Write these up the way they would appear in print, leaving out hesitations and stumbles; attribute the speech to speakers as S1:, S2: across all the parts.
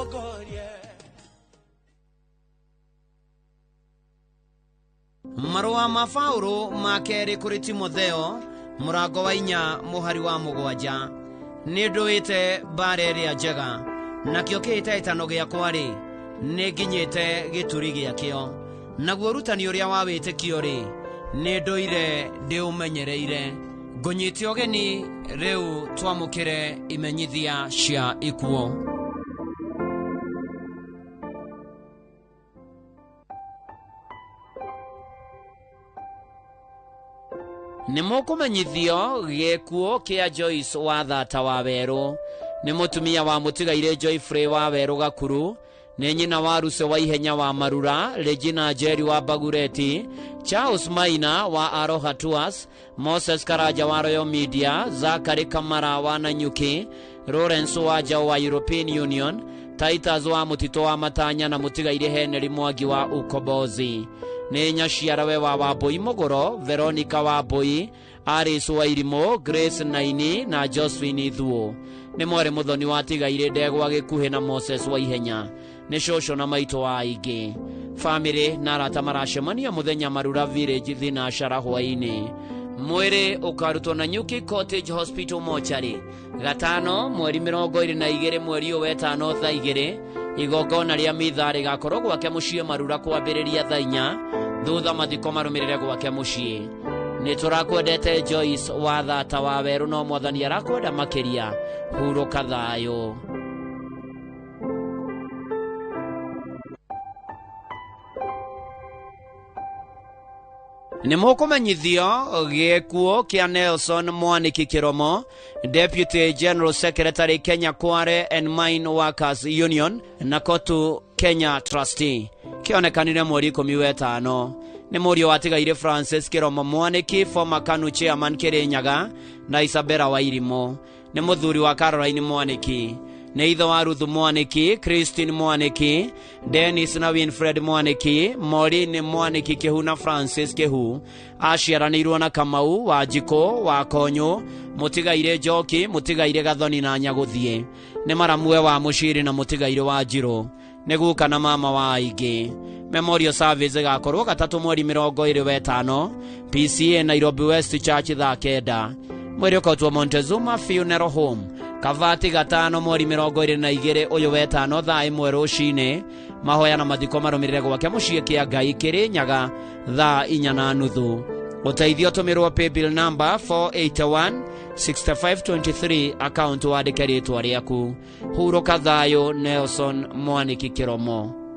S1: ũtongorie.
S2: Marũa ma Paũlũ ma kerĩ kũrĩ Timotheo mũrango wa 4 mũhari wa 7. Nĩ ndũĩte mbara ĩrĩa njega, nakĩo kĩhĩtahĩtano gĩakwa-rĩ, nĩ nginyĩte gĩturi gĩakĩo. Naguo ũrutani ũrĩa wa wĩtĩkio-rĩ, nĩ ndũire ndĩũmenyereire. Ngũnyite ũgeni rĩu twamũkĩre imenyithia cia ikuũ. Nĩ mũkũmenyithio gĩkuũ kĩa Joyce wa Thata wa Werũ. Nĩ mũtumia wa mũtigairĩ Joyfrey wa Werũ Gakuru, nĩ nyina wa Ruse wa Ihenya wa Marura, Regina Njeri wa Bagureti, Charles Maina wa Aroha Tours, Moses Karanja wa Royal Media, Zachary Kamara wa Nanyuki, Lawrence wa Njau wa European Union, Titus wa Mũtitũ wa Matanya na mũtigairĩ Henry Mwangi wa Ukombozi. Nĩ nyaciarawe wa Wambui Mũgũro, Veronica Wambui, Alice wa Irimũ, Grace Naini na Josephine Thuo. Nĩ mwarĩ mũthoni wa tigairĩ Ndegwa Gĩkuhĩ na Moses wa Ihenya. Nĩ cũcũ na maitũ wa aingĩ. Famĩlĩ na arata maracemania mũthenya Marura Village Thinashara hwaĩ-inĩ. Mwĩrĩ ũkarutwo na Nyuki Cottage Hospital Mortuary gatano mweri 22 mweri ũyũ wetano thaa 2. Igongona rĩa mitha rĩgakorwo gwake mũciĩ Marura kwambĩrĩria thaa 4, thutha mathiko marũmĩrĩre gwake mũciĩ. Nĩ tũrakwendete Joyce wa Thata wa Werũ, no mwathani arakwenda makĩria. Hurũka thayũ. Nĩ mũkũmenyithio gĩkuũ kĩa Nelson Mwaniki Kĩromo, Deputy General Secretary Kenya Quarry and Mine Workers Union na Kotu Kenya Trustee. Kĩonekanire mweri 15. Nĩ mũriũ watigaire Francis Kĩromo Mwaniki, former KANU Chairman Kĩrĩnyaga na Isabella Wairimũ. Nĩ mũthuri wa Caroline Mwaniki. Nĩ ithe wa Ruth Mwaniki, Christine Mwaniki, Dennis na Winfred Mwaniki, Maureen Mwaniki Kĩhu na Francis Kĩhu. Aciaranĩirwo na Kamau wa Njikũ wa Konyũ, mũtigairĩ Njoki, mũtigairĩ Gathoni na Nyagũthiĩ. Nĩ maramue wa Mũciri na mũtigairĩ wa Njirũ. Nĩ guka na mama wa aingĩ. Memorial service ĩgakorwo gatatũ mweri 25, PCA Nairobi West Church thaa 9. Mwĩrĩ ũkautwo Montezuma Funeral Home Kavati gatano mweri 22 ũyũ wetano thaa 1 rũcinĩ. Mahoya na mathiko marũmĩrĩre gwake mũciĩ kĩa Ngai Kĩrĩnyaga thaa 4:30. Ũteithio tũmĩrwo paybill number 481 6523, account wandĩke rĩtwa rĩaku. Hurũka thayũ Nelson Mwaniki Kĩromo.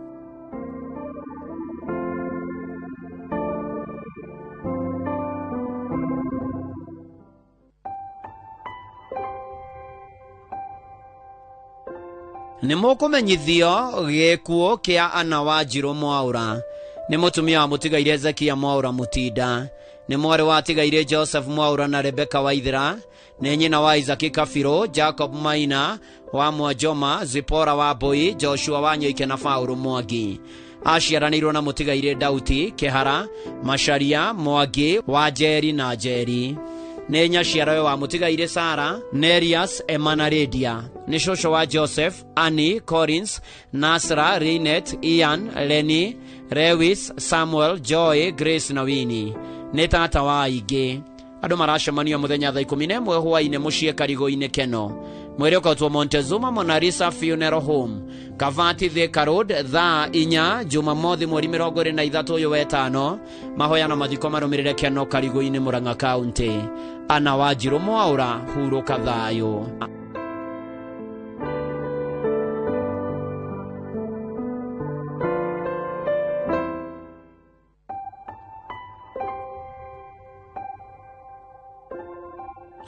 S2: Nĩ mũkũmenyithio gĩkuũ kĩa Anna Wanjirũ Mwaũra. Nĩ mũtumia wa mũtigairĩ Ezekia Mwaũra Mũtinda. Nĩ mwarĩ wa tigairĩ Joseph Mwaũra na Rebecca Waithera. Nĩ nyina wa Isaac Kabirũ, Jacob Maina wa Mwajoma, Zipora wa Mbui, Joshua wa Nyoike na Paũlũ Mwangi. Aciaranĩirwo na mũtigairĩ Dauti Kĩhara, Macharia Mwangi wa Njeri na Njeri. Nĩ nyaciarawe wa mũtigairĩ Sara, Nerias, Emma na Lydia. Nĩ cũcũ wa Joseph, Annie, Collins, Nasra, Linet, Ian, Lenny, Lewis, Samuel, Joy, Grace na Winnie. Nĩ tata wa aingĩ. Andũ maracemania mũthenya thaa 11 hwaĩ-inĩ mũciĩ Karigũ-inĩ Keno. Mwĩrĩ ũkautwo Montezuma Monalisa Funeral Home, Kavati Thika Road, thaa 4 Jumamothi mweri 23 ũyũ wetano. Mahoya na mathiko marũmĩrĩre Keno Karigũ-inĩ Murang'a County. Anna Wanjirũ Mwaũra, hurũka thayũ.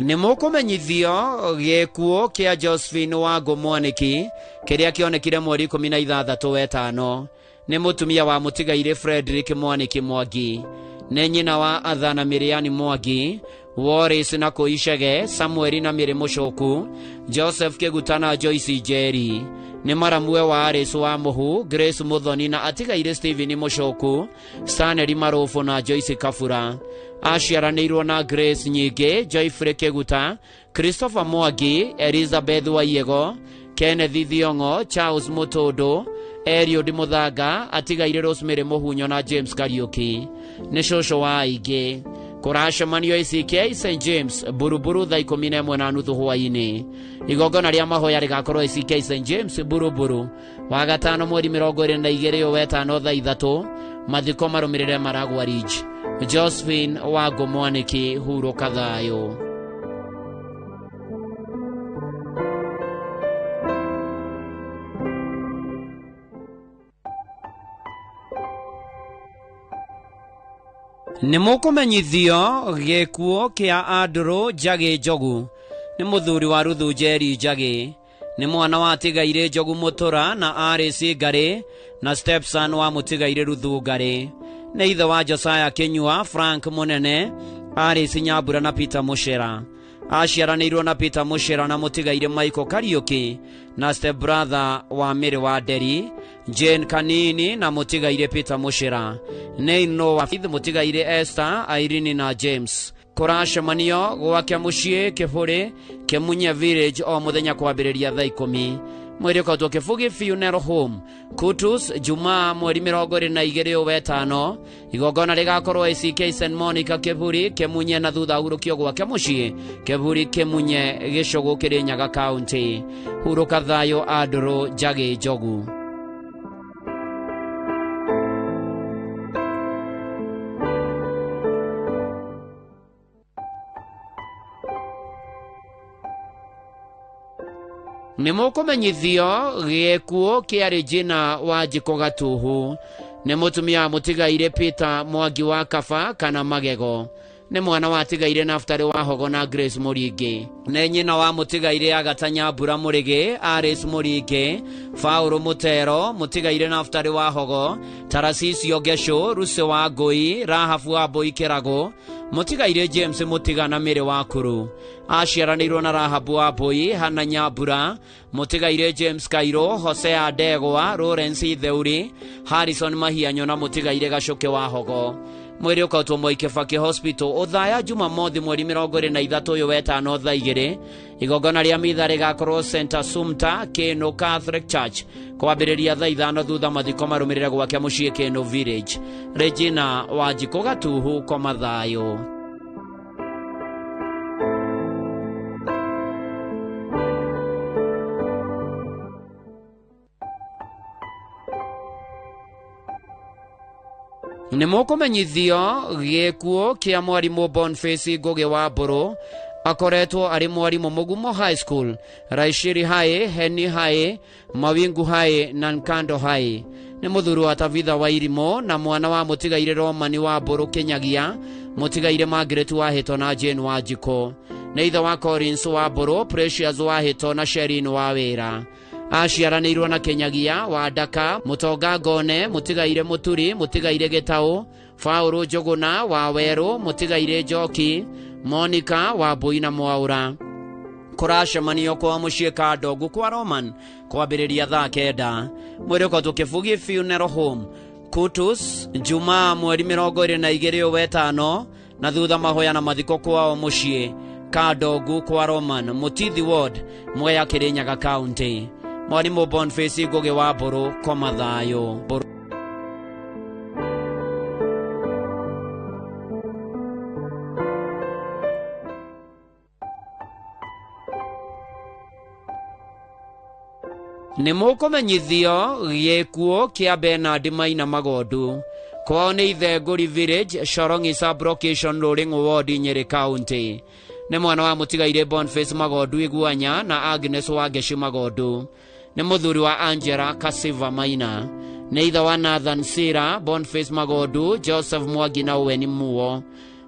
S2: Nĩ mũkũmenyithio gĩkuũ kĩa Josephine Wangũ Mwaniki kĩrĩa kĩonekire mweri 16 wetano. Nĩ mũtumia wa mũtigairĩ Frederick Mwaniki Mwangi. Nĩ nyina wa Athana Miriani Mwangi, Wallace na Koishege, Samueli na Mĩrĩ Mũcoku, Joseph Kĩguta na Joyce Njeri. Nĩ maramue wa Alice wa Mũhu, Grace Mũthoni na atigairĩ Stephen Mũcoku, Stanley Marũbũ na Joyce Kabura. Aciaranĩirwo na Grace Nyingĩ, Joyfrey Kĩguta, Christopher Mwangi, Elizabeth Waiego, Kenneth Thiong'o, Charles Mutundu, Eliud Muthanga, atigaire Rosemary Muhunyo na James Kariuki. Nĩ cũcũ wa aingĩ. Kũracemanio ACK St James Buruburu thaa 11:30 hwaĩ-inĩ. Igongona rĩa mahoya rĩgakorwo ACK St James Buruburu wagatano mweri 22 wetano thaa 3. Mathiko marũmĩrĩre Maragwa Ridge. Josephine Wangu Mwaniki, hurũka thayũ. Nĩ mũkũmenyithio gĩkuũ kĩa Andrew Njagĩ Njogu. Nĩ mũthuri wa Ruthu Njeri Njagĩ. Nĩ mwana wa Tigaire Njogu Mũtũra na Alice Ngarĩ na stepson wa Mũtigaire Ruthu Ngarĩ. Nĩ ithe wa Josiah Kinyua, Frank Mũnene, Alice Nyambura na Peter Mũcera. Aciaranĩirwo na Peter Mũcera na Mũtigaire Michael Kariuki na step brother wa Mary wa Nderi, Jane Kanini na Mũtigaire Peter Mũcera. Nĩ no wa Mũtigaire Esther, Irene na James. Kũracemanio gwake mũciĩ Kĩbũrĩ Kĩmunye Village o mũthenya kwambĩrĩria thaa 10. Mwĩrĩ ũkoretwo Kĩbugi Funeral Home Kutus Jumaa mweri 22 wetano. Igongona rĩgakorwo ACK St Monica Kĩburi Kĩmunye na thutha hurũkio gwake mũciĩ Kĩburi Kĩmunye Gĩcũgũ Kĩrĩnyaga County. Hurũka thayũ Andrew Njagĩ Njogu. Nĩ mũkũmenyithio gĩkuũ kĩa Regina Wanjikũ Gatuhu. Nĩ mũtumia wa Mũtigaire Peter Mwangi wa Kaba kana Magego. Nĩ mwana wa Tigaire Naftali wa Hogo na Grace Mũringĩ. Nĩ nyina wa Mũtigaire Agata Nyambura Mũrĩgĩ, Alice Mũringĩ, Paũlũ Mũtero, Mũtigaire Naftali wa Hogo, Tarasisio Ngecũ, Rusi wa Ngũi, Rahabu wa Mbũi Kĩragũ, Mũtigaire James Mũtiga na Mĩrĩ wa Kuru. Aciaranĩirwo na Rahabu wa Mbũi, Hana Nyambura, Mũtigaire James Kairũ, Hosea Ndegwa, Lawrence Theuri, Harrison Mahianyo na Mũtigaire Gacũkĩ wa Hogo. Mwĩrĩ ũkautwo Mwai Kibaki Hospital Othaya Jumamothi mweri 23 ũyũ wetano thaa 2. Igongona rĩa mitha rĩgakorwo St Assumpta Kĩnũ Catholic Church kwambĩrĩria thaa 5 thutha mathiko marũmĩrĩre gwake mũciĩ Kĩnũ Village. Regina Wanjikũ Gatuhu, koma thayũ. Nĩ mũkũmenyithio gĩkuũ kĩa mwarimũ Boniface Ngũgĩ wa Mbũrũ. Akoretwo arĩ mwarimũ Mũgumo High School, Raishiri High, Heni High, Mawingu High na Nkando High. Nĩ mũthuri wa Tabitha wa Irimũ na mwana wa Mũtigaire Romani wa Mbũrũ Kĩnyagia, Mũtigaire Margaret wa Hĩto na Jane wa Njikũ. Nĩ ithe wa Collins wa Mbũrũ, Precious wa Hĩto na Sherin wa Wĩra. Aciaranĩirwo na Kĩnyagia wa Ndaka, Mũtonga Ngone, Mũtigaire Mũturi, Mũtigaire Gĩtaũ, Paũlũ Njũgũna wa Werũ, Mũtigaire Njoki, Monica wa Mbũi na Mwaũra. Kũracemanio kwa mũciĩ Kandongu kwa Roman kwambĩrĩria thaa 9. Mwĩrĩ ũkoretwo Kĩbugi Funeral Home Kutus Jumaa mweri 22 wetano na thutha mahoya na mathiko kwao mũciĩ Kandongu kwa Roman Mũtithi Ward Mwea Kĩrĩnyaga County. Mwarimũ Boniface Ngũgĩ wa Mbũrũ, koma thayũ. Nĩ mũkũmenyithio gĩkuũ kĩa Bernard Maina Magondu. Kwao nĩ Ithengũri Village, Shorong'i Sub-Location, Rũrĩng'ũ Ward, Nyĩrĩ County. Nĩ mwana wa Mũtigaire Boniface Magondu Iguanya na Agnes Wangeci Magondu. Nĩ mũthuri wa Angela Kasiva Maina. Nĩ ithe wa Nathan Sira, Boniface Magondu, Joseph Mwangi na Owen Muo.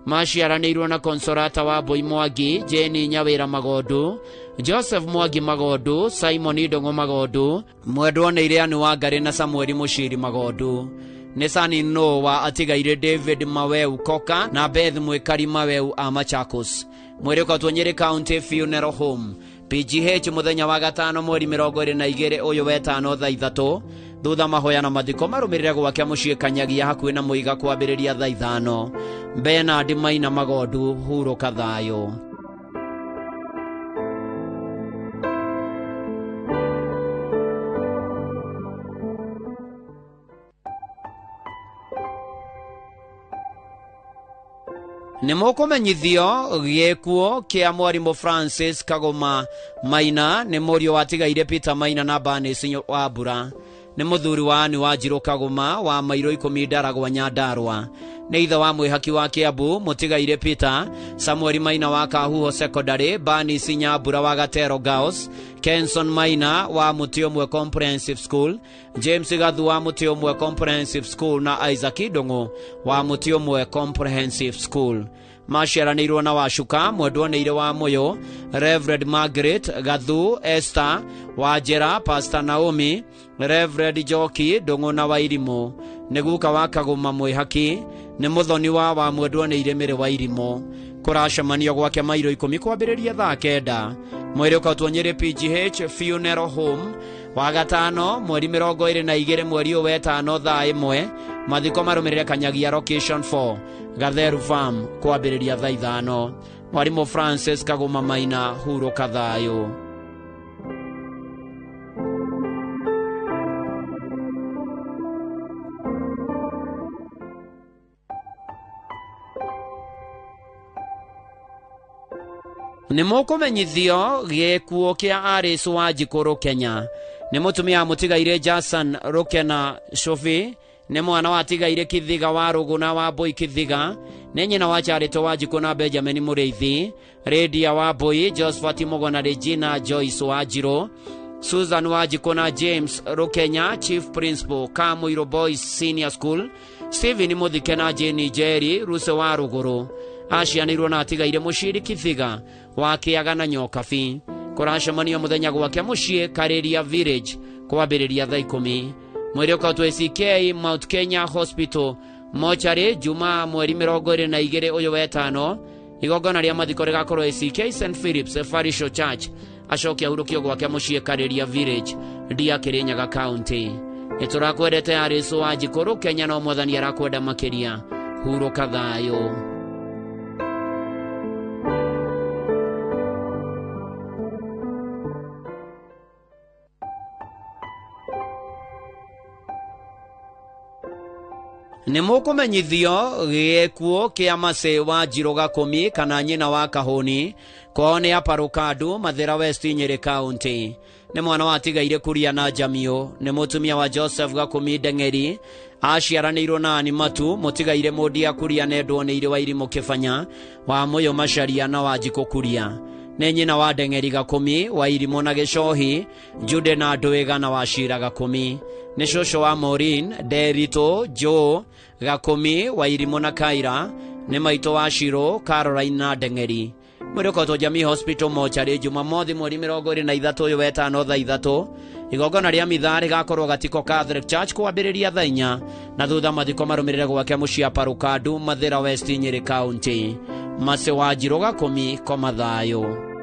S2: Maciaranĩirwo na Consolata wa Mbũi Mwangi, Jane Nyawĩra Magondu, Joseph Mwangi Magondu, Simon Ndũng'ũ Magondu, Mwendwa nĩ Ireani wa Ngarĩ na Samueli Mũciri Magondu. Nĩ Sani no wa Atigaire David Maweu Koka na Beth Mwĩkari Maweu a Machakos. Mwĩrĩ ũkautwo Nyĩrĩ County Funeral Home PGH mũthenya wa gatano mweri 22 ũyũ wetano thaa 3. Thutha mahoya na mathiko marũmĩrĩre gwake mũciĩ Kanyagia hakuhĩ na Mũiga kwambĩrĩria thaa 5. Bernard Maina Magondu, hurũka thayũ. Nĩ mũkũmenyithio gĩkuũ kĩa mwarimũ Francis Kagoma Maina nĩ mũriũ watigaire Peter Maina na Bernice Wambura. Nĩ mũthuri wa Anne Wanjirũ Kagoma wa mairo 10 Ndaragwa Nyandarua. Nĩ ithe wa mwĩhaki wa Kiambu mũtigaire Peter Samuel Maina wa Kahuho Secondary, Bernice Nyambura wa Gatero Girls, Kenson Maina wa Mũtĩ Ũmwe Comprehensive School, James Gathu wa Mũtĩ Ũmwe Comprehensive School na Isaac Ndung'u wa Mũtĩ Ũmwe Comprehensive School. Maciaranĩirwo na Wacuka mwendwo nĩire wa Mũyũ, Reverend Margaret Gathu, Esther Wanjĩra, Pastor Naomi, Reverend Njoki Ndung'u na Wairimũ. Nĩ guka wa Kagoma mwĩhaki, nĩ mũthoni wa mwendwo nĩire Mĩrĩ Wairimũ. Kũracemanio gwake mairo 10 kwambĩrĩria thaa 9. Mwĩrĩ ũkautwo Nyĩrĩ PGH Funeral Home wa gatano mweri 22 mweri ũyũ wetano thaa 1. Mathiko marũmĩrĩre Kanyagia Location 4 Gatheru Farm kwambĩrĩria thaa 5. Mwarimũ Francis Kagoma Maina, hurũka thayũ. Nĩ mũkũmenyithio gĩkuũ kĩa Alice Wanjikũ Rũkenya. Nĩ mũtumia mũtigaire Jason Rũkena Shofi, nĩ mwana watigaire Kithiga wa Rũgũna wa Mbũi Kithiga, nĩ nyina wa Charito Wanjikũ na Benjamin Mũrĩithi, Rĩndia wa Mbũi, Josephat Mũgona, Regina Joyce Wanjirũ, Susan Wanjikũ na James Rũkenya, Chief Principal Kamũirũ Boys Senior School, Stephen Mũthike na Jane Njeri, Ruse wa Rũgũrũ. Acianĩirwo na atigaire Mũciri Kithiga wa Kĩaga na Nyokabi. Kũracemanio mũthenya gwake mũciĩ Karĩria Village kwambĩrĩria thaa 10. Mwĩrĩ ũkautwo ACK Mount Kenya Hospital mochari Jumaa mweri 22 ũyũ wetano. Igongona rĩa mathiko rĩgakorwo ACK St Philip's Parish Church. Acoke ahurũkio gwake mũciĩ Karĩria Village, Ndia, Kĩrĩnyaga County. Nĩ tũrakwendete Alice Wanjikũ Rũkenya, no mwathani arakwenda makĩria. Hurũka thayũ. Nĩ mũkũmenyithio gĩkuũ kĩa Macĩ Wanjirũ Gakũmi kana nyina wa Kahũni, kwao nĩ Aparũkandu, Mathĩra West, Nyĩrĩ County. Nĩ mwana watigaire Kuria na Jamiũ, nĩ mũtumia wa Joseph Gakũmi Ndeng'eri, aciaranĩirwo na Ani Matu, mũtigaire Mũndia Kuria na Endwo nĩire Wairimũ Kĩbanya, wa Mũyũ Macaria na Wanjikũ Kuria. Nĩ nyina wa Ndeng'eri Gakũmi, Wairimũ na Gĩcohi, Jude na Ndwĩga na Wacira Gakũmi. Nĩ cũcũ wa Maureen, Nderitũ, Joe, Gakũmi, Wairimũ na Kaira, nĩ maitũ wa Shiro, Caroline na Ndeng'eri. Mwĩrĩ ũkautwo Jamii Hospital mochari Jumamothi mweri 23 ũyũ wetano thaa 3. Igongona rĩa mitha rĩgakorwo Gatiko Catholic Church kwambĩrĩria thaa 4, na thutha mathiko marũmĩrĩre gwake mũciĩ Aparũkandu, Mathĩra West, Nyĩrĩ County. Macĩ Wanjirũ Gakũmi, koma thayũ.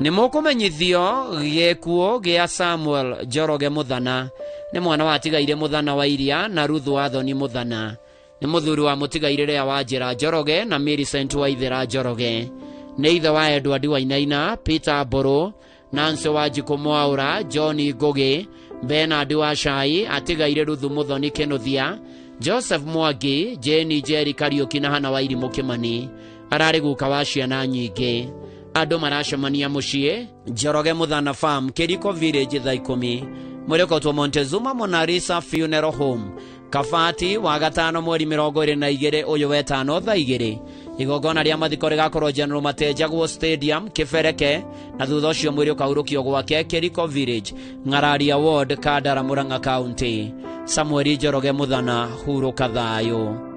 S2: Nĩ mũkũmenyithio gĩkuũ gĩa Samuel Njoroge Mũthana. Nĩ mwana watigaire Mũthana wa Iria na Ruth Wathoni Mũthana. Nĩ mũthuri wa mũtigaire Lea Wanjĩra Njoroge na Millicent Waithera Njoroge. Nĩ ithe wa Edward Wainaina, Peter Mbũrũ, Nancy Wanjikũ Mwaũra, John Ngũgĩ, Bernard Wachai, atigaire Ruthu Mũthoni Kĩnũthia, Joseph Mwangi, Jane Njeri Kariũki na Hana Wairimũ Kĩmani. Ararĩ guka wa ciana nyingĩ. Andũ maracemania mũciĩ Njoroge Mũthana Farm, Kĩriko Village thaa 10. Mwĩrĩ ũkautwo Montezuma Monalisa Funeral Home, Kabati wa gatano mweri 22 ũyũ wetano thaa 2. Igongona rĩa mathiko rĩgakorwo General Matejagwo Stadium, Kĩbereke, na thutha ũcio mwĩrĩ ũkahurũkio gwake Kĩriko Village, Ng'araria Ward, Kandara, Murang'a County. Samuel Njoroge Mũthana, hurũka thayũ.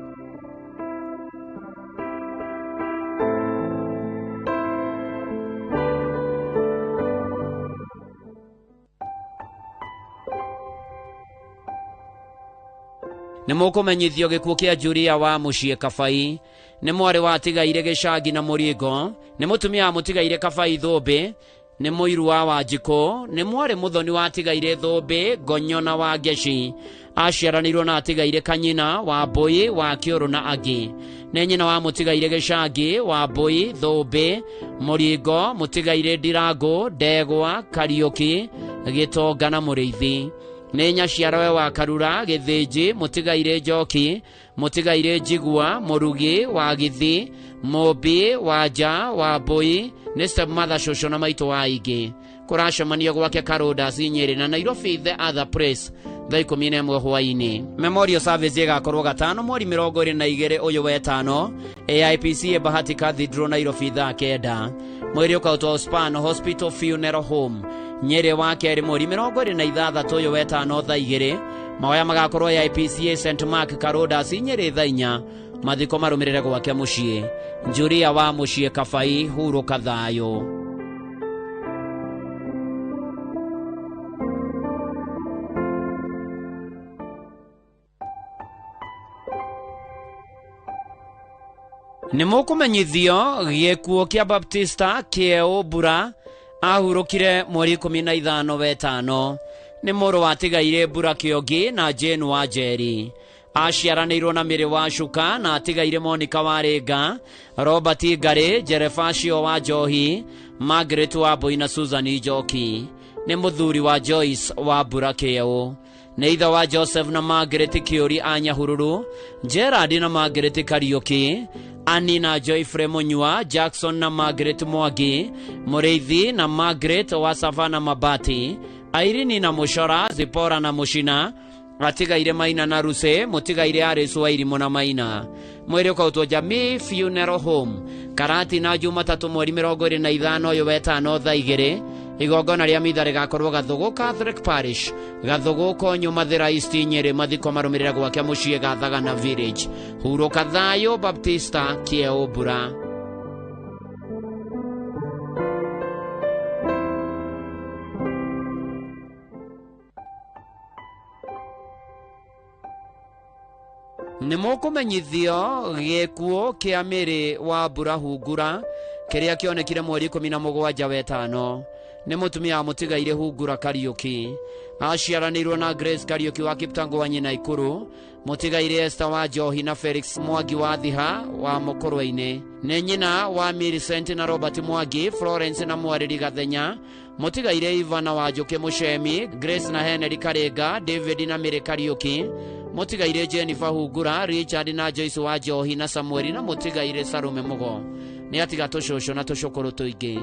S2: Nĩ mũkũmenyithio gĩkuũ kĩa Julia wa mũciĩ Kabai. Nĩ mwarĩ watigaire Gĩcangi na Mũringo, nĩ mũtumia wa mũtigaire Kabai Thũmbĩ, nĩ mũiru wa Wanjikũ, nĩ mwarĩ mũthoni watigaire Thũmbĩ, Ngonyo na Wangeci. Aciaranĩirwo na atigaire Kanyina wa Mbũi wa Kĩũrũ na angĩ. Nĩ nyina wa mũtigaire Gĩcangi, Wambũi, Thũmbĩ, Mũringo, mũtigaire Ndirangũ, Ndegwa, Kariũki, Gĩtonga na Mũrĩithi. Nĩ nyaciarawe wa Karura, Gĩthĩnji, mũtigaire Njoki, mũtigaire Njigua, Mũrugi, wa Githi, Mũmbi, Wanja, Wambũi, nĩ stepmother cũcũ na maitũ wa aingĩ. Kũracemanio gwake Karũndasi Nyĩrĩ na Nairobi the other place thaa 11 hwaĩ-inĩ. Memorial service ĩgakorwo gatano mweri 22 ũyũ wetano AIPCA Bahati Cathedral Nairobi thaa 9. Mwĩrĩ ũkautwo Span Hospital Funeral Home Nyĩrĩ wa kerĩ mweri 26 ũyũ wetano thaa 2. Mahoya magakorwo AIPCA St Mark Karũndasi Nyĩrĩ thaa 4. Mathiko marũmĩrĩre gwake mũciĩ. Njuria wa mũciĩ Kabai hurũka thayũ. Nĩ mũkũmenyithio gĩkuũ kĩa Baptista Kĩeũ Mbura ahurũkire mweri 15 wetano. Nĩ mũrũ watigaire Mbura Kĩongi na Jane wa Njeri. Aciaranĩirwo na Mĩrĩ wa Cuka na atigaire Monica wa Rĩnga, Robert Ngarĩ, Jerefacio wa Njohi, Margaret wa Mbũi na Susan Njoki. Nĩ mũthuri wa Joyce wa Mbura Kĩeũ. Nĩ ithe wa Joseph na Margaret Kĩũri a Nyahururu, Gerard na Margaret Kariũki, Annie na Joyfrey Munyua, Jackson na Margaret Mwangi, Mũrĩithi na Margaret wa Savana Mabati, Irene na Mũcora, Zipora na Mũcina, atigaire Maina na Ruse, mũtigaire Aris wa Irimũ na Maina. Mwĩrĩ ũkautwo Jamii Funeral Home, Karati na Jumatatũ mweri 25 ũyũ wetano thaa 2. Igongona rĩa mitha rĩgakorwo Gathũgũ Catholic Parish, Gathũgũ Konyo Mathĩra East Nyĩrĩ. Mathiko marũmĩrĩre gwake mũciĩ Gathagana Village. Hurũka thayũ Baptista Kĩeũ Mbura. Nĩ mũkũmenyithio gĩkuũ kĩa Mĩrĩ wa Mbura Hungura kĩrĩa kĩonekire mweri 17 wetano. Nĩ mũtumia wa mũtigaire Hungura Kariũki. Aciaranĩirwo na Grace Kariũki wa Kiptango wa nyina Ikuru, mũtigaire Esther wa Njohi na Felix Mwangi wa Thiha wa Mũkũrwe-inĩ. Nĩ nyina wa Millicent na Robert Mwangi, Florence na Mwarĩri Gathenya, mũtigaire Ivana wa Njũkĩ Mũcemi, Grace na Henry Karenga, David na Mĩrĩ Kariũki, mũtigaire Jennifer Hungura, Richard na Joyce wa Njohi na Samueli na mũtigaire Salome Mũgo. Nĩ atiga tũcũcũ na tũcũkũrũ tũingĩ.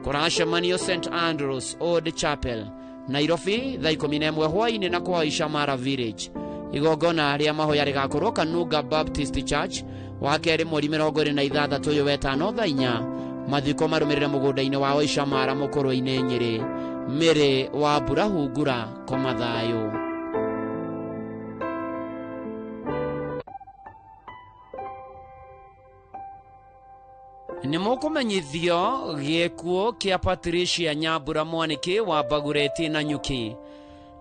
S2: Kũracemanio St Andrews Old Chapel, Nairobi thaa 11 hwaĩ-inĩ na kwa Ishamara Village. Igongona rĩa mahoya rĩgakorwo Kanunga Baptist Church wa kerĩ mweri 26 ũyũ wetano thaa 4. Mathiko marũmĩrĩre mũgũnda-inĩ wa Oishamara Mũkũrwe-inĩ Nyĩrĩ. Mĩrĩ wa Mbura Hungura koma thayũ. Nĩ mũkũmenyithio gĩkuũ kĩa Patricia Nyambura Mwaniki wa Bagureti na Nyuki.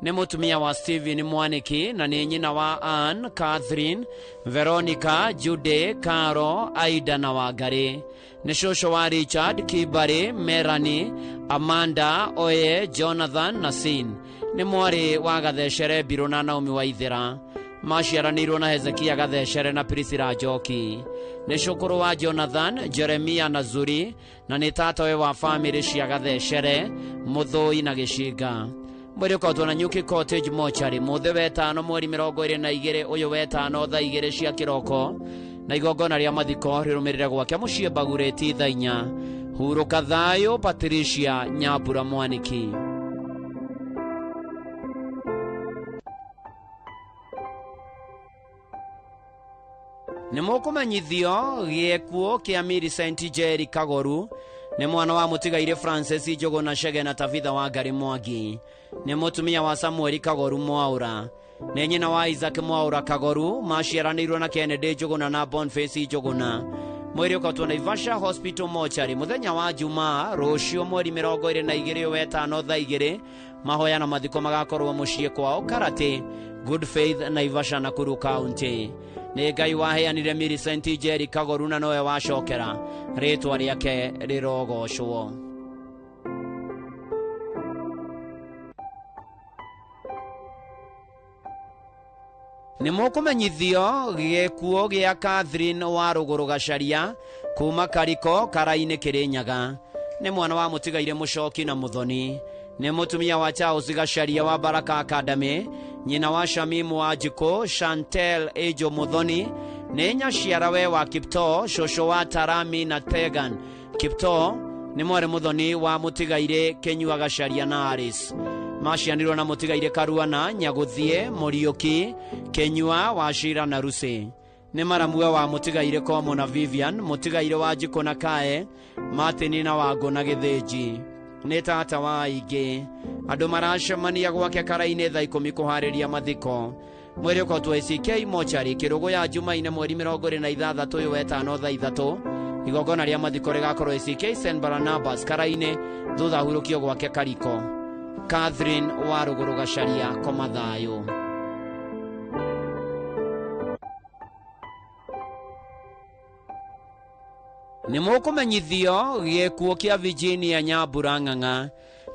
S2: Nĩ mũtumia wa Steven Mwaniki na nĩ nyina wa Ann, Catherine, Veronica, Jude, Caro, Aida na Wangari. Nĩ cũcũ wa Richard, Kibari, Melanie, Amanda, Oye, Jonathan na Sin. Nĩ mwarĩ wa Gathecere Mbirũ na Naomi Waithera. Maciaranĩirwo na Hezekia Gathecere na Priscilla Njoki. Nĩ cũkũrũ wa Jonathan, Jeremia na Zuri na nĩ tatawe wa famĩlĩ cia Gathecere, Mũthũi na Gĩcinga. Mwĩrĩ ũkautwo na Nyuki Cottage Mortuary mũthĩ wetano mweri 22 ũyũ wetano thaa 2 cia kĩroko na igongona rĩa mathiko rĩrũmĩrĩre gwake mũciĩ Bagureti thaa 4. Hurũka thayũ Patricia Nyambura Mwaniki. Nĩ mũkũmenyithio gĩkuũ kĩa Millicent Njeri Kagoru. Nĩ mwana wa mũtigaire Francis Njũgũ na Chege na Tabitha wa Ngarĩ Mwangi. Nĩ mũtumia wa Samueli Kagoru Mwaũra. Nĩ nyina wa Isaac Mwaũra Kagoru maciaranĩirwo na Kennedy Njũgũna na Boniface Njũgũna. Mwĩrĩ ũkautwo Naivasha Hospital Mortuary mũthenya wa Jumaa rũciũ mweri 22 wetano thaa 2. Mahoya na mathiko magakorwo mũciĩ kwao Karate, Good Faith, Naivasha Nakuru County. Nĩ Ngai waheanire Millicent Njeri Kagoru na nowe wacokera rĩtwa rĩake rĩrogocwo. Nĩ mũkũmenyithio gĩkuũ gĩa Catherine wa Rũgũrũ Gacaria kuma Kariko Karainĩ Kĩrĩnyaga. Nĩ mwana wa mũtigaire Mũcoki na Mũthoni. Nĩ mũtumia wa Charles Gacaria wa Baraka Academy, nyina wa Shamimu wa Njikũ, Chantel Ejo Mũthoni, nĩ nyaciarawe wa Kiptoo, cũcũ wa Tarami na Tegan Kiptoo, nĩ mwarĩ Mũthoni wa mũtigaire Kĩnyua Gacaria na Aris. Macianirwo na mũtigaire Karuana, Nyagũthiĩ, Mũriũki, Kĩnyua, Wacira na Rusi. Nĩ maramue wa mũtigaire Komo na Vivian, mũtigaire wa Njikũ na Kae, Martin na Wangũ na Gĩthĩnji. Nĩ tata wa aingĩ. Andũ maracemania gwake Karainĩ thaa 10 kũharĩria mathiko. Mwĩrĩ ũkotwo ACK mochari Kĩrũgũ ya Jumaine mweri 26 ũyũ wetano thaa 3. Igongona rĩa mathiko rĩgakorwo ACK St Barnabas Karainĩ thutha hurũkio gwake Kariko. Catherine wa Rũgũrũ Gacaria, koma thayũ. Nĩ mũkũmenyithio gĩkuũ kĩa Virginia Nyambura Ng'ang'a.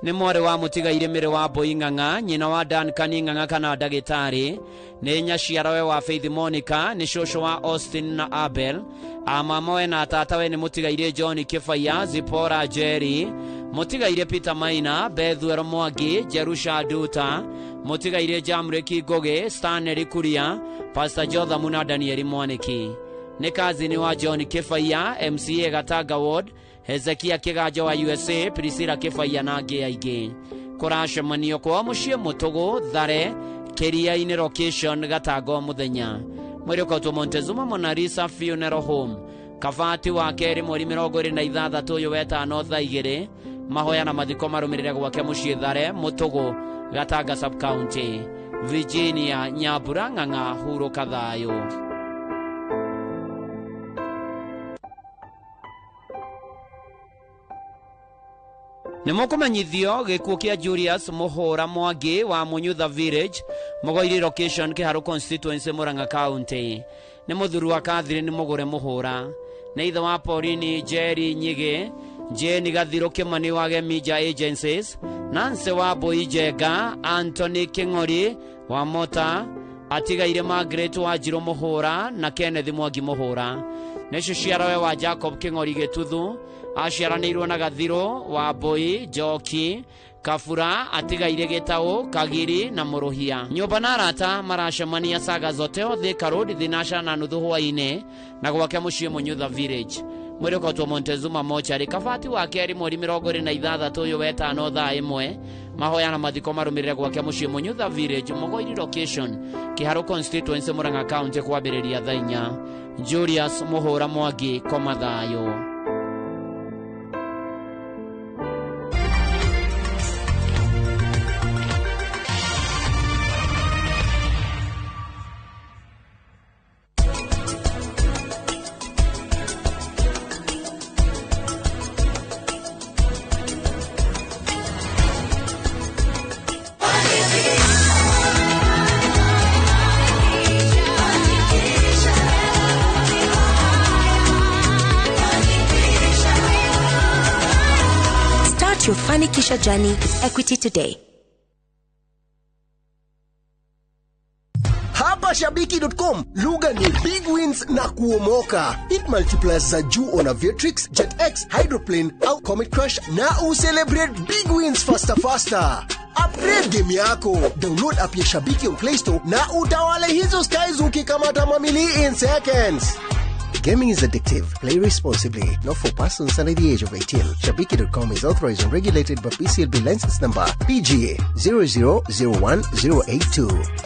S2: Nĩ mwarĩ wa mũtigaire Mĩrĩ wa Mbũi Ng'ang'a, nyina wa Duncan Ng'ang'a kana ndagĩtarĩ, nĩ nyaciarawe wa Faith Monica, nĩ cũcũ wa Austin na Abel, amamawe na tatawe nĩ mũtigaire John Kĩbaya, Zipporah Jerry, mũtigaire Peter Maina, Bethuel Mwangi, Jerusha Nduta, mũtigaire Jamreki Ngũgĩ, Stanley Kuria, Pastor Jothamu na Danieli Mwaniki. Nĩ kazini wa John Kĩbaya, MCA Gatanga Ward, Hezekia Kĩganjo wa USA, Priscilla Kĩbaya na angĩ aingĩ. Kũracemanio kwao mũciĩ Mũtũgũ, Thare, Kĩria-inĩ location Gatanga o mũthenya. Mwĩrĩ ũkautwo Montezuma Mona Lisa Funeral Home. Kabati wa kerĩ mweri 26 ũyũ wetano thaa 2. Mahoya na mathiko marũmĩrĩre gwake mũciĩ Thare, Mũtũgũ, Gatanga sub-county. Virginia Nyambura Ng'ang'a, hurũka thayũ. Nĩ mũkũmenyithio gĩkuũ kĩa Julius Mũhũra Mwangi wa Mũnyutha Village, Mũgoiri location Kĩharũ constituency Murang'a County. Nĩ mũthuri wa Catherine Mũgũre Mũhũra. Nĩ ithe wa Pauline Jerry Nyige, Jane Gathiro Kĩmani wa Gemija Agencies, Nancy wa Mbũi Njenga, Anthony Kĩng'ori wa Mota, atigaire Margaret wa Njirũ Mũhũra na Kenneth Mwangi Mũhũra. Nĩ cũciarawe wa Jacob Kĩng'ori Gĩtuthu, aciaranĩirwo na Gathiro wa Mbũi, Njoki, Kabura, atigaire Gĩtaũ, Kagiri na Mũrũhia. Nyũmba na arata maracemania Saga Zote Thika Road thinacara na nuthu hwainĩ na gwake mũciĩ Mũnyutha Village. Mwĩrĩ ũkotwo Montezuma Mochari Kabati wa kerĩ mweri 26 ũyũ wetano thaa 1. Mahoya na mathiko marũmĩrĩre gwake mũciĩ Mũnyutha Village, Mũgoiri location, Kĩharũ constituency Murang'a County kwambĩrĩria thaa 4. Julius Mũhũra Mwangi, koma thayũ.
S1: Your Fanikisha journey with Equity today.
S3: Hapa Shabiki.com, lugha ni big wins na kuomoka. Hit multipliers za juu on Aviatrix, JetX, Hydroplane au Comet Crush na ucelebrate big wins faster faster. Upgrade game yako. Download app ya Shabiki on Play Store na utawale hizo skies ukikamata mamili in seconds. Gaming is addictive. Play responsibly. Not for persons under the age of 18. Shabiki.com is authorized and regulated by PCLB license number PGA 0001082.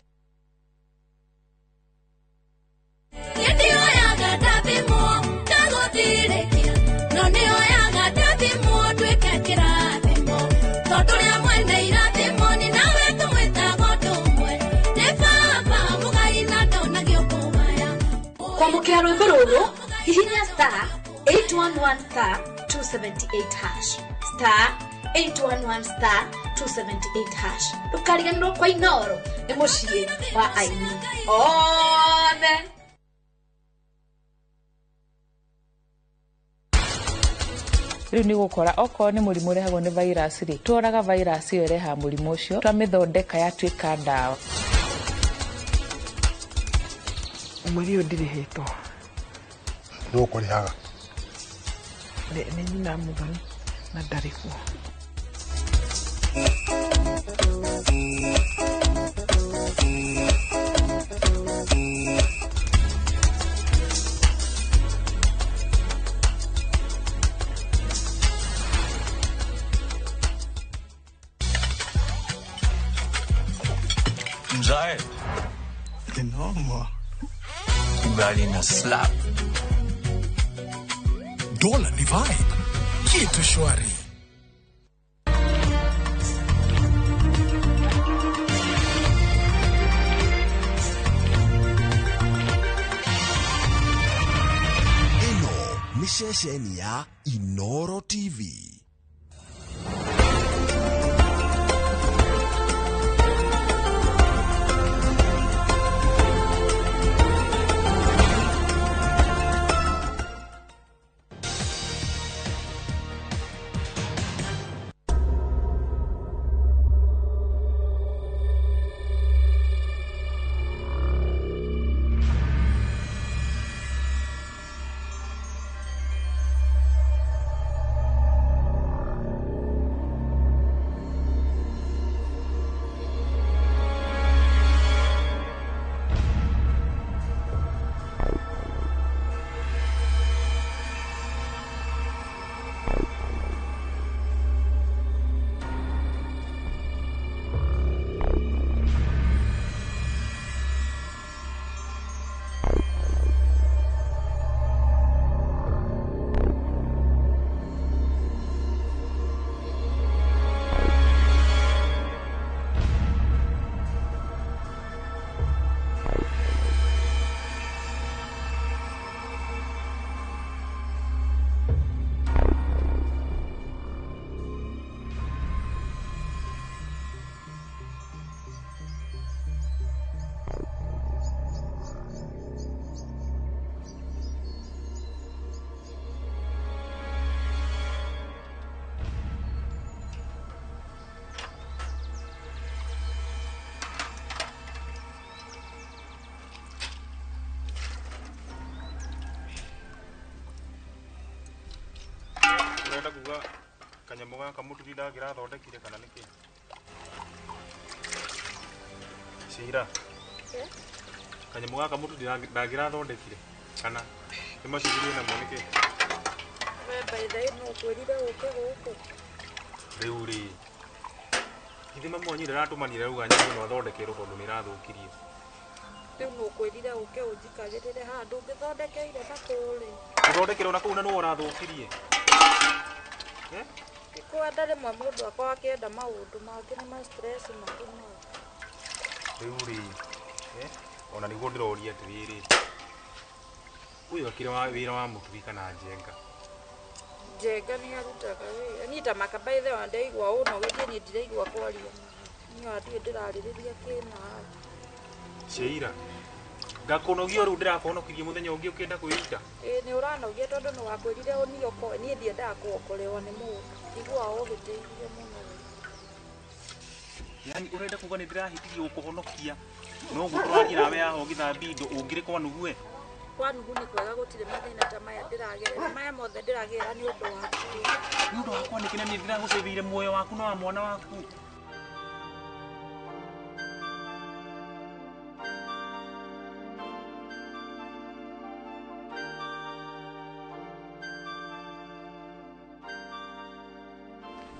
S4: Kwamũkĩra rwĩmbo rũrũ hihinya star 811 star 278 hash star 811 star 278 hash. Ndũkariganĩrwo kwa Inooro nĩ mũciĩ wa aini othe.
S5: Rĩu nĩ gũkora okorwo nĩ mũrimũ ũrehagwo nĩ virus rĩ, tworaga virus ĩyo ĩrehaga mũrimũ ũcio, twamĩthondeka yatuĩka ndawa. Mweri ũyũ ndirĩhĩtwo.
S6: Nũ ũkũrĩhaga?
S5: Nĩ nyina Mũthoni na ndarĩ kuo.
S7: Mzae. Noma. Ugali na slap.
S8: Dola ni vibe. Kitu shwari.
S3: Ĩno nĩ ceceni ya Inoro TV.
S6: Urenda kuga kanyamũ gaka mũturi ndangĩrathondekire kana nĩkĩ? Cira. Kanyamũ gaka mũturi ndangĩrathondekire kana nĩ macigirie namo nĩkĩ?
S4: We by the way no kwĩrire ũke gũkũ.
S6: Rĩu rĩ, githĩ mamu wanyu ndaratũmanire auga nyamũ ĩno athondekerwo tondũ nĩ ĩrathũkirie.
S4: Rĩu no kwĩrire ũke ũnjikarĩrĩre haha ndũngĩthondekeire na kũrĩ.
S6: Gũthondekerwo na kũu na nĩwe ũrathũkirie.
S4: Kwenda rĩmwe mũndũ akorwo akĩenda maũndũ mangĩ nĩ ma stress mangĩ mau.
S6: Rĩu rĩ, ona nĩguo ndĩroria atĩrĩrĩ, ũyũ akĩrĩ wĩra wa mũturi kana njenga?
S4: Njenga nĩ arutaga wĩra. Niĩ ta maka by the way ndaigua ũnogetie niĩ ndiraigua kwaria. Niĩ ona ndiũĩ ndĩrarĩrĩria kĩna haha.
S6: Sheila, ngakũnogia rĩu ndĩrakũhonokirie mũthenya ũngĩ ũkĩenda kwĩita.
S4: Ĩĩ nĩ ũranogia tondũ nĩ wakwĩrire ũniokoe. Niĩ ndiendaga kuokolewa nĩ mũndũ. Njiguaga ũhĩtĩirie mũno.
S6: Yaani ũrenda kuga nĩ ndĩrahĩtirie gũkũhonokia no ũguo tũrathiĩ nawe haha ũgĩthambia indo ũngĩrĩ kwa Nuhu?
S4: Kwa Nuhu nĩ kwega gũtirĩ mathĩna ta maya ndĩragerera. Maya mothe ndĩragerera nĩ ũndũ waku.
S6: Nĩ ũndũ wakwa nĩkĩ na niĩ ndĩragũcĩvĩire muoyo waku na wa mwana waku?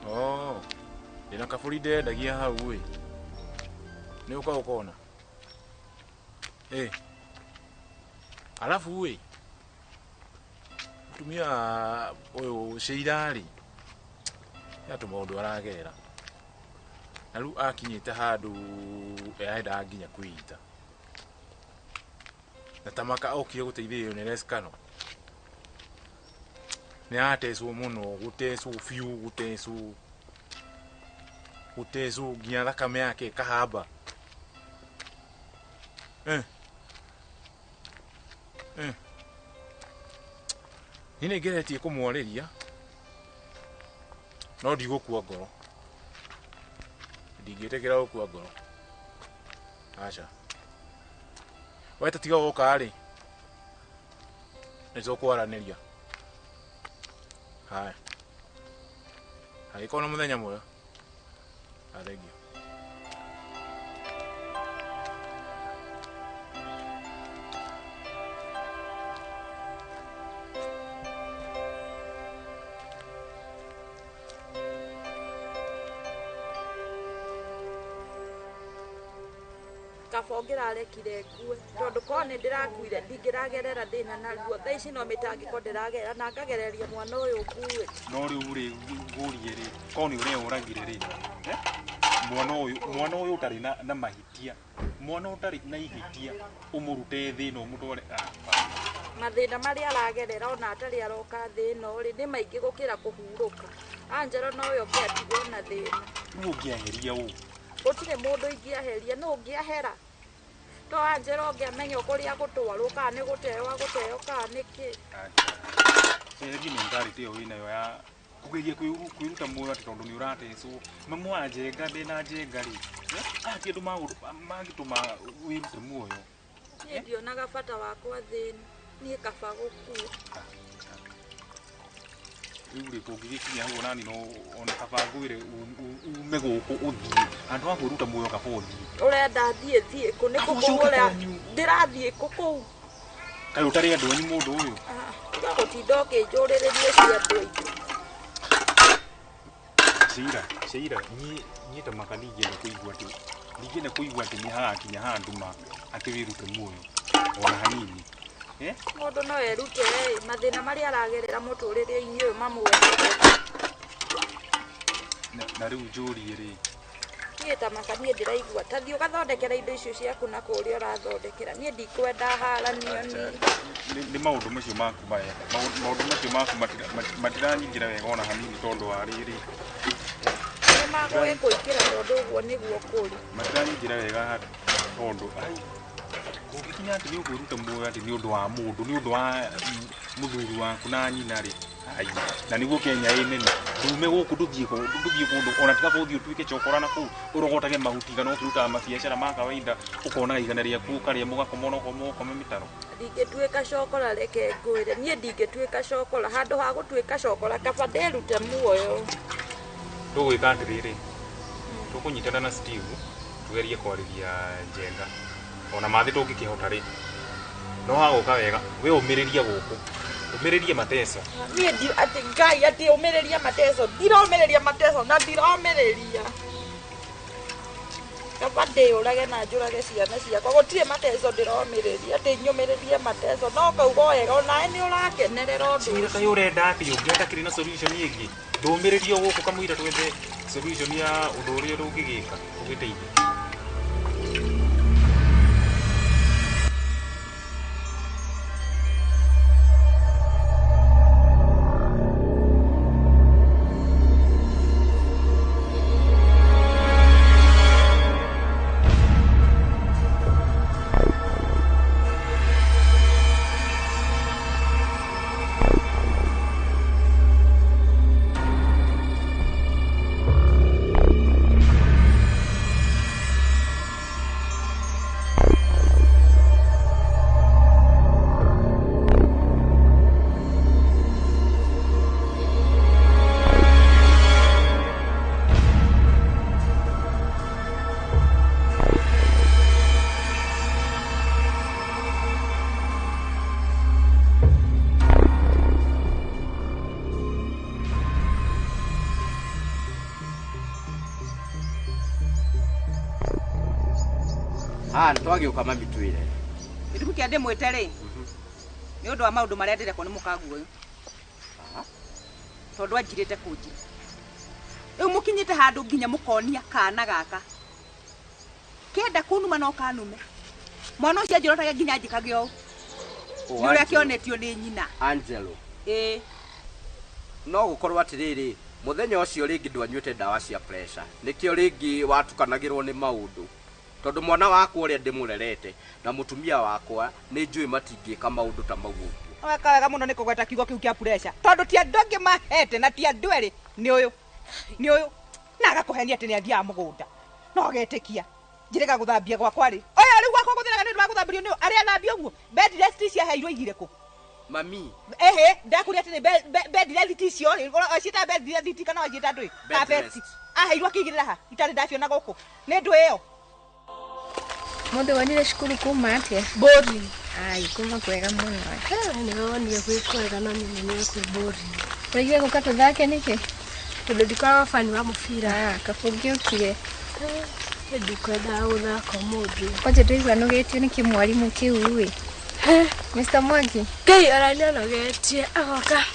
S9: Oh, ndĩna kabũri ndendagia hau ĩ. Nĩ ũka ũkona. Ĩ. Alafu ĩ. Mũtumia ũyũ Sheila rĩ, hena tũmaũndũ aragerera. Na rĩu akinyĩte handũ arendaga nginya kwĩita. Na ta maka okire gũteithĩrĩrio nĩ Leskano. Nĩ aratecwo mũno, gũtecwo biũ, gũtecwo. Gũtecwo nginya thakame yake ĩkahamba. Niĩ nĩ ngeretie kũmwarĩria, no ndigũkua ngoro. Ndingĩtĩkĩra gũkua ngoro. Aca. We tatiga gũka rĩ, nĩ tũkwaranĩria. Haya. Agĩkorwo na mũthenya mwega. Thengiũ.
S4: Kaba ũngĩrarekire ngue tondũ korwo nĩ ndĩrakuire ndingĩragerera thĩna naruo. Thaa ici no mĩtangĩko ndĩragerera na ngagereria mwana ũyũ ngue.
S6: No rĩu rĩ, ngũrie rĩ, korwo nĩ ũreũragire rĩ, mwana ũyũ ũtarĩ na mahĩtia, mwana ũtarĩ na ihĩtia, ũmũrute thĩ ĩno ũmũtware.
S4: Mathĩna marĩa aragerera ona atarĩ aroka thĩ ĩno rĩ, nĩ maingĩ gũkĩra kũhurũka. Angelo nowe ũngĩatigwo na thĩna.
S6: Rĩu ũngĩaheria ũ?
S4: Gũtirĩ mũndũ ingĩaheria, nũ ũngĩahera? To Angelo ũngĩamenya kũrĩa gũtwarwo kana nĩ gũteo agũteo kana nĩ kĩ.
S6: Cenjia mentality ĩyo wĩnayo ya kũgeria kwĩruta muoyo atĩ tondũ nĩ ũratecwo. Mamu wa Njenga ndĩna Njenga rĩ, aya ti andũ mangĩtũma wĩrute muoyo.
S4: Niĩ ndionaga bata wakwa thĩ ĩno, niĩ kaba gũkua.
S6: Rĩu rĩ, kũngĩgĩkinya hau onani no ona kaba ngwĩre ume gũkũ ũthiĩ. Handũ ha kwĩruta muoyo kaba ũthiĩ.
S4: Ũrenda thiĩ thiĩ kũ? Nĩ kũ kũu ũrĩa ndĩrathiĩ kũ kũu?
S6: Kaĩ ũtarĩ andũ anyu mũndũ ũyũ?
S4: Tiga gũtinda ũkĩnjũrĩrĩria cia andũ aitũ.
S6: Sheila, Sheila, niĩ ta maka ndingĩenda kũigua atĩ ndingĩenda kũigua atĩ nĩ harakinya handũ ma atĩ wĩrute muoyo ona hanini.
S4: Mũndũ no erute mathĩna marĩa aragerera mũtũrĩre-inĩ ũyũ mamwehere.
S6: Na rĩu njũrie rĩ,
S4: niĩ ta maka niĩ ndĩraigua ta thiĩ ũgathondekera indo icio ciaku na kũrĩa ũrathondekera. Niĩ ndikwenda haranio niĩ.
S6: Nĩ maũndũ macio maku mareka, maũndũ macio maku matiranyingĩra wega ona hanini tondũ wa rĩrĩ.
S4: Nĩ magũgĩkũingĩra tondũ ũguo nĩguo kũrĩ.
S6: Matiranyingĩra wega tondũ ai kũngĩkinya atĩ nĩ ũkwĩruta muoyo atĩ nĩ ũndũ wa mũndũ, nĩ ũndũ wa mũthuri waku na nyina rĩ, ai na nĩguo Kenya ĩ nene. Ndume gũkũ ndũthiĩ kũndũ ona tiga ũthiĩ ũtuĩke chokora na kũu ũrogotage mahuti kana ũkĩrutaga mabiacara ma kawaida ũkona igana rĩaku ũkarĩa mũgakoma ona okorwo mũgũkoma mĩtaro.
S4: Ndingĩtuĩka cokora, reke ngwĩre niĩ ndingĩtuĩka cokora. Handũ ha gũtuĩka cokora kaba ndĩrute muoyo.
S6: Tũgwĩka atĩrĩrĩ, tũkũnyitana na Steve tũgerie kwarĩria Njenga ona mathĩ tũngĩkĩhota rĩ, no hagũka wega. We ũmĩrĩrie gũkũ, ũmĩrĩrie mateso.
S4: Niĩ ndi atĩ Ngai atĩ ũmĩrĩrie mateso, ndiromĩrĩria mateso na ndiromĩrĩria. Kaba ndĩyũrage na njũrage ciana ciakwa, gũtirĩ mateso ndĩromĩrĩria, atĩ nyũmĩrĩrie mateso no kauga wega onawe nĩ ũrakenerera ũndũ
S6: ũcio. Kaĩ ũrenda atĩ ũngĩ atakĩrĩ na solution ĩngĩ? Ndũmĩrĩrie gũkũ kamũira twethe solution ya ũndũ ũrĩa ũngĩgĩka ũgĩteithie.
S10: Twagĩũka mami twĩre.
S11: Gĩtũmi kĩa ndĩmwĩte rĩ, nĩ ũndũ wa maũndũ marĩa ndĩrekwo nĩ mũkaguo ũyũ. Tondũ anjirĩte kũnjira. Rĩu mũkinyĩte handũ nginya mũkonia kana gaka. Kenda kũnuma no kanume. Mwana ũcio anjorotaga nginya njĩkage ũũ. Nĩ ũrĩa kĩonetio nĩ nyina.
S10: Angelo.
S11: Ĩĩ.
S10: No gũkorwo atĩrĩrĩ, mũthenya ũcio rĩngĩ ndwanyuĩte ndawa cia pressure. Nĩkĩo rĩngĩ watukanagĩrwo nĩ maũndũ. Tondũ mwana wakwa ũrĩa ndĩmũrerete na mũtumia wakwa nĩ njũĩ matingĩka maũndũ ta mau ũguo.
S11: Weka wega mũno nĩ kũgweta kiugo kĩu kĩa pressure. Tondũ ti andũ angĩ mahete na ti andũ erĩ, nĩ ũyũ. Nĩ ũyũ. Na agakũhenia atĩ nĩ athiaga mũgũnda. No agetĩkia. Njĩrĩga gũthambia gwakwa rĩ. Ũyũ rĩu Gwakwa gũtheraga nĩ ũndũ wa gũthambĩrio nĩ arĩa thambio ũguo. Bed rest ciaheirwo igire kũ?
S10: Mami.
S11: Ehe, ndakũria atĩrĩ bed rest icio rĩ, ciĩta bed rest kana waciĩta ndũĩ?
S10: Bed rest.
S11: Aheirwo akĩigĩrĩra ha? Itarĩ ndaciona gũkũ. Nĩ ndũĩ ĩyo.
S12: Mũndũ wonire cukuru kuma atĩa?
S13: Boring.
S12: Ai, kuma kwega mũno.
S13: Nĩwe wonire gwĩ kwega no niĩ nyonire kwĩ boring.
S12: Ũraigua gũka tũthake nĩkĩ?
S13: Tondũ ndikoragwo fan wa mũbira.
S12: Ah, kaba ũngĩokire.
S13: Ndikwendaga gũthaka ũmũthĩ.
S12: Kwanja ndĩraigua nũgĩtio nĩ kĩmwarimũ kĩu ĩ. Mr. Mwangi.
S13: Ngai aranyonogetie agoka.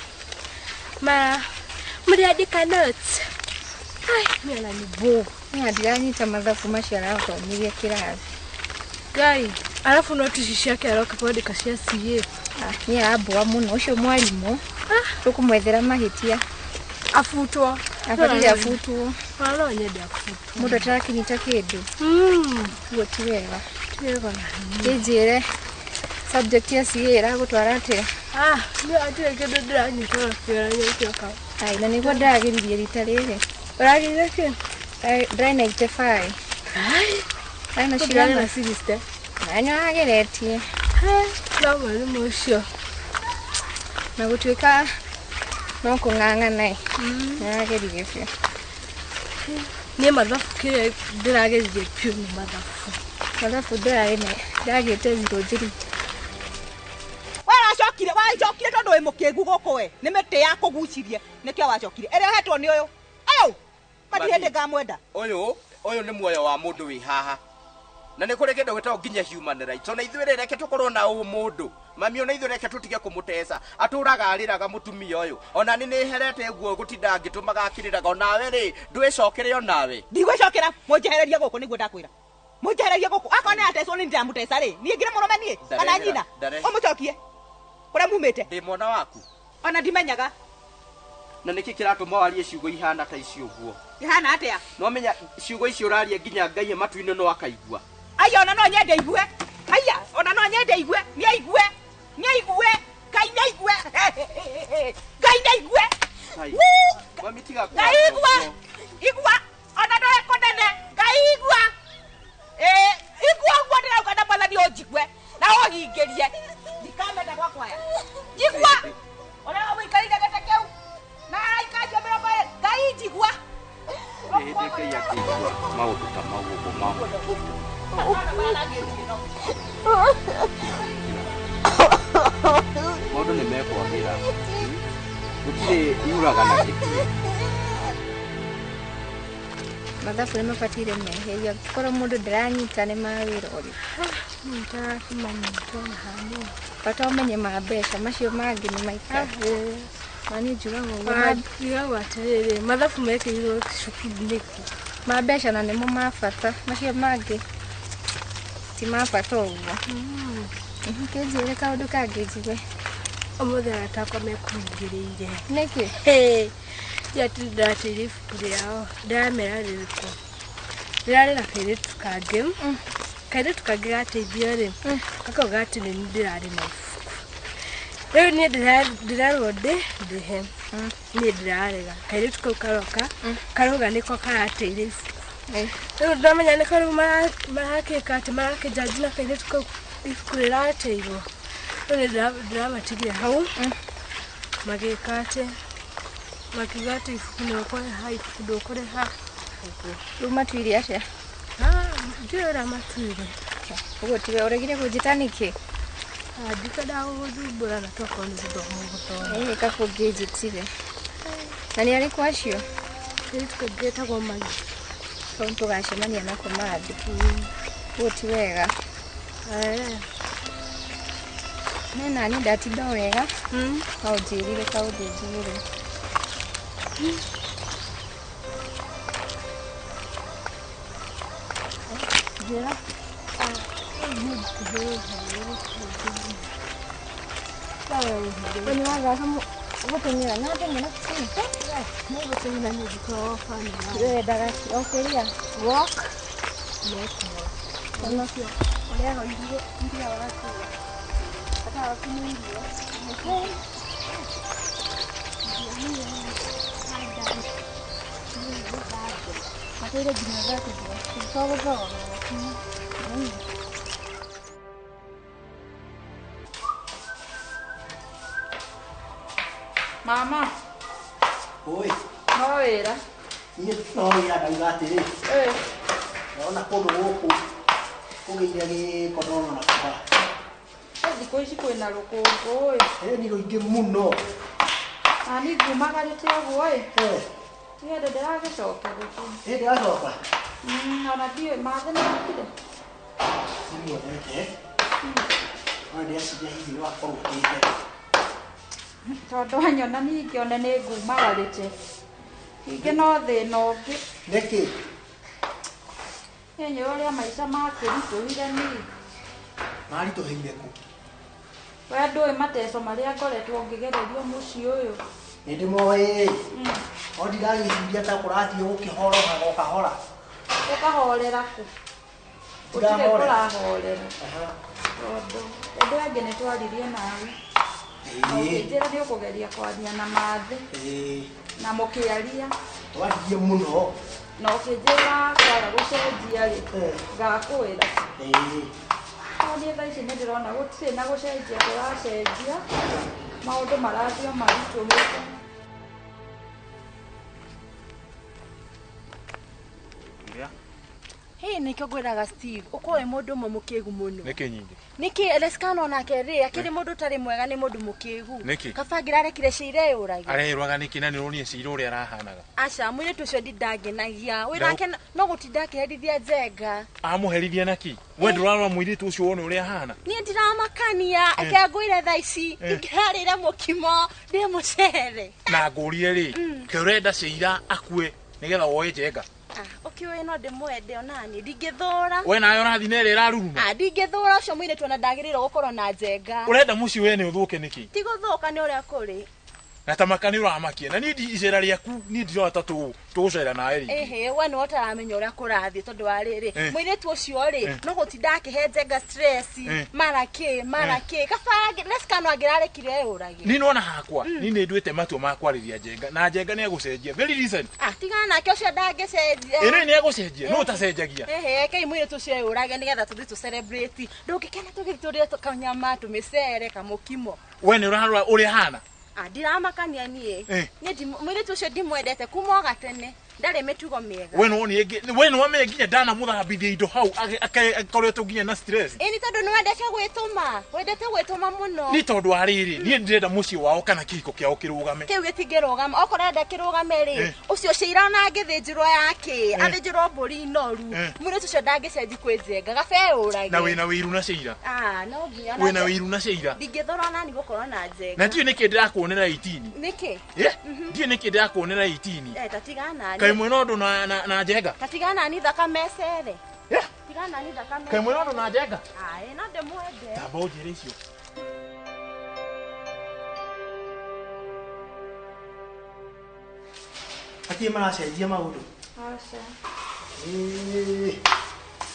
S13: Mara mũrĩandĩka notes. Ai, niĩ ona nĩ bore.
S12: Niĩ ndiranyita mathabu macio arathomithia kĩrathi.
S13: Ngai, arabu noti ici ciake aroka kwandĩka cia CA.
S12: Niĩ arambũa mũno ũcio mwarimũ. Tũkũmwethera mahĩtia.
S13: Abutwo.
S12: Abatiĩ abutwo.
S13: Ona no nyende abutwo.
S12: Mũndũ atarakĩnyita kĩndũ. Ũguo ti wega.
S13: Ti wega na hanini.
S12: Kĩnjĩre subject ya CA ĩragũtwara atĩa?
S13: Ah, niĩ hatirĩ kĩndũ ndĩranyita ona kĩgeranio gĩoka.
S12: Ai, na nĩguo ndĩrageririe rita rĩrĩ.
S13: Ũrageririe kĩ?
S12: Ndĩrarĩ 95.
S13: Ai.
S12: Ndĩrarĩ na
S13: Ndĩrarĩ
S12: cigana?
S13: na 60.
S12: Na nĩwageretie.
S13: No mwarimũ ũcio.
S12: Na gũtuĩka no kũng'ang'ana ĩ. Nĩwageririe biũ.
S13: Niĩ mathabu kĩrĩa ndĩrageririe biũ nĩ mathabu.
S12: Mathabu ndĩrarĩ na ndagĩte 03.
S11: Wacokire wacokire tondũ wĩ mũkĩgu gũkũ we. Nĩ mĩtĩ ya kũgucirie nĩkĩo wacokire. Ĩrĩa ũhetwo nĩ ũyũ. Ũyũ! Matirĩ hĩndĩ ngamwenda.
S10: Ũyũ, ũyũ nĩ muoyo wa mũndũ wĩ haha. Na nĩ kũrĩ kĩndũ gĩtagwo nginya human rights. Ona ithuĩ rĩ, reke tũkorwo na ũmũndũ. Mami ona ithuĩ reke tũtige kũmũteca. Atũraga arĩraga mũtumia ũyũ. Ona nĩ nĩherete guo gũtinda ngĩtũmaga akĩrĩraga. Onawe rĩ, ndwĩcokere onawe.
S11: Ndigwĩcokera, mũnjehererie gũkũ nĩguo ndakwĩra. Mũnjehererie gũkũ. Akorwo nĩ atecwo nĩ ndĩramũteca rĩ. Niĩ ngĩrĩ mũrũme niĩ kana nyina. Ũmũcokie. Kũrĩa mumĩte.
S10: Ndĩ mwana waku.
S11: Ona ndimenyaga.
S10: Na nĩkĩ kĩratũma warie ciugo ihana ta icio ũguo?
S11: Ihana atĩa?
S10: No menya ciugo icio ũraria nginya Ngai e matu-inĩ no akaigua.
S11: Aya ona no nyende igue. Aya ona no nyende igue. Nĩ aigue. Nĩ aigue. Ngai nĩ aigue. Ngai nĩ aigue.
S10: Mami tiga
S11: Ngai igua. Igua. Ona no ekũnene. Ngai igua. Igua ũguo ndĩrauga na Mwathani ũnjigue. Na ũhingĩrie. Ndikamenda gwakwa aya. Igua. Ona ũikarĩire gĩtĩ kĩu. Na araika acio 20. Ngai njigua.
S10: Hĩndĩ Ngai angĩigua maũndũ ta mau ũguo ma maũndũ nĩ mekwagĩra. Gũtirĩ yuraga na gĩkuũ.
S12: Mathabu nĩ mabataire meherio. Angĩkorwo mũndũ ndaranyita nĩ ma wĩra ũrĩkũ?
S13: Nĩndĩrakĩmanyita ona hanini.
S12: Bata ũmenye ma mbeca, macio mangĩ nĩ maikara. Na niĩ njugaga ũguo.
S13: Njugagwo atĩrĩrĩ, mathabu mekĩrirwo cukuru nĩkĩ?
S12: Ma mbeca na nĩmo ma bata, macio mangĩ ti ma bata ũguo. Kĩnjĩre kaũndũ kangĩ njigue.
S13: Ũmũthĩ arata akwa mekũhingĩrĩire.
S12: Nĩkĩ?
S13: Atĩ ndĩrateire ibuku rĩao, ndĩramera rĩrĩkũ. Ndĩrarĩ na kairĩtu kangĩ. Kairĩtu kangĩ gateithio rĩ, gakauga atĩ nĩ niĩ ndĩrarĩ na ibuku. Rĩu niĩ ndĩrerwo ndĩhe. Niĩ ndĩrarega. Kairĩtu kau karoka, karauga nĩko karateire ibuku. Rĩu ndamenya nĩko rĩu marakĩka atĩ marakĩnjanji na kairĩtu kau ibuku rĩrateirwo. Rĩu nĩ ndĩramatigire hau, magĩka atĩ makiuga atĩ ibuku nĩ ũkũrĩha, ibuku ndũkũrĩha.
S12: Rĩu matuire atĩa?
S13: Ndiũĩ ũrĩa matuire.
S12: Ũguo tiwe ũregire kũnjĩta nĩkĩ?
S13: Ndikwendaga gũgũthumbũra na tokorwo nĩ gũthoma ũgũthoma.
S12: Ĩĩ kaba ũngĩnjĩtire. Na nĩ arĩkũ acio?
S13: Kairĩtu kangĩ getagwo Magi.
S12: Kau tũgacemania nako mathi. Ũguo ti wega. Nĩ nani ndatinda o wega. No ũnjĩrire kaũndũ njugire. Njĩra. Nĩ wathaka gũteng'era na teng'era
S13: Nĩ gũteng'era nĩ ndikoragwo fan wa.
S12: Wendaga o kĩrĩa?
S13: Walk. Netball.
S12: Ũrĩaga irio ũgakua. Bata waku nĩ irio. Mateire nginya thaa kĩmwe. Tũgĩcoka gũthoma.
S4: Mama.
S3: Oi.
S4: No wĩra.
S3: Niĩ no wĩra ndauga atĩrĩ. Ndona kũndũ gũkũ kũgĩire gĩko ndona na kũhara.
S4: Thikũ ici kwĩna rũkũngũ ĩ.
S3: Ĩ nĩ rũingĩ mũno.
S4: Na niĩ ngumagarĩte ũguo ĩ. Niĩ ndĩ ndĩragĩcokerete.
S3: Ĩ ndĩracoka?
S4: Ona ndiũĩ mathĩ nĩ mokire.
S3: Nĩmuonete. No ndĩreciria hihi nĩ wakorwo ũkĩte.
S4: Tondũ wanyona ningĩ one nĩ ngumagarĩte. Ningĩ no thĩna ũngĩ.
S3: Nĩkĩ?
S4: Nĩ ũrĩa maica makĩritũhire niĩ.
S3: Maritũhĩire kũ?
S4: We ndũĩ mateco marĩa ngoretwo ngĩgererio mũciĩ ũyũ.
S3: Nĩ ndĩmoĩ. O ndiragĩciria ta kũrathiĩ gũkĩhorohaga o kahora.
S4: Ũkahorera kũ? Gũtirĩ kũrahorera. Tondũ ũndũ angĩ nĩ twaririe nawe. Ũkĩnjĩra nĩ ũkũgeria kwaria na Mathĩ. Na mũkĩaria.
S3: Twaririe mũno.
S4: Na ũkĩnjĩra kwaga gũcenjia rĩ, ngakwĩra. No niĩ thaa ici nĩ ndĩrona gũtirĩ na gũcenjia kũracenjia. Maũndũ marathiĩ o maritũhĩte.
S13: Hĩ nĩkĩo ngwĩraga Steve, ũkorwo wĩ mũndũ ũmwe mũkĩgu mũno.
S9: Nĩkĩ nyingĩ?
S13: Nĩkĩ Leskano onake rĩ, akĩrĩ mũndũ ũtarĩ mwega nĩ mũndũ mũkĩgu.
S9: Nĩkĩ?
S13: Kaba angĩrarekire Sheila eyũrage.
S9: Arerwaga nĩkĩ na nĩũronire Sheila ũrĩa arahanaga?
S13: Aca, mũirĩtu ũcio ndindangenagia. Wĩrake no gũtinda akĩherithia Njenga.
S9: Amũherithia nakĩ? We ndũrarora mũirĩtu ũcio wone ũrĩa ahana?
S13: Niĩ ndiramakania, eke ngwĩre thaa ici, ingĩrarĩire mũkimo, ndĩ mũcere.
S9: Na ngũrie rĩ, ke ũrenda Sheila akue nĩgetha woe Njenga?
S13: Ũkĩũĩ no ndĩmwende onani, ndingĩthũra.
S9: We nawe ũrathiĩ na ĩrĩa ĩraruruma?
S13: Ndingĩthũra ũcio mũirĩtu ona ndagĩrĩirwo gũkorwo na Njenga.
S9: Ũrenda mũciĩ wene ũthũke nĩkĩ?
S13: Ti gũthũka nĩ ũrĩa kũrĩ.
S9: Na ta maka nĩ ũramakia. Na niĩ icera rĩaku niĩ ndirona ta tũgũcera nawe rĩngĩ.
S13: Ĩhĩ, we nĩwe ũtaramenya ũrĩa kũrathiĩ tondũ wa rĩrĩ. Mũirĩtu ũcio rĩ, no gũtinda akĩhe Njenga stress, mara kĩ, mara kĩ. Kaba Leskano angĩrarekire eyũrage.
S9: Niĩ nĩwona hakwa, niĩ nĩ nduĩte matua ma kwarĩria Njenga, na Njenga nĩ egũcenjia. Very recent.
S13: Tigana nake ũcio ndangĩcenjia.
S9: Ĩ nĩ egũcenjia, no ũtacenjagia.
S13: Ĩhĩ, rekei mũirĩtu ũcio eyũrage nĩgetha tũthiĩ tũ celebrate. Ndũngĩkena tũgĩthiĩ tũrĩe kanyama, tũmĩcere, kamũkimo.
S9: We nĩ ũrarora ũrĩa ahana?
S13: Ndiramakania niĩ. Niĩ mũirĩtu ũcio ndimwendete kuma o gatene. Ndarĩ mĩtugo mĩega.
S9: We nĩwamenya nginya ndanamũthambithia indo hau akoretwo nginya na stress.
S13: Ĩ nĩ tondũ nĩwendete gwĩtũma, wendete gwĩtũma mũno.
S9: Nĩ tondũ wa rĩrĩ, niĩ ndĩrenda mũciĩ wao kana kĩhiko kĩao kĩrũgame.
S13: Kĩu gĩtingĩrũgama, okorwo arenda kĩrũgame rĩ, ũcio Sheila ona angĩthĩnjĩrwo yake, athĩnjĩrwo mbũri noru, mũirĩtu ũcio ndangĩcenji kwĩ Njenga, gaba eyũrage.
S9: Na wĩna wĩiru na Sheila.
S13: No nginya.
S9: Wĩna wĩiru na Sheila.
S13: Ndingĩthũra onani gũkorwo na Njenga.
S9: Na ndiũĩ nĩkĩ ndĩrakuonera 18.
S13: Nĩkĩ?
S9: Ndiũĩ nĩkĩ ndĩrakuonera 18.
S13: Ta tigana nani.
S9: Kaĩ mwĩna ũndũ na Njenga?
S13: Ta tigana nani thakame ĩcere. Tigana nani thakame.
S9: Kaĩ mwĩna ũndũ na Njenga?
S13: Aĩ, no ndĩmwende.
S9: Tamba ũnjĩre icio.
S3: Hatirĩ maracenjia maũndũ?
S4: Aca.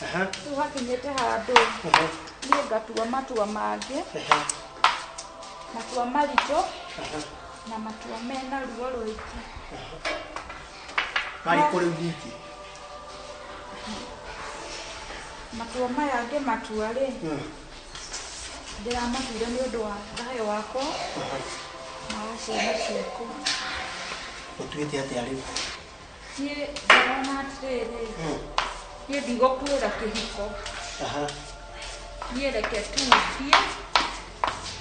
S3: Aha.
S4: Rĩu hakinyĩte handũ niĩ ngatua matua mangĩ, matua maritũ na matua mena ruo rũingĩ.
S3: Marĩkũ rĩu ningĩ?
S4: Matua maya ngĩmatua rĩ, ndĩramatuire nĩ ũndũ wa thayũ wakwa na wa ciana ciakwa.
S3: Ũtuĩte atĩa rĩu?
S4: Niĩ ndĩrona atĩrĩrĩ, niĩ ndigũkuĩra kĩhiko. Niĩ reke tu thiĩ,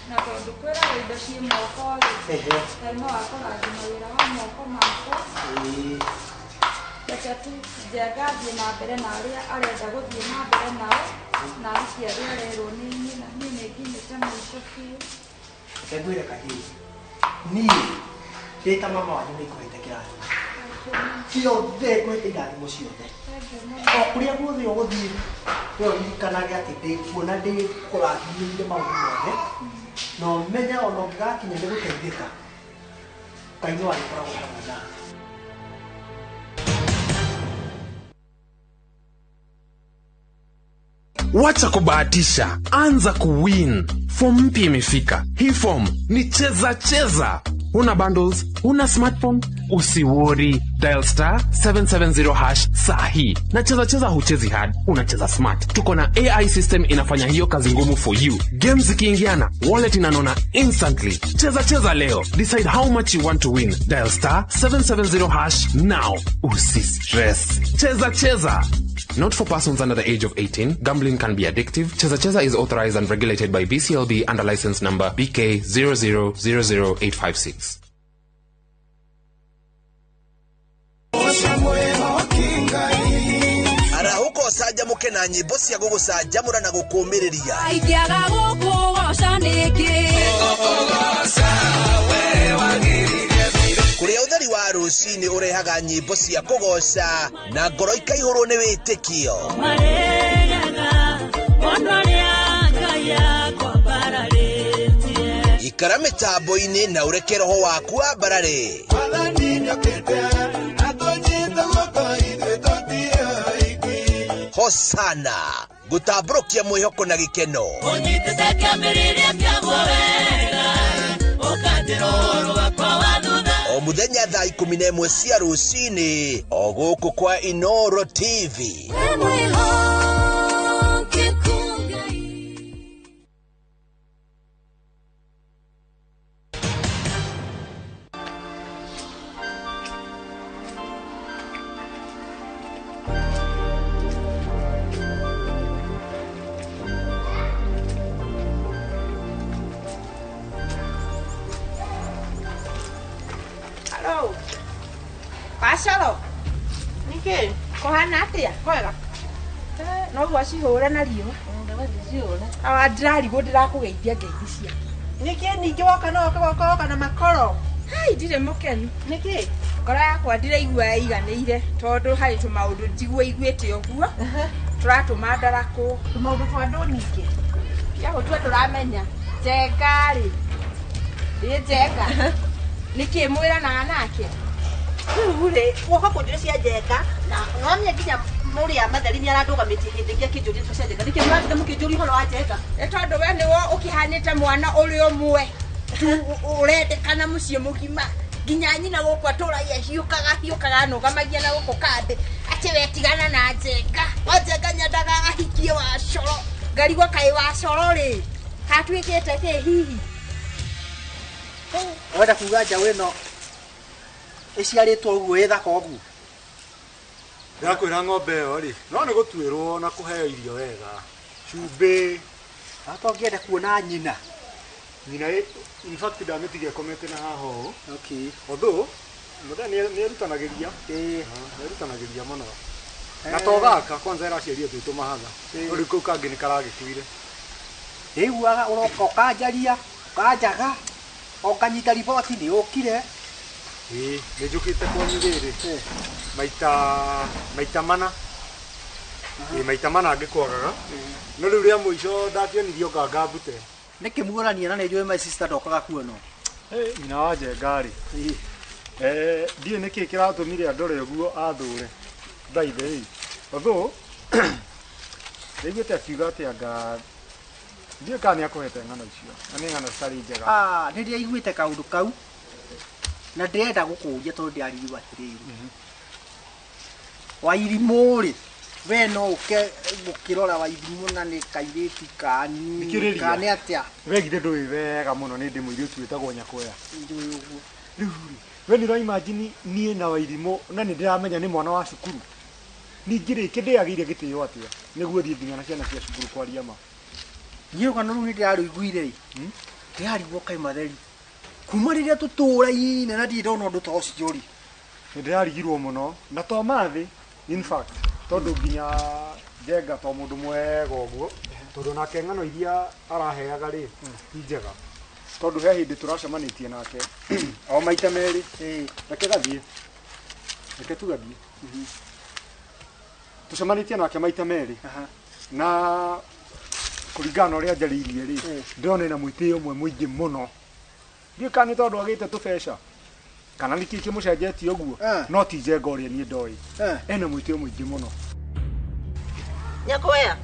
S4: na tondũ kwĩraga indo ciĩ moko rĩ, Ngai no akũrathima wĩra wa moko makwa. Reke tu Njenga athiĩ na mbere na arĩa arenda gũthiĩ na mbere nao, na ahikie arĩa arerwo nĩ nyina. Niĩ nĩ nginyĩte mũico biũ.
S3: Reke ngwĩre kahĩĩ, niĩ ndĩ ta mama wanyu nĩ ngũhete kĩrathimo ciothe, ngũhete irathimo ciothe. O kũrĩa guothe ũgũthiĩ, we ũririkanage atĩ ndĩkuona ndĩkũrathimĩire maũndũ mothe, na ũmenye ona ũngĩgakinya nĩ gũteithĩka, Ngai no arĩkoragwo hamwe nawe.
S14: Wacha kubahatisha, anza kuwin. Form mpya imefika. Hii form ni cheza cheza. Huna bundles, huna smartphone, Usiworry, dial star 770 hash sahi. Na cheza cheza huchezi hard, unacheza smart. Tuko na AI system inafanya hiyo kazi ngumu for you. Games zikiingiana, wallet inanona instantly. Cheza cheza leo. Decide how much you want to win. Dial star 770 hash now. Usistress. Cheza cheza. Not for persons under the age of 18. Gambling can be addictive. Cheza Cheza is authorized and regulated by BCLB under license number BK 0000856.
S15: Arahũka ũcanjamũke na nyĩmbo cia gũgũcanjamũra na gũkũũmĩrĩria.
S16: Ingĩaga gũkũgoca nĩkĩ?
S15: Kũrĩa ũtheri wa rũcinĩ ũrehaga nyĩmbo cia kũgoca na ngoro ikaihũrwo nĩ wĩtĩkio. Ikara mĩtambo-inĩ na ũreke roho waku wambarare. Hosana gũtambũrũkia mwĩhoko na gĩkeno. O mũthenya thaa 11 cia rũcinĩ o gũkũ kwa Inoro TV.
S11: Hello. Wacoro. Nĩkĩ? Kũhana atĩa? Kwega. No gwacihũra na riũa. Awa ndĩrarigwo ndĩrakũgeithia ngeithi ciake.
S17: Nĩkĩ ningĩ woka no woka woka na makoro?
S11: Hai ndirĩ mũkenu.
S17: Nĩkĩ?
S11: Ngoro yakwa ndĩraigua ĩiganĩire tondũ harĩ tũmaũndũ njigua iguĩte ũguo. Tũratũma ndarakwo.
S17: Tũmaũndũ twa andũ ningĩ.
S11: Tia gũtua ndũramenya. Njenga rĩ. Ĩ njenga. Nĩkĩ mwĩranaga nake?
S17: Rĩu rĩ, woka kũnjũria cia Njenga na nonye nginya mũrĩa Matheri nĩ arandũgamĩtie hĩndĩ ĩngĩ akĩnjũria cia Njenga. Nĩkĩ mũratinde mũkĩnjũria ũhoro wa Njenga?
S11: Nĩ tondũ we nĩwe ũkĩhanĩte mwana ũrĩ ũmwe tu ũrendekana mũciĩ mũgima nginya nyina gũkũ atũragia hiũkaga hiũkaga nũgamagia na gũkũ kambĩ atĩ we tigana na Njenga. Wa Njenga nyendaga ahikie Wacoro. Ngarigwo kaĩ Wacoro rĩ hatuĩkĩte kĩ hihi?
S18: Wenda kuga njaũ ĩno ĩciarĩtwo ũguo ĩthaka ũguo?
S19: Ndĩrakwĩra ng'ombe ĩyo rĩ, no nĩ gũtuĩrwo na kũheo irio wega, cumbĩ.
S18: Hata ũngĩenda kuona nyina.
S19: Nyina in fact ndamĩtiga ĩkomete na haha ũũ.
S18: Okay.
S19: Although mũthenya nĩ erutanagĩria. Nĩ erutanagĩria mũno. Na to gaka kwanza ĩraciarire twĩ tũmahatha. No rĩu kau kangĩ nĩ karagĩkuire.
S18: Ndĩiguaga ũroka ũkanjaria, ũkanjaga, ũkanyita riboti nĩ ũkire.
S19: Ĩĩ, nĩ njũkĩte kwanyu rĩrĩ. Maita mana. Ĩĩ, maita mana ngĩkwagaga. No rĩu rĩa mũico ndakĩonirio nganga mbute.
S18: Nĩkĩ muorania na nĩ njũĩ my sister ndokaga kuonwo?
S19: Nyina wa Njenga rĩ. Ndiũĩ nĩkĩ kĩratũmire andore ũguo athũre. By the way. Although ndaiguĩte akiuga atĩ anga ndiũĩ kana nĩ akũhete ng'ano icio. Na nĩ ng'ano citarĩ njega.
S18: Ah, nĩ ndĩraiguĩte kaũndũ kau. Na ndĩrenda gũkũria tondũ ndĩrarigwo atĩrĩrĩ. Wairimũ rĩ, we no ũke gũkĩrora Wairimũ na nĩ kairĩtu kanyu kana nĩ atĩa?
S19: We githĩ ndũĩ wega mũno nĩ ndĩ mũirĩtu wĩtagwo Nyakwea.
S18: Njũĩ ũguo.
S19: Rĩu rĩ, we nĩ ũraimagine niĩ na Wairimũ na nĩ ndĩramenya nĩ mwana wa cukuru. Ningĩ rĩ, kĩndĩagĩire gĩtĩo atĩa nĩguo thiĩ nginya na ciana cia cukuru kwaria ma.
S18: Niĩ rũgano rũu nĩ ndĩrarũiguire rĩ, ndĩrarigwo kaĩ Matheri. Kuma rĩrĩa tũtũraine na ndirĩ ndona ũndũ ta ũcio rĩ.
S19: Nĩ ndĩrarigirwo mũno na to mathĩ in fact tondũ nginya Njenga to mũndũ mwega ũguo tondũ nake ng'ano iria araheaga rĩ ti njega tondũ he hĩndĩ tũracemanĩtie nake o maita merĩ. Reke gathiĩ, reke tu gathiĩ. Tũcemanĩtie nake maita merĩ na kũringana na ũrĩa njarĩirie rĩ ndĩrona ena mwĩtĩo ũmwe mũingĩ mũno. Ndiũĩ kana nĩ tondũ agĩte tũbeca kana nĩkĩ kĩmũcenjetie ũguo no ti Njenga ũrĩa niĩ ndoĩ. Ena mwĩtĩo mũingĩ mũno.
S17: Nyakwea,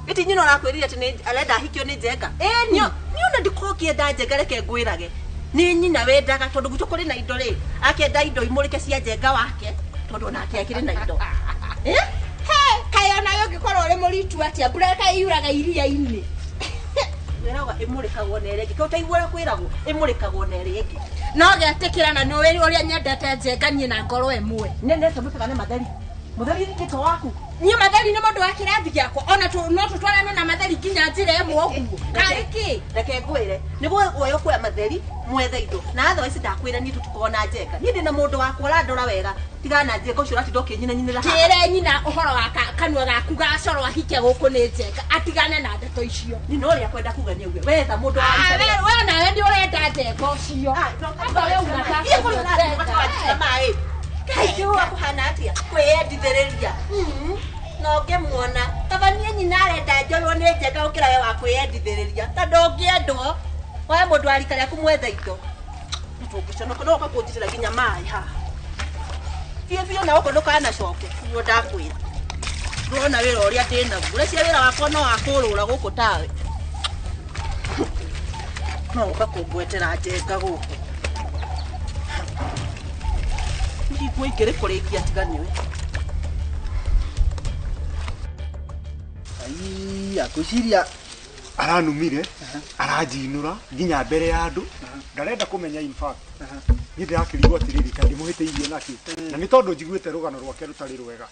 S17: gĩti nyina ũrakwĩrire atĩ nĩ arenda ahikio nĩ Njenga? Ĩni. Niĩ ona ndikorwo ngĩenda Njenga reke ngwĩrage. Nĩ nyina wendaga tondũ gwitũ kũrĩ na indo rĩ, akenda indo imũrĩke cia Njenga wake tondũ nake akĩrĩ na indo. Eh?
S20: He, kaĩ onawe ũngĩkorwo ũrĩ mũritu atĩa, mbura kaĩ yuraga iria-inĩ.
S17: Kwĩragwo ĩmũrĩkagwo na ĩrĩa ĩngĩ. Kĩu ũtaiguaga kwĩragwo ĩmũrĩkagwo na ĩrĩa ĩngĩ.
S20: No getĩkĩra na nĩũĩ ũrĩa nyendete Njenga niĩ na ngoro ĩmwe.
S17: Nĩ nĩtũmĩkaga nĩ Matheri. Mũtheri nĩ to waku.
S20: Niĩ Matheri nĩ mũndũ wa kĩrathi gĩakwa, ona no tũtwarane na Matheri nginya njĩra ĩmwe ũguo. Karĩ kĩ?
S17: Reke ngwĩre, nĩguo woyo kuoya Matheri mwethe indo. Na otherwise ndakwĩra niĩ tũtikoragwo na Njenga. Niĩ ndĩna mũndũ wakwa ũrandora wega. Tigana na Njenga ũcio ũratinda ũkĩnyinanyinĩra haha.
S20: Kĩre nyina ũhoro wa kanua gaku ga coro ahike gũkũ nĩ Njenga, atigane na ndeto icio.
S17: Niĩ no ũrĩa kwenda kuga nĩ ũguo. Wetha mũndũ wa
S20: Ah, we onawe nĩ ũrenda Njenga ũcio. Anga we unataka
S17: Niĩ kũrĩ ũrathiĩ maĩ. Kaingĩ ũkũhana atĩa? Kwĩyendithĩrĩria. Na ũngĩmuona, kaba niĩ nyina arenda njoywo nĩ Njenga gũkĩra we wa kwĩyendithĩrĩria. Ta ndũngĩendwo. Woe mũndũ wa rika rĩaku mwethe indo. Tũngĩconoka no ũka kũnjitĩra nginya maĩ haha. Biũ biũ na gũkũ ndũkanacoke, nĩguo ndakwĩra. Ndũrona wĩra ũrĩa ndĩnaguo. Ũreciria wĩra wakwa no wa kũrũra gũkũ tawe. No ũka kũngwetera Njenga gũkũ. Nguo ingĩrĩ kũrĩkia tiga nĩwe.
S18: Aiya, ngwĩciria
S19: aranumire, aranjinũra nginya mbere ya andũ. Ndarenda kũmenya in fact. Niĩ ndĩrakĩrigwo atĩrĩrĩ, kaĩ ndĩmũhĩtĩirie nakĩ? Na nĩ tondũ njiguĩte rũgano rwake rũtarĩ rwega.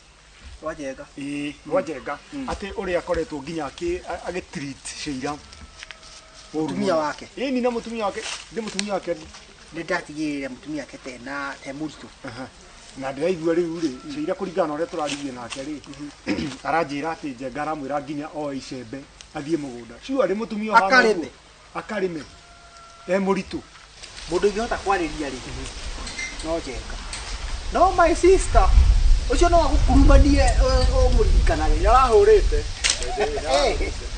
S18: Rwa Njenga.
S19: Ĩĩ, rwa Njenga. Atĩ ũrĩa akoretwo nginya agĩtreat Sheila.
S18: Mũtumia wake.
S19: Ĩni na mũtumia wake, ndĩ mũtumia wake.
S18: Nĩ ndatigĩrĩire mũtumia wake tena te mũritũ.
S19: Na ndĩraigua rĩu rĩ, Sheila kũringana na ũrĩa tũraririe nake rĩ, aranjĩra atĩ Njenga aramwĩra nginya oe icembe athiĩ mũgũnda. Sure nĩ mũtumia ũhana ũguo.
S18: Akarĩme.
S19: Akarĩme. E mũritũ.
S18: Mũndũ ingĩhota kwarĩria rĩ, no Njenga. No my sister, ũcio no agũkurumanie ũmũririkanage.
S19: Nĩ arahũrĩte.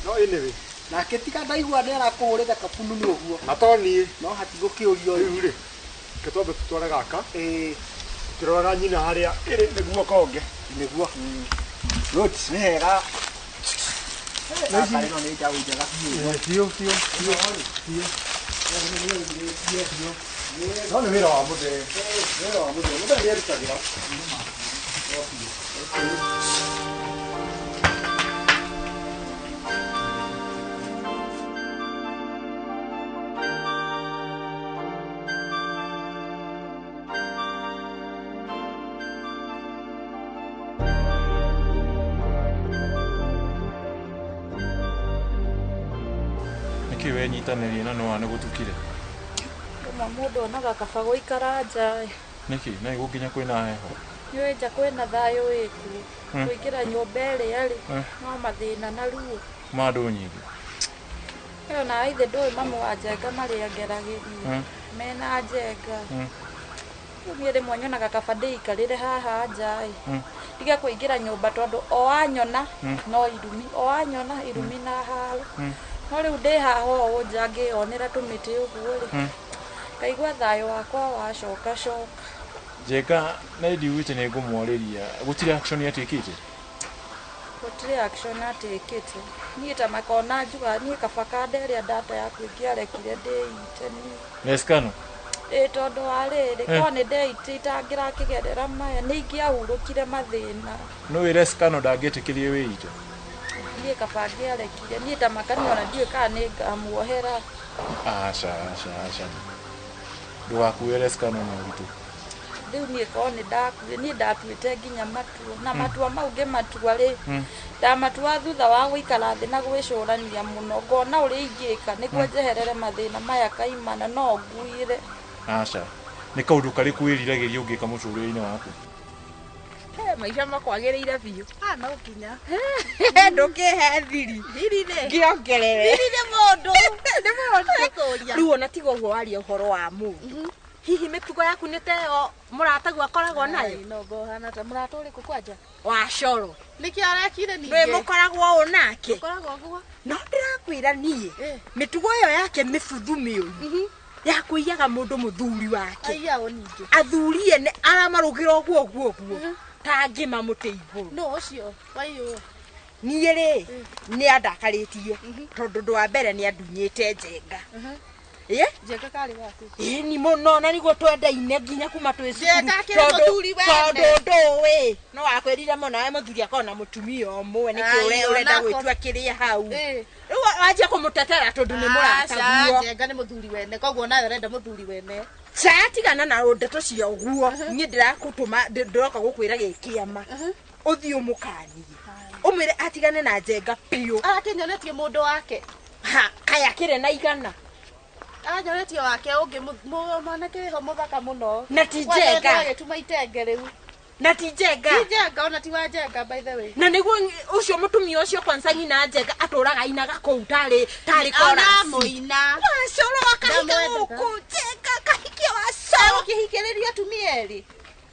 S19: No anyway.
S18: Nake tiga ndaigua nĩ arakũhũrĩte kabununu ũguo.
S19: Na to niĩ.
S18: No hatigũkĩũrio
S19: rĩu rĩ. Reke twambe tũtware gaka. Tũkĩroraga nyina harĩa ĩrĩ nĩguo konge.
S18: Nĩguo. Good, nĩ hega. Gaka ĩno nĩ njaũ njega biũ.
S19: Biũ biũ biũ biũ. No nĩ wĩra wa mũthee. Wĩra wa mũthee. Mũthee nĩ erutagĩra.
S9: Nĩkĩ wenyitanĩrie na nĩwa nĩgũtukire?
S4: Rĩmwe mũndũ onaga kaba gũikara nja.
S9: Nĩkĩ? Na nginya kwĩna heho?
S4: Nĩũĩ nja kwĩna thayũ wĩkuo. Kũingĩra nyũmba ĩrĩa rĩ, no mathĩna na ruo.
S9: Ma andũ nyingĩ.
S4: Ĩyo na ithe ndũĩ mamu wa Njenga marĩa ngeragĩria. Mena Njenga. Rĩu niĩ rĩmwe nyonaga kaba ndĩikarĩre haha nja ĩ. Ndige kũingĩra nyũmba tondũ o anyona no irumi, o anyona irumi na haro. No rĩu ndĩ haha ũũ nja ngĩyonera tũmĩtĩ ũguo rĩ, ngaigua thayũ wakwa wacoka coka.
S9: Njenga na ndiugĩte nĩ ngũmwarĩria, gũtirĩ action atuĩkĩte?
S4: Gũtirĩ action atĩkĩte. Niĩ ta makona njuga niĩ kaba kanda ĩrĩa data yaku ĩngĩarekire ndĩite niĩ.
S9: Neskano?
S4: Ĩ tondũ wa rĩrĩ, korwo nĩ ndeite itangĩrakĩgerera maya, nĩ ingĩahurũkire mathĩna.
S9: No wĩre Skano ndangĩtĩkĩrie wĩite?
S4: Niĩ kaba ngĩarekire, niĩ ta makani ona ndiũĩ kana nĩ ngamuohera.
S9: Aca, aca, aca. Ndũgakuĩre Skano na ũritũ.
S4: Rĩu niĩ korwo nĩ ndakuire, niĩ ndatuĩte nginya matua, na matua mau ngĩmatua rĩ, ndamatua thutha wa gũikara thĩ na gwĩcũrania mũno, ngona ũrĩa ingĩka nĩguo njeherere mathĩna maya kaimana, no nguire.
S9: Aca, nĩ kaũndũ karĩkũ wĩriragĩria ũngĩka mũtũrĩre-inĩ waku?
S11: Maica makwagĩrĩire biũ.
S17: Ah, no nginya.
S11: Ndũkĩhe thiri.
S17: Thiri rĩ.
S11: Ngĩongerere.
S17: Thiri nĩ mũndũ.
S11: Nĩ mũndũ.
S17: Kũria.
S11: Rĩu ona tiga ũguo waria ũhoro wa mũndũ. Hihi mĩtugo yaku nĩ ta ĩyo mũrataguo akoragwo nayo?
S13: No ngohana ta mũrata ũrĩkũ kwanja?
S11: Wa coro.
S13: Nĩkĩ arekire ningĩ?
S11: Ndũĩ mũkoragwo ũũ nake?
S13: Mũkoragwo ũguo.
S11: No ndĩrakwĩra niĩ, mĩtugo ĩyo yake mĩbuthu mĩũru. Ya kũiyaga mũndũ mũthuri wake.
S13: Aiya o ningĩ.
S11: Athuri ene aramarũgĩra ũguo ũguo ũguo. Ta ngĩma mũtĩ igũrũ.
S13: No ũcio waiyũo.
S11: Niĩ rĩ, nĩ andakarĩtie tondũ ũndũ wa mbere nĩ andunyĩte Njenga.
S21: Njenga karĩ waku.
S20: Ĩĩ ni mũno na niguo twendaine nginya kuma twĩ cukuru.
S21: Njenga akĩrĩ mũthuri wene.
S20: Tondũ ndũĩ no wakwĩrire mũno we mũthuri akorwo na mũtumia ũmwe nĩkĩ ũrenda gwĩtua kĩrĩa hau. Rĩu wanjia kũmũtetera tondũ nĩ mũrataguo.
S21: Njenga nĩ mũthuri wene koguo nawe ũrenda mũthuri wene.
S20: Tigana na ndeto cia ũguo niĩ ndĩrakũtũma ndĩroka gũkwĩra gĩkĩama ũthiĩ ũmũkanie ũmwĩre atigane na Njenga biũ.
S21: Arakĩnyonetie mũndũ wake.
S20: Ha kaya akĩrĩ na igana.
S21: Anyonetie wake ũngĩ mwanake wĩho mũthaka mũno.
S20: Na ti Njenga.
S21: Agĩtuma itenge rĩu.
S20: Na ti Njenga.
S21: Ti Njenga ona ti wa Njenga by the way.
S20: Na nĩguo ũcio mũtumia ũcio kwanza nyina Njenga atũraga ainaga kũu tarĩ chorus.
S21: Ona mũina.
S20: Wacoro akahika gũkũ Njenga kahikia wacoro.
S21: Ũkĩhikĩrĩria atumia erĩ.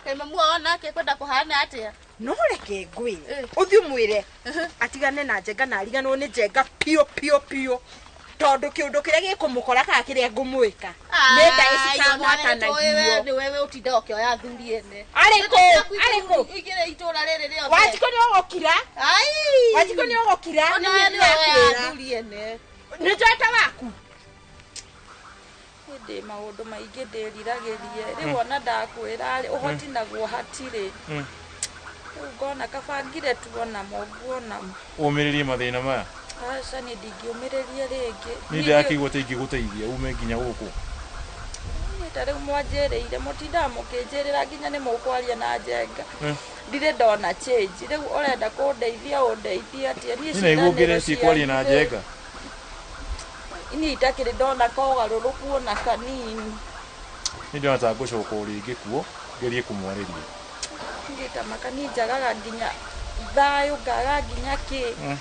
S21: Kaĩ mamu wao nake kwenda kũhana atĩa?
S20: No reke ngwĩre ũthiĩ ũmwĩre atigane na Njenga na ariganwo nĩ Njenga biũ biũ biũ tondũ kĩũndũ kĩrĩa gĩkũmũkora kana kĩrĩa ngũmwĩka nĩ nda ĩcikamwatanagio.
S21: Nĩ wewe ũtindaga ũkĩoya athuri ene.
S20: Arĩkũ? Arĩkũ?
S21: Ũingĩre itũra rĩrĩ rĩothe.
S20: Wanjikũ nĩ ũgũkira. Wanjikũ nĩ ũgũkira.
S21: Nĩ ũroya athuri ene.
S20: Nĩ njoete waku.
S4: Ndĩ maũndũ maingĩ ndĩriragĩrie rĩu ona ndakwĩra rĩ ũhoti naguo hatirĩ. Rĩu ngona kabangire tuonamo nguonamo.
S9: Ũmĩrĩrie mathĩna maya.
S4: Aca niĩ ndingĩũmĩrĩria rĩngĩ.
S9: Niĩ ndĩrakĩigua ta ingĩgũteithia ume nginya gũkũ.
S4: Niĩ ta rĩu mwanjĩrĩire mũtindaga mũkĩnjĩrĩra nginya nĩ mũkwaria na Njenga. Ndirĩ ndona change rĩu ũrenda kũndeithia ũndeithie atĩa? Niĩ
S9: Niĩ naigua ngeretie kwaria na Njenga.
S4: Niĩ itakĩrĩ ndona kogarũrũku ona kanini.
S9: Niĩ ndĩrona ta ngũcoka o rĩngĩ kuo ngerie kũmwarĩria.
S4: Ngĩtamaka niĩ njagaga nginya thayũ ngaga nginya kĩ.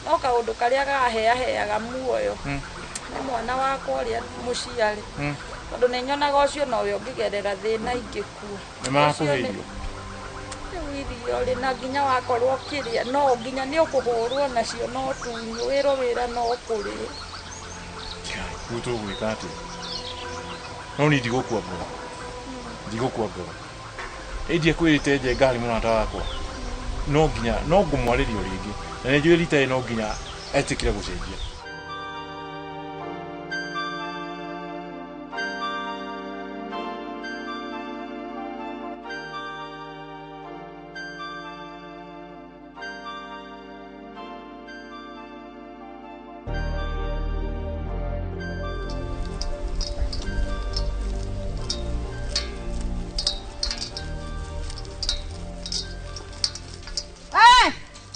S4: No kaũndũ karĩa gaheaheaga muoyo nĩ mwana wakwa ũrĩa mũciarĩ. Tondũ nĩ nyonaga ũcio nowe ũngĩgerera thĩna ingĩkua.
S9: Nĩ marakũhe irio?
S4: Rĩu irio rĩ na nginya wakorwo ũkĩrĩa no nginya nĩ ũkũhũrwo nacio no tunywo wĩrwo wĩra no kũrĩa.
S9: Rĩu tũgwĩka atĩa? No niĩ ndigũkua ngoro. Ndigũkua ngoro. Ĩ ndiakwĩrĩte Njenga arĩ mũrata wakwa. No nginya no ngũmwarĩria o rĩngĩ. Na nĩ njũĩ rita rĩrĩ no nginya etĩkĩre gũcenjia.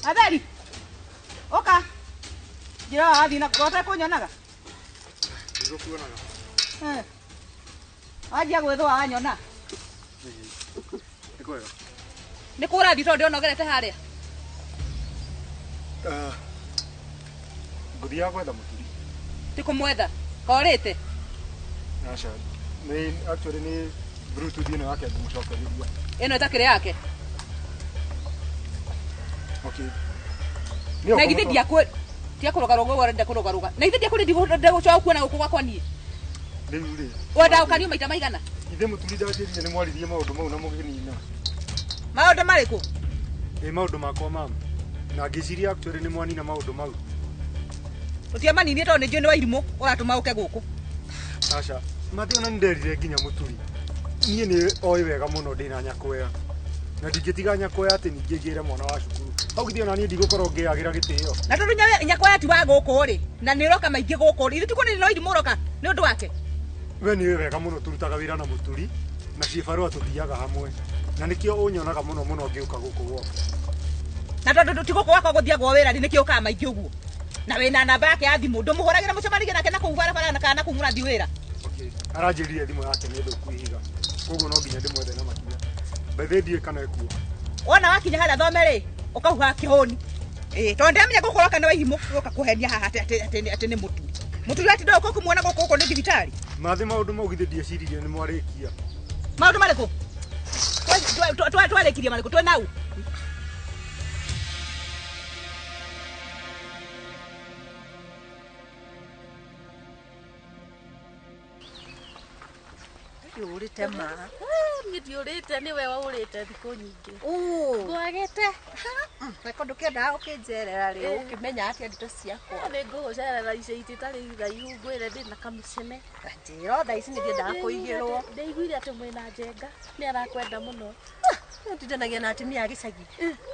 S11: Atheri oka njira wathi na gote kunyonaga
S19: Ndigũkuonaga.
S11: Wanjia gwĩthũa wanyona.
S19: Nĩ kwega.
S11: Nĩ kũ ũrathiĩ tondũ ndĩonogerete harĩa?
S19: Ngũthiaga gwetha mũturi.
S11: Ti kũmwetha korĩte?
S19: Aca. Nĩ actually nĩ bluetooth ĩno yake ngũmũcokeria.
S11: Ĩno ĩtakĩrĩ yake?
S19: Okay.
S11: Na githĩ ndiakwĩ tiakũrũgarũga ũguo ũrenda kũrũgarũga. Na githĩ ndiakwĩrire ndigũcoka kuona gũkũ gwakwa niĩ?
S19: Rĩu rĩ.
S11: Wenda ũkanio maita maigana?
S19: Ithe mũturi ndanjĩrire nĩ mwaririe maũndũ mau na mũkĩnina.
S11: Maũndũ marĩkũ?
S19: Ĩ maũndũ makwa mama. Na ngĩciria actually nĩ mwanina maũndũ mau.
S11: Ũtiamaninie tondũ nĩ njũĩ nĩ wairimũ ũratũma ũke gũkũ.
S19: Aca, mathi ona nĩnderire nginya mũturi. Niĩ nĩ oĩ wega mũno ndĩna nyakwea. Na ndingĩtiga nyakwea atĩ ningĩ ngĩre mwana wa cukuru. Hau githĩ ona niĩ ndigũkorwo ngĩagĩra gĩtĩo.
S11: Na tondũ nyakwea ti wa gũkũ rĩ, na nĩ ũroka maingĩ gũkũ rĩ, ithuĩ tikuonire no irimũ ũroka nĩ ũndũ wake.
S19: We nĩ ũĩ wega mũno tũrutaga wĩra na mũturi na ciĩbarũa tũthiaga hamwe. Na nĩkĩo ũnyonaga mũno mũno ngĩũka gũkũ gwaku.
S11: Na tondũ ti gũkũ gwakwa gũthiagwo wĩra rĩ, nĩkĩo ũkaga maingĩ ũguo. Na wĩna namba yake ya thimũ ndũmũhũragĩra mũcemanagie nake na kũu barabara kana na kũu mũrathiĩ wĩra.
S19: Okay. Aranjĩrire thimũ yake nĩ thũku ihiga. Koguo no nginya ndĩmwethe na makinya. By the way ndiũĩ kana ekuo.
S11: Wona wakinya harĩa thome rĩ, ũkahuha kĩhũni. Ĩ tondũ ndĩramenya gũkũ ũroka nĩ wairimũ ũgoka kũhenia haha atĩ nĩ mũturi. Mũturi atĩ ndoĩ kũmuona gũkũ gũkũ nĩ thibitarĩ.
S19: Mathĩ maũndũ mau githĩ ndieciririe nĩ mwarĩkia.
S11: Maũndũ marĩkũ? Twarĩkirie marĩkũ? Twĩ nau.
S17: Ũrĩte ma.
S21: Niĩ ndiũrĩte nĩwe waũrĩte thikũ nyingĩ.
S17: Ngwagĩte. Reko ndũkĩendaga ũkĩnjerera rĩ, ũkĩmenya atĩa ndeto ciakwa.
S21: Nĩ ngũgũcerera ica itarĩ iraihu ngwĩre ndĩna kamũcene.
S17: Njĩra thaa ici nĩ ndiendaga kũigĩrwo.
S21: Ndaiguire atĩ mwĩna Njenga nĩ arakwenda mũno.
S17: Ndindanagia na atumia a gĩcagi.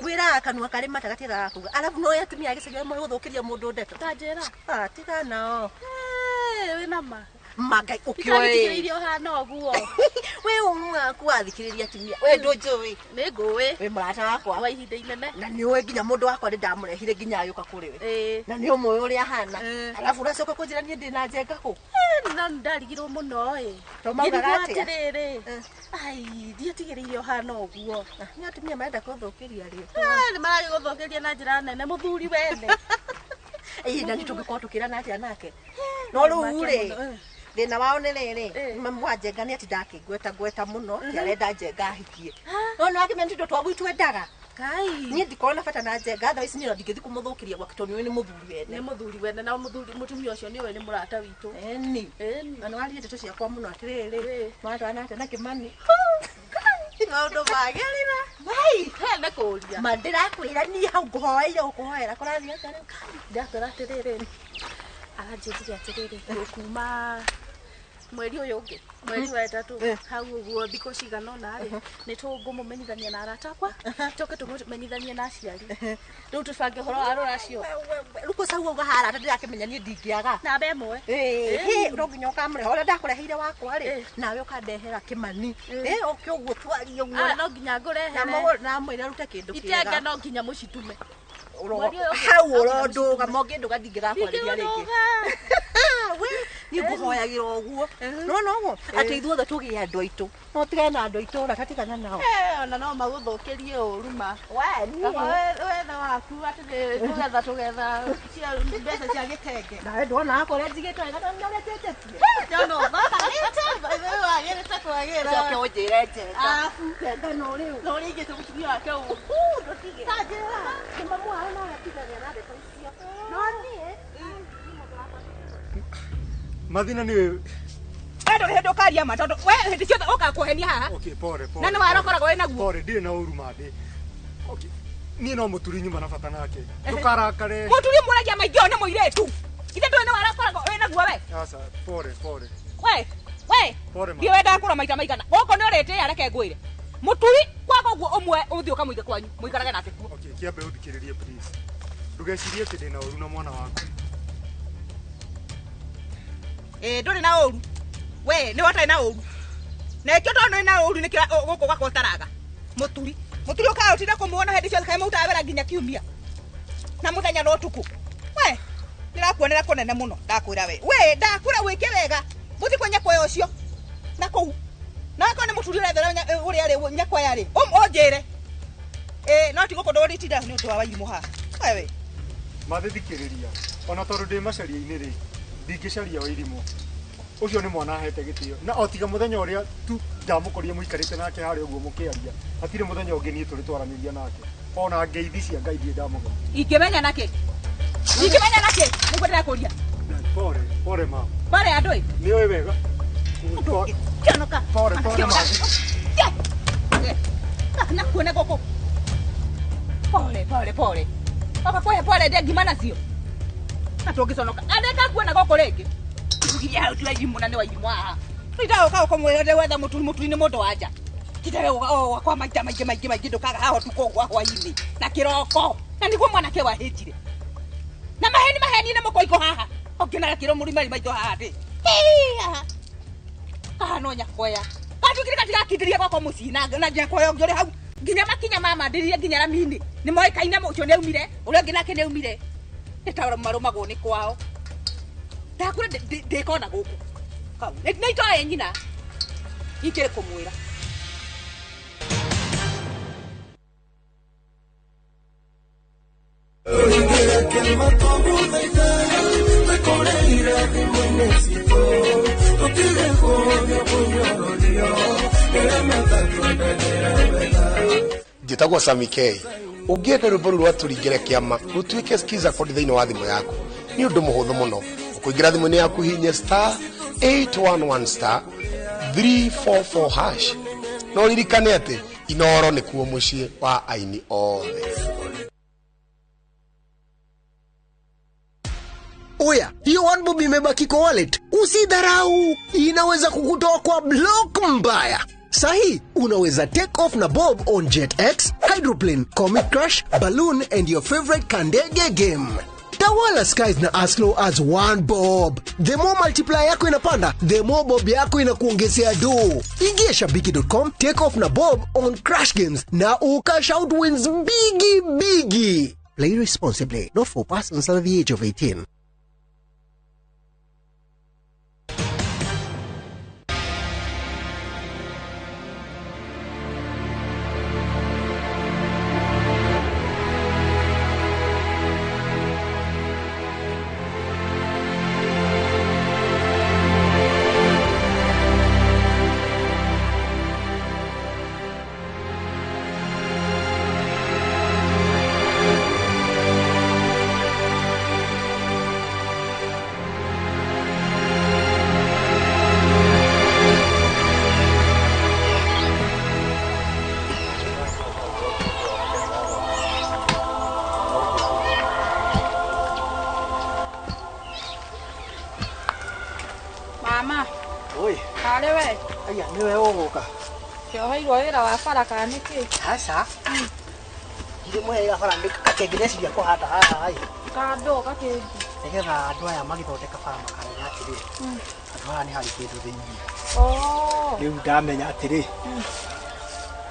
S17: Wĩraga kanua karĩ mata gatiagaga kuga. Arabu no atumia a gĩcagi arĩa gũthũkĩria mũndũ ndeto.
S21: Ta njĩra.
S17: Ah, tiga nao.
S21: Wĩna ma.
S17: Magai ũkĩoĩ.
S21: Itathikĩrĩirie ũhana ũguo.
S17: We ũru waku wathikĩrĩria atumia. We ndũnjũĩ.
S21: Nĩ ngũĩ.
S17: Wĩ mũrata wakwa.
S21: Wa ihinda inene.
S17: Na nĩ ũĩ nginya mũndũ wakwa nĩ ndamũrehire nginya agĩũka kũrĩ we. Na nĩ ũmũĩ ũrĩa ahana. Arabu ũracoka kũnjĩra niĩ ndĩ na Njenga kũ.
S21: No ndarigirwo mũno ĩ.
S17: To maugaga atĩa?
S21: Atĩrĩrĩ. Ai, ndiatigĩrĩire ũhana ũguo.
S17: Nĩ atumia marenda kũthũkĩria rĩ.
S21: Nĩ maragĩgũthũkĩria na njĩra nene mũthuri wene.
S17: Ĩ na nĩ tũngĩkorwo tũkĩrana atĩa nake. No rĩu rĩ thĩna wao nĩ rĩrĩ mamu wa Njenga nĩ atindaga akĩngweta ngweta mũno ti arenda Njenga ahikie. No nĩ wakĩmenya nĩ tũindo twa gwitũ endaga. Niĩ ndikorwo na bata na Njenga thaa ici niĩ no ndingĩthiĩ kũmũthũkĩria gwake tondũ nĩũĩ nĩ mũthuri wene.
S21: Nĩ mũthuri wene na mũthuri mũtumia ũcio nĩũĩ nĩ mũrata witũ.
S17: Ĩni. Na nĩ warie ndeto ciakwa mũno atĩrĩrĩ mwatwarana atĩa na Kĩmani.
S21: Maũndũ magĩrĩra.
S17: Wai.
S21: Nĩ kũũria.
S17: Ma ndĩrakwĩra niĩ hau ngũhoeire gũkũhoera kũrathiĩ atĩa rĩu?
S21: Ndakwĩra atĩrĩrĩ aranjĩrire atĩrĩrĩ kuma mweri ũyũ ũngĩ mweri wa ĩtatũ hau ũguo thikũ cigana ũna rĩ nĩ tũngũmũmenyithania na arata akwa tũke tũmũmenyithanie na aciari rĩu tũbange ũhoro wa rũracio.
S17: Rĩu kũca ũguo uga arata ndĩrakĩmenya niĩ ndingĩaga.
S21: Namba ĩmwe.
S17: Ĩĩ no nginya ũkamũrehe ũrĩa ndakũreheire wakwa rĩ nawe ũkandehera Kĩmani. Ũke ũguo twarie ũguo.
S21: No nginya ngũrehere.
S17: Na mwĩre arute kĩndũ kĩega.
S21: Itenge no nginya mũcitume.
S17: Hau ũrondũga mongĩndũga ndingĩgakwarĩria rĩngĩ. We niĩ ngũhoyagĩra ũguo. Nĩwona ũguo atĩ ithuothe tũgĩe andũ aitũ. No tigane na andũ aitũ ũrata tigana nao.
S21: Ona no magũthũkĩrie ũru ma.
S17: We niĩ.
S21: Wetha waku atĩ tũgetha tũgetha mbeca cia gĩtenge.
S17: Nawe ndwona hakwa ũrĩa njigĩte wega na ũrĩa njenjetie.
S21: Ndona ũthakarĩte wagĩrĩte kwagĩra.
S17: Ũcoke ũnjĩre Njenga.
S21: Arabu
S17: Njenga no rĩu.
S21: No ũrĩa aigĩte mũtumia wake ũru.
S17: Ndũtige. Ta njĩra. Nĩ mamu wao no atigania na ndeto icio. No niĩ.
S19: Mathina nĩ
S11: we ndũrĩ hĩndĩ ũkaria ma tondũ we hĩndĩ ciothe ũkaga kũhenia haha.
S19: Okay, pore pore.
S11: Na nĩ wara ũkoragwo wĩ naguo.
S19: Pore ndirĩ na ũru ma ndĩ. Okay. Niĩ no mũturi nyuma na bata nake. Ndũkarakare.
S11: Mũturi mũragia maingĩ ũyũ nĩ mũirĩtu. Ithe ndũĩ nĩ wara ũkoragwo wĩ naguo we.
S19: Aca, pore pore.
S11: We, we.
S19: Pore ma.
S11: Ndiĩ wendaga kũra maita maigana. Gũkũ nĩ ũrĩtĩĩa reke ngwĩre. Mũturi kwaga ũguo ũmwe ũthiĩ ũkamũige kwanyu mũikarage nake kuo.
S19: Okay, kĩambe ũthikĩrĩrie please. Ndũgecirie atĩ ndĩna ũru na mwana waku.
S11: Ndũrĩ na ũru. We nĩ watarĩ na ũru. Na ĩkĩo tondũ nĩ na ũru nĩkĩo gũkũ gwakwa ũtaraga. Mũturi. Mũturi ũkaga ũtinde kũmuona hĩndĩ ciothe kaĩ mũrutaga wĩra nginya kiumia. Na mũthenya na ũtukũ. We ndĩrakuonera kũnene mũno ndakwĩra we. We ndakwĩra wĩke wega. Mũthiĩ kwa nyakwaya ũcio. Na kũu. Na akorwo nĩ mũturi ũrethera ũrĩa arĩ nyakwaya rĩ, ũnjĩre. No ti gũkũ ndũgũtinda nĩ ũndũ wa wairimũ haha. Wewe.
S19: Mathithikĩrĩria. Ona tondũ ndĩ macaria-inĩ rĩ, ndingĩcaria wairimũ. Ũcio nĩ mwana ahete gĩtĩo. Na o tiga mũthenya ũrĩa tu ndamũkorire mũikarĩte nake harĩa ũguo mũkĩaria, hatirĩ mũthenya ũngĩ niĩ tũrĩ twaranĩria nake. Ona ngeithi cia Ngai ndirĩ ndamũgeithia.
S11: Ingĩmenya nakĩ? Ingĩmenya nakĩ? Nĩguo ndĩrakũria.
S19: Pore, pore mama.
S11: Pore andũ ĩ.
S19: Nĩ ũĩ wega.
S11: Kĩonoka.
S19: Pore, pore mama.
S11: Na kuona gũkũ. Pore, pore, pore. Oka kũhe pore ndĩa ngima nacio. Na tũngĩconoka. Andĩka kuona gũkũ rĩngĩ. Tugiria hau tuairimũ na nĩ wairimũ haha. Ndĩraũka ũkamwĩra wetha mũturi mũturi nĩ mũndũ wa nja. Tindare gwakwa maita maingĩ maingĩ maingĩ ndũkaga haha ũtukũ ũguo hwainĩ na kĩroko. Na nĩguo mwanake wahĩnjire. Na maheni maheni nĩ mũkoiko haha. Ũngĩonaga kĩro mũrimari maitho haha ndĩ. Haha no nyakwaya. Gatuĩkire gatigakindĩria gwakwa mũciĩ na nyakwaya ũngĩ ũrĩ hau. Nginya makinya mamandĩrire nginya rami-inĩ. Nĩ moĩkaine ũcio nĩ aumire, ũrĩa ũngĩ nake nĩ aumire. Nĩ ta marũmagwo nĩ kwao. Ndakwĩra ndĩkona gũkũ. Kau. Nĩ itoĩ nyina. Ikĩrĩ kũmwĩra.
S2: Njĩtagwo Sami K. Ũngĩenda rwĩmbo rũu rwa tũringĩre kĩama rũtuĩke skiza code thĩinĩ wa thimũ yaku nĩ ũndũ mũhũthũ mũno. Ũkũingĩra thimũ-inĩ yaku hihinye star 811 star 344 hash. No ririkane atĩ Inoro nĩkuo mũciĩ wa aini othe.
S3: Oya, hiyo one bob imebaki kwa wallet. Usidharau, inaweza kukutoa kwa block mbaya. Sahi, unaweza take off na bob on JetX, Hydroplane, Comet Crash, Balloon and your favorite Kandege game. Tawala skies na as low as 1 bob. The more multiplier yako inapanda, the more bob yako inakuongezea do. Ingia shabiki.com, take off na bob on Crash Games na ukash out wins bigi bigi. Play responsibly, not for persons under the age of 18.
S4: Kioheirwo wĩra wa bara kana nĩkĩ?
S18: Aca. Ndirĩ mũhe wĩra bara nĩkakĩngĩreciria kũhanda haha ĩ.
S4: Kandũ gakĩngĩ.
S18: Nĩgetha andũ aya magĩthondeka bara makamenya atĩrĩ, andũ aya nĩ harĩ kĩndũ thĩinĩ.
S4: Oh.
S18: Rĩu ndamenya atĩrĩ,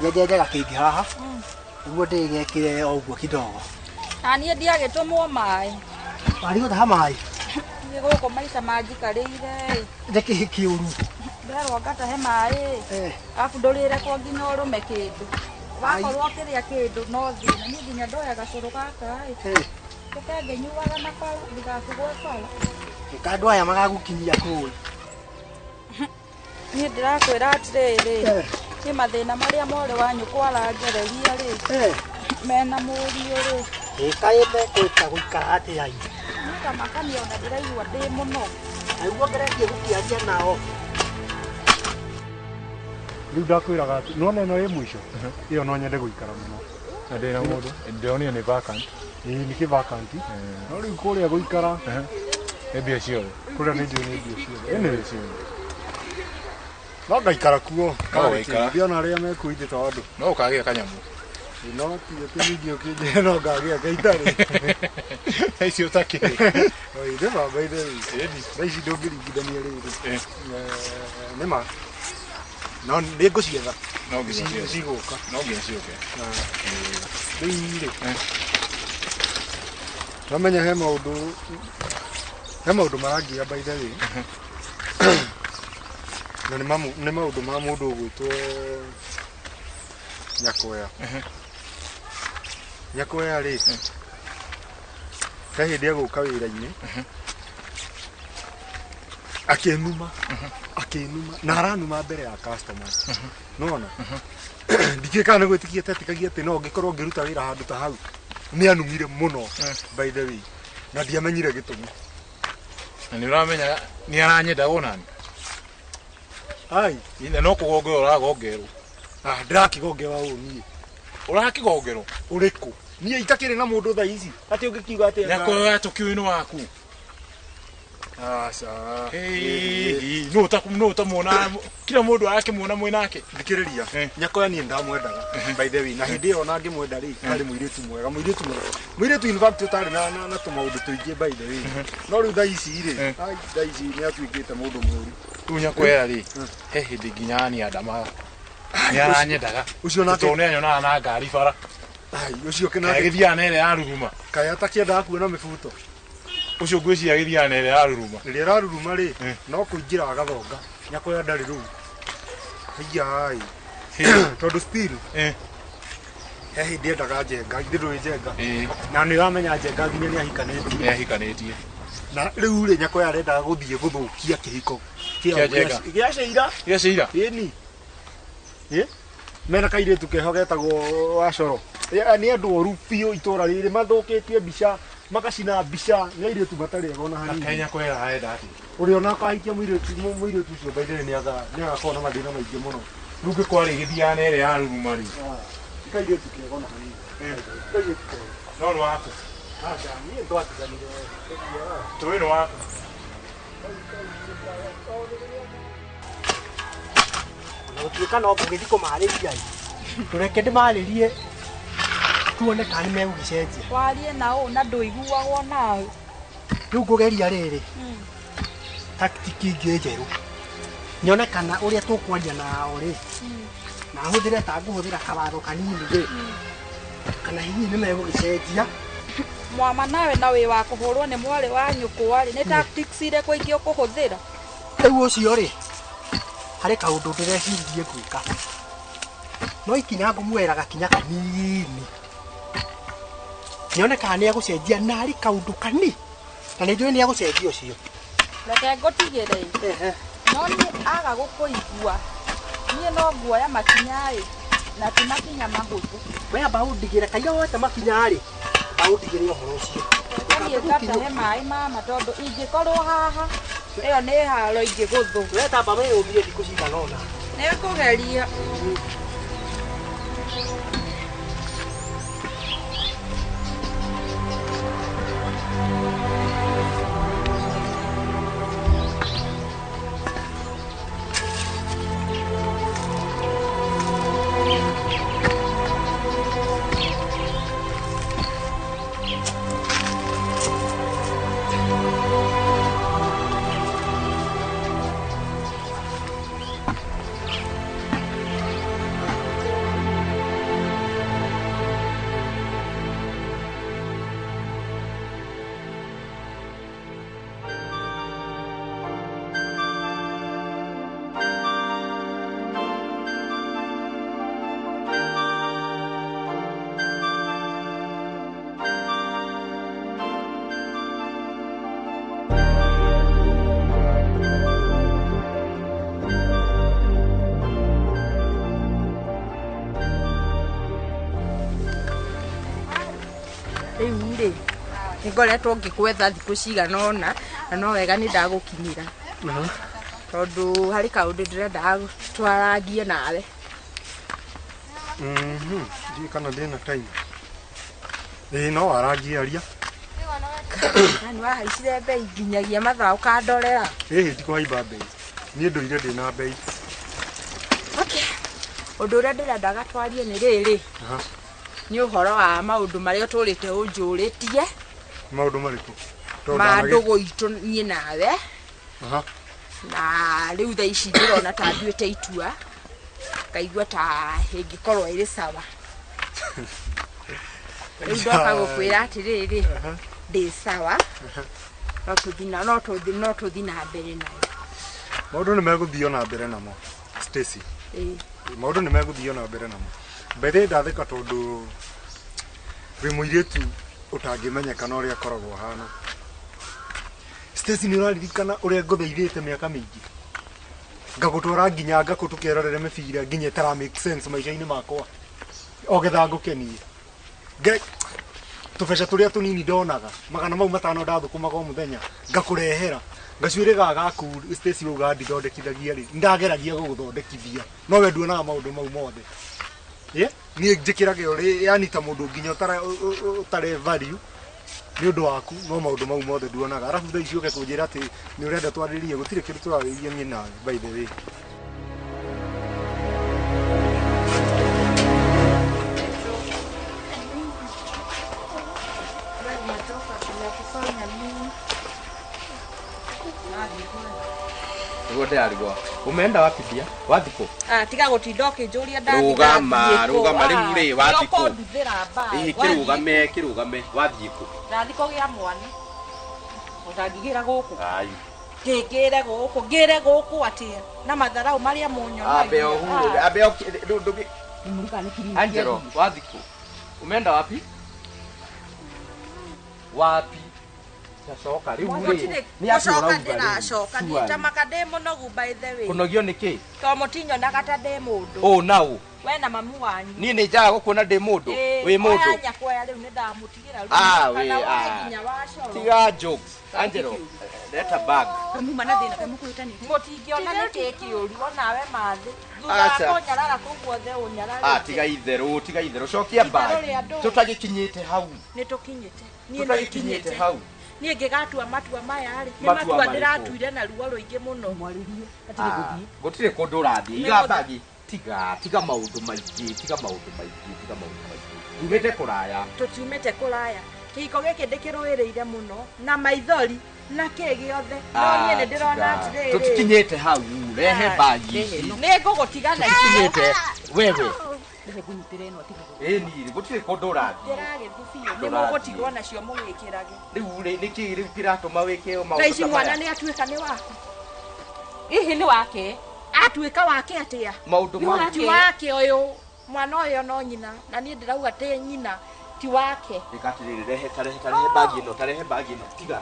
S18: nyenjenje gakĩngĩ haha, nĩguo ndĩgekĩre o ũguo kidogo.
S4: Na niĩ ndiagĩtũmwo maĩ.
S18: Warigwo gũtaha maĩ?
S4: Niĩ gũkũ maica manjikarĩire.
S18: Nĩkĩ kĩũru?
S4: Nderwo ngatahe maĩ. Arabu ndũrĩre nginya ũrũme kĩndũ. Wakorwo ũkĩrĩa kĩndũ no thĩna. Niĩ nginya ndoya gacũrũ gaka ĩ. Ũke ngĩnyuaga na bara ndigakĩgwe bara.
S18: Ĩka andũ aya magagũkinyia kũu.
S4: Niĩ ndĩrakwĩra atĩrĩrĩ, nĩ mathĩna marĩa mwarĩ wa nyũkwa arangereria rĩ, mena mũriũ rĩ.
S18: Ĩka ĩ mekũĩka gũikara atĩa ĩ?
S4: Niĩ ta makania ona ndĩraigua ndĩ mũno.
S18: Nĩguo ngeretie gũkĩaria nao.
S19: Rĩu ndakwĩraga atĩ nĩwona ĩno ĩ mũico ĩyo no nyende gũikara mũno.
S6: Na ndĩna mũndũ ndĩronire nĩ vacant.
S19: Ĩĩ nĩ kĩ vacant. No rĩu kũrĩa gũikara
S6: nĩ mbia ciothe.
S19: Kũrĩa nĩ njũĩ nĩ mbia ciothe. Anyway, no ngaikara kuo.
S6: No ũgaikara.
S19: Ndiona arĩa mekuo ithe tondũ
S6: no ũkagĩa kanyamũ.
S19: No ti atĩ ningĩ ũkĩnjĩra no ngagĩa gaitarĩ.
S6: Thaa ici ũtakĩrĩ.
S19: Oi, nĩ ma by the way. Thaa ici ndũngĩringithania rĩrĩ. Nĩ ma. No nĩ ngũcietha.
S6: No nginya ciothe.
S19: Cigũka.
S6: No nginya ciũke.
S19: Rĩu rĩ, wamenya he maũndũ marangia by the way. Na nĩ maũndũ ma mũndũ ũgwĩtwo Nyakoya. Nyakoya rĩ, he hĩndĩ egũka wĩra-inĩ akĩnuma na aranuma mbere ya customers. Nĩwona? Ndikĩũĩ kana nĩ gwĩtĩkia atetĩkagia atĩ no ngĩkorwo ngĩruta wĩra handũ ta hau. Nĩ anumire mũno by the way na ndiamenyire gĩtũmi.
S6: Na nĩ ũramenya nĩ aranyenda wonani?
S19: Ai,
S6: na no kũgongerwo ũragongerwo.
S19: Ah, ndĩrakĩgongerwo ũũ niĩ.
S6: Ũrakĩgongerwo?
S19: Ũrĩkũ? Niĩ itakĩrĩ na mũndũ thaa ici atĩ ũngĩkiuga atĩ
S6: Nyakoya tũkiũ-inĩ waku.
S19: Aca.
S6: No ũtamuona kila mũndũ arakĩmuona mwĩ nake.
S19: Thikĩrĩria, Nyakoya niĩ ndamwendaga by the way na hĩndĩ ĩyo ona ngĩmwenda rĩ arĩ mũirĩtu mwega mũirĩtu in fact ũtarĩ na tũmaũndũ tũingĩ by the way. No rĩu thaa ici rĩ, thaa ici nĩ atuĩkĩte mũndũ mũũru.
S6: Rĩu Nyakoya rĩ, he hĩndĩ nginya aniandamaga. Nĩ aranyendaga.
S19: Ũcio nake
S6: tondũ nĩ anyonaga na ngari bara.
S19: Ai, ũcio kĩnake.
S6: Agĩthiaga na ĩrĩa ya ruruma.
S19: Kaĩ atakĩendaga kuona mĩbuto.
S6: Ũcio ngwĩciria agĩthiaga na ĩrĩa ya ruruma.
S19: Ĩrĩa ĩraruruma rĩ, no kũingĩra agathonga. Nyakoya ndarĩ rũu. Haiya. Tondũ still he hĩndĩ endaga Njenga, ithe ndũĩ Njenga. Na nĩ ũramenya Njenga nginya nĩ ahikanĩtie.
S6: Nĩ ahikanĩtie.
S19: Na rĩu rĩ Nyakoya arendaga gũthiĩ gũthũkia kĩhiko
S6: kĩa Njenga.
S19: Gĩa Sheila.
S6: Gĩa Sheila.
S19: Ĩni. Mena kairĩtu keho getagwo Wacoro. Nĩ andũ oru biũ itũra rĩrĩ mathũkĩtie mbica Makacina mbica nĩ airĩtu matarĩ ega ona hanini.
S9: Kenya kwera aenda atĩ.
S19: Ũrĩa ona akahikia mũirĩtu ũcio by the way nĩagakorwo na mathĩna maingĩ mũno.
S9: Rĩu ngĩkwarĩ ĩgĩthiaga na ĩrĩa ya ruruma rĩ.
S19: Ti kairĩtu kega ona hanini. Kairĩtu kega.
S9: No nĩ waku.
S19: Aca niĩ twatiganire.
S9: Tũĩ nĩ waku.
S18: Ona gũtuĩka no ngũgĩthiĩ kũmarĩria ĩ. Tũreke ndĩmarĩrie tuone kana nĩ megũgĩcenjia.
S4: Warie na ũ na ndũiguagwo nawe.
S18: Rĩu ngũgeria rĩrĩ tactic ingĩ njerũ. Nyone kana ũrĩa tũkwaria nao rĩ na hũthĩre ta ngũhũthĩra kawatho kanini rĩ kana hihi nĩ megũgĩcenjia.
S4: Mwama nawe na wĩ wa kũhũrwo nĩ mwarĩ wa nyũkwa rĩ nĩ tactics irĩkũ ingĩ ũkũhũthĩra?
S18: Rĩu ũcio rĩ harĩ kaũndũ ndĩreciririe gwĩka no ikinya ngũmuoera gakinya kanini nyone kana nĩ egũcenjia na arĩ kaũndũ kani na nĩ njũĩ nĩ egũcenjia ũcio.
S4: Reke ngũtigĩre ĩ no niĩ aga gũkũigua niĩ no nguoya makinya ĩ na ti makinya mahũthũ.
S18: We amba ũndigĩre kaira woete makinya rĩ amba ũndigĩre ũhoro ũcio.
S4: Niĩ ngatahe maĩ mama tondũ ingĩkorwo haha ĩyo nĩ haro ingĩgũthũ.
S18: We tamba wĩyũmie thikũ cigana ũna.
S4: Nĩngũgeria. Rĩu rĩ nĩngoretwo ngĩkwetha thikũ cigana ũna na no wega nĩ ndagũkinyĩra tondũ harĩ kaũndũ ndĩrenda twarangie nawe.
S19: Ndiũĩ kana ndĩna time. Ĩĩ no warangie aria.
S20: Na nĩ wahaicire mbei nginyagia mathaa ũkandorera.
S19: Ĩhĩ ndikũhaimba mbei. Niĩ ndũire ndĩna mbei.
S20: Okay. Ũndũ ũrĩa ndĩrendaga twarie nĩ rĩrĩ nĩ ũhoro wa maũndũ marĩa ũtũrĩte ũnjũrĩtie.
S19: Maũndũ marĩkũ?
S20: Ma ndũgũ itũ niĩ nawe. Na rĩu thaa ici ndĩrona ta nduĩte itua ngaigua ta ĩngĩkorwo ĩrĩ sawa. Rĩu ndoka gũkwĩra atĩrĩrĩ ndĩ sawa no tũthiĩ na mbere nayo.
S19: Maũndũ nĩ megũthiĩ na mbere namo Stacy. Maũndũ nĩ megũthiĩ na mbere namo. Mbere ndatheka tondũ wĩ mũirĩtu ũtangĩmenyeka na ũrĩa akoragwo ahana. Stacy nĩ ũraririkana ũrĩa ngũthaithĩte mĩaka mĩingĩ ngagũtwara nginya ngakũ tũkerorere mĩbira nginya ĩtara make sense maica-inĩ makwa o getha ngũkenie. Tũbeca tũrĩa tũnini ndonaga 500 ndathũkũmaga o mũthenya ngakũrehera ngacuĩrĩ gaka gaku Stacy wauga ndithondekithagia rĩ ndageragia gũgũthondekithia no we nduonaga maũndũ mau mothe. Niĩ njĩkĩrage ũrĩ yani ta mũndũ nginya ũtarĩ value nĩ ũndũ waku no maũndũ mau mothe nduonaga arabu thaa ici ũke kũnjĩra atĩ nĩ ũrenda twarĩrie gũtirĩ kĩndũ tũrarĩria niĩ nawe by the way.
S10: Nĩguo umeenda wapi bia wathi kũ?
S4: Tiga gũtinda ũkĩnjũria ndathi.
S10: Rũgama rũgama rĩu rĩ wathi kũ?
S4: Ĩĩ
S10: kĩrũgame kĩrũgame wathiĩ kũ?
S4: Ndathi kũgĩa mwana. Ũtangĩgĩra gũkũ. Ngĩngĩre gũkũ ngĩre gũkũ atĩa na matharau marĩa mũnyonagia.
S10: Ambe ũhure ambe ndũgĩ Angelo wathi kũ? Umeenda wapi? Wapi? Ndacoka rĩu rĩ nĩ atĩ ũrauga
S20: ndĩracoka niĩ ta maka ndĩ mũnogu by the way.
S10: Kũnogio nĩ kĩ?
S20: To mũtinyonaga ta ndĩ mũndũ.
S10: Ũ na ũ
S4: We na mamu wanyu.
S10: Niĩ nĩ njaga gũkuona ndĩ mũndũ. Wĩ mũndũ.
S4: Oya nyakwaya rĩu nĩ ndamũtigĩra rĩu.
S10: Ah, we,
S4: Kana woe
S10: ah.
S4: nginya wacoro.
S10: Tiga jokes. Angelo, leta bag.
S11: Muma na thĩna kamũkũhĩtania.
S4: Mũtingĩona nĩkĩ kĩũru onawe mathĩ. Thutha wa
S10: Aca.
S4: kũnyarara kũu guothe ũnyararĩte.
S10: Ah, tiga itherũ, tiga itherũ. Cokia
S4: Itherũ
S10: bag.
S4: rĩa ndũũ.
S10: Tũtagĩkinyĩte hau.
S4: Nĩ tũkinyĩte. Niĩ nĩ
S10: Tũtagĩkinyĩte
S4: nginyĩte.
S10: hau.
S4: Niĩ ngĩgatua matua maya rĩ, nĩ
S10: Matua
S4: matua
S10: marĩkũ?
S4: ndĩratuire na ruo rũingĩ mũno.
S10: Ah, gũtirĩ kũndũ ũrathiĩ. Iga bagi. Tiga, tiga maũndũ maingĩ, tiga maũndũ maingĩ, tiga maũndũ maingĩ. Tumĩte kũraya.
S4: Tũtiumĩte kũraya. Kĩhiko gĩkĩ ndĩkĩrũĩrĩire mũno na maithori na kĩ gĩothe. No
S10: Ah,
S4: niĩ nĩ ndĩrona
S10: tiga.
S4: atĩrĩrĩ.
S10: Tũtikinyĩte hau. Rehe bagi ici.
S4: Nĩ ngũgũtiga na
S10: Tũtikinyĩte. Wewe.
S11: Rehe ngũnyitĩre ĩno tiga.
S10: Ĩni, gũtirĩ kũndũ ũrathiĩ.
S4: Ndĩragĩthiĩ biũ. Nĩ
S10: Ndũrathiĩ.
S4: mũgũtigwo nacio mũgĩkĩrage.
S10: Rĩu rĩ, nĩkĩ rĩu kĩratũma wĩke maũndũ
S4: Thaa ici
S10: ta
S4: mwana
S10: maya?
S4: nĩ atuĩka nĩ waku.
S11: Hihi nĩ wake?
S4: Atuĩka wake atĩa?
S10: Maũndũ mau.
S4: Ti wake ũyũ. Mwana ũyũ no nyina. Na niĩ ndĩrauga ti nyina. Ti wake.
S10: Ĩka atĩrĩrĩ, rehe, tarehe, tarehe bagi ĩno, tarehe bagi ĩno. Tiga.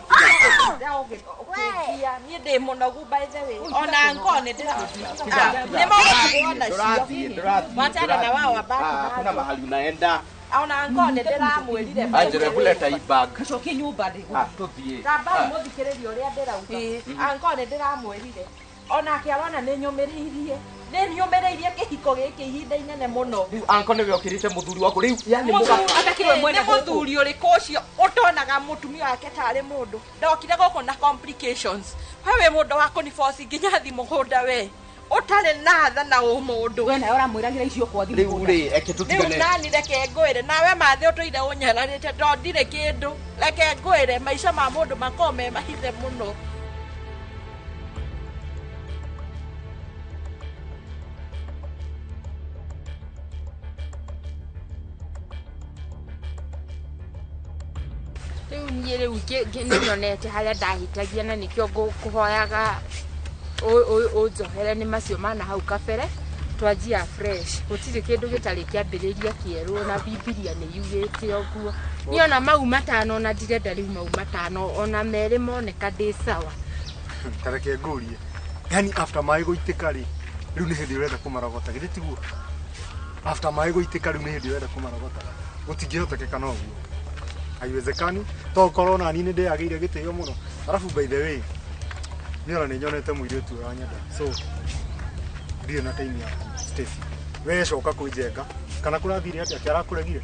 S4: Ũkĩngia. Niĩ ndĩ mũnogu by the way. Ona ngoo nĩ
S10: Tiga,
S4: ndĩra.
S10: tiga.
S4: Nĩ mũgũtigwo nacio.
S10: Ndũrathiĩ, ndũrathiĩ.
S4: Wachana na wao wabaki
S10: Ah, hakuna
S4: nazo.
S10: mahali unaenda.
S4: Ona ngoo nĩ ndĩramwĩrire.
S10: Angelo, hebu leta hii bag.
S11: Cokie nyũmba ndĩ.
S10: Ah, tũthiĩ.
S4: Tambai
S10: Ah.
S4: mũthikĩrĩrie ũrĩa ndĩrauga. Angoo nĩ ndĩramwĩrire. Onake arona nĩ nyũmĩrĩirie. Nĩ nyũmĩrĩirie kĩhiko gĩkĩ ihinda inene mũno.
S10: Rĩu anko nĩwe ũkĩrĩte mũthuri waku. Rĩu yani
S4: Nĩ mũthuri ũrĩkũ ũcio ũtonaga mũtumia wake tarĩ mũndũ. Ndokire gũkũ na complications. We wĩ mũndũ wa kũniboci nginya thi mũgũnda we. Ũtarĩ na tha na ũmũndũ.
S11: We nawe ũramwĩragĩra icio kwa thimũ.
S10: Rĩu rĩ, eke
S4: Rĩu
S10: tũtigane.
S4: nani reke ngwĩre nawe mathĩ ũtũire ũnyararĩte to ndirĩ kĩndũ. Reke ngwĩre maica ma mũndũ makoragwo me mahithe mũno.
S20: Rĩu niĩ rĩu nĩ nyonete harĩa ndahĩtagia na nĩkĩo ngũkũhoyaga ũnjohere nĩ macio mana hau kabere twanjia fresh gũtirĩ kĩndũ gĩtarĩ kĩambĩrĩria kĩerũ na Bibilia nĩ yugĩte ũguo. Niĩ ona mau matano ona ndirenda rĩu mau matano ona merĩ moneka ndĩ sawa.
S19: Tareke ngũrie. Yani after maĩ gũitĩka rĩ, rĩu nĩ hĩndĩ ũrenda kũmarogota, githĩ tiguo? After maĩ gũitĩka rĩu nĩ hĩndĩ ũrenda kũmarogota. Gũtingĩhotekeka no ũguo. Haiwezekani. To korwo nani nĩ ndĩyagĩire gĩtĩo mũno. Arabu by the way, niĩ ona nĩ nyonete mũirĩtu ũranyenda. So, ndirĩ na time yaku, Stacy. We coka kwĩ Njenga. Kana kũrathire atĩa? Kĩarakũregire?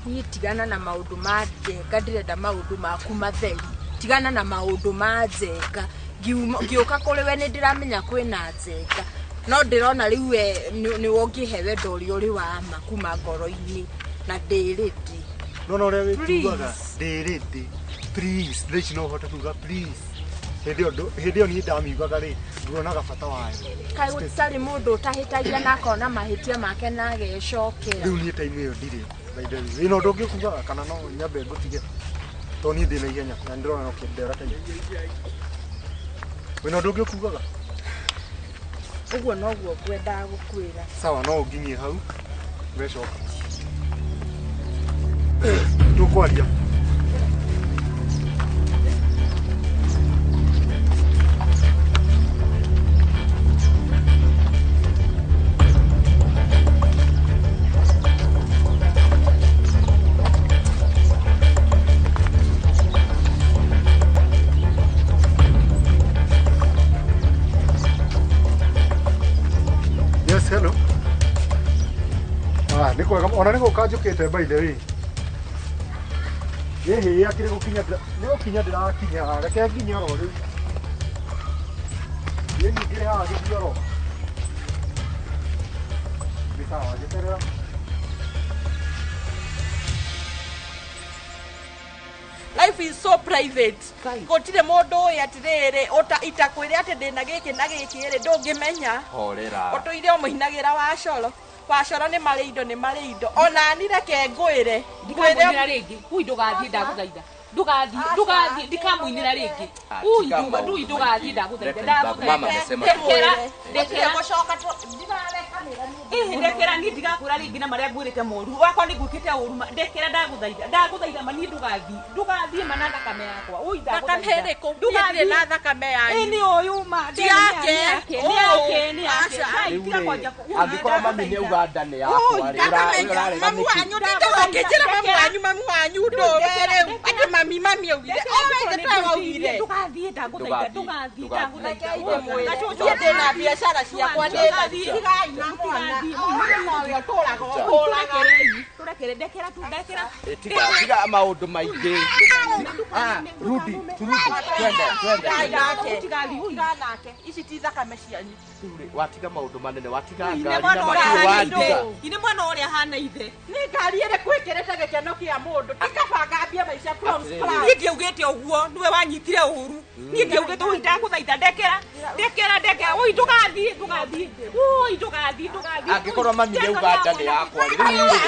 S20: Niĩ tigana na maũndũ ma Njenga, ndĩrenda maũndũ maku matheri. Tigana na maũndũ ma Njenga. Ngĩũka kũrĩ we nĩ ndĩramenya kwĩna Njenga. No ndĩrona rĩu we nĩwe ũngĩhe wendo ũrĩa ũrĩ wa ma kuma ngoro-inĩ na ndĩ ready.
S19: No no ũrĩa wĩtuaga ndĩ ready. Please, thaa ici no ũhote kuga please. Hĩndĩ ĩyo niĩ ndamiugaga rĩ, nduonaga bata wayo.
S20: Kaĩ gũtarĩ mũndũ ũtahĩtagia na akona mahĩtia make na agecokera.
S19: Rĩu niĩ time ĩyo ndirĩ. By the way, wĩna ũndũ ũngĩ ũkugaga kana no nyambe ngũtige? Tondũ niĩ ndĩ na ihenya na nĩndĩrona no kĩndera time. Wĩna ũndũ ũngĩ ũkugaga?
S20: Ũguo noguo ngwendaga gũkwĩra.
S19: Sawa, no ũnginyie hau wecoka. Tũkwaria. Yes, hello. Ah, nĩ kwega ona nĩ gũka njũkĩte by the way. Ĩhĩ, akĩrĩ gũkinya nĩ gũkinya ndĩrakinya, reke nginye oro rĩu. Niĩ nyingĩre haha gĩthiĩ oro. Nĩ sawa, njeterera.
S4: Life is so private. Gũtirĩ mũndũ ũĩ atĩrĩrĩ itakwĩre atĩ ndĩna gĩkĩ na gĩkĩ rĩ ndũngĩmenya.
S10: Horera.
S4: Ũtũire ũmũinagĩra wacoro. Wacoro nĩ marĩ indo nĩ marĩ indo. Ona ni reke ngwĩre.
S5: Ndikamũinĩra rĩngĩ. Ui ndũgathiĩ ndagũthaitha. Ndũgathiĩ, ndũgathiĩ, ndikamũinĩra rĩngĩ. Ui ndũgathiĩ ndagũthaitha.
S10: Mama amesema.
S5: Ndekera,
S4: ndekera gũcoka ndirarekanĩra niĩ.
S11: Ĩhĩ ndekera niĩ ndigakwĩra rĩngĩ na marĩa ngwĩrĩte moru. Wakwa nĩ ngwĩkĩte ũru. Ndekera ndagũthaitha. Ndagũthaitha ma niĩ ndũgathiĩ. Ndũgathiĩ ma na thakame yakwa. Ui
S4: Thakame
S11: ndagũthaitha.
S4: ĩrĩkũ? Niĩ ndirĩ na thakame yanyu.
S11: Ĩ nĩ ũyũ ma.
S4: Ti yake.
S11: Nĩ yake, nĩ yake.
S4: Aca.
S10: Rĩu Rĩu rĩ, angĩkorwo mami nĩ auga nda nĩ yakwa rĩ, ũrarega
S20: Mamu
S10: nĩkĩ?
S20: wanyu ndindaga ũkĩnjĩra mamu wanyu mamu wanyu ndũre rĩu atĩ mami mami augire o ithe tawe waugire.
S5: Ndũgathiĩ, ndagũthaitha, ndũgathiĩ, ndagũthaitha.
S17: Niĩ ndĩna biacara ciakwa ndĩna tigai na mwana mwana ũrĩa ũtũraga ũhũraga.
S5: Tũrekere, ndekera tu, ndekera.
S10: Tiga tiga maũndũ maingĩ. Ah, rudi turudi, twende twende.
S20: Tiga nake, ici ti thakame cianyu.
S10: Rĩu rĩ, watiga maũndũ manene, watiga
S5: Ine
S10: ngari
S5: mwana
S10: na
S5: ũrĩa
S10: mahiũ
S5: ahana
S10: wandiga.
S5: ithe. Ine mwana ũrĩa ahana ithe.
S20: Nĩ ngari ĩrĩkũ ĩkĩrĩte gĩkeno kĩa mũndũ? Ti kaba ngambie maica from
S10: Atĩrĩrĩ.
S20: scratch.
S5: Niĩ ndiaugĩte ũguo, nĩwe wanyitire ũru. Niĩ ndiaugĩte ũi, ndagũthaitha, ndekera, ndekera, ndekera. Ũi, ndũgathiĩ, ndũgathiĩ. Ũi, ndũgathiĩ, ndũgathiĩ.
S10: Angĩkorwo mami nĩ auga nda nĩ yakwa rĩ, rĩu rĩ,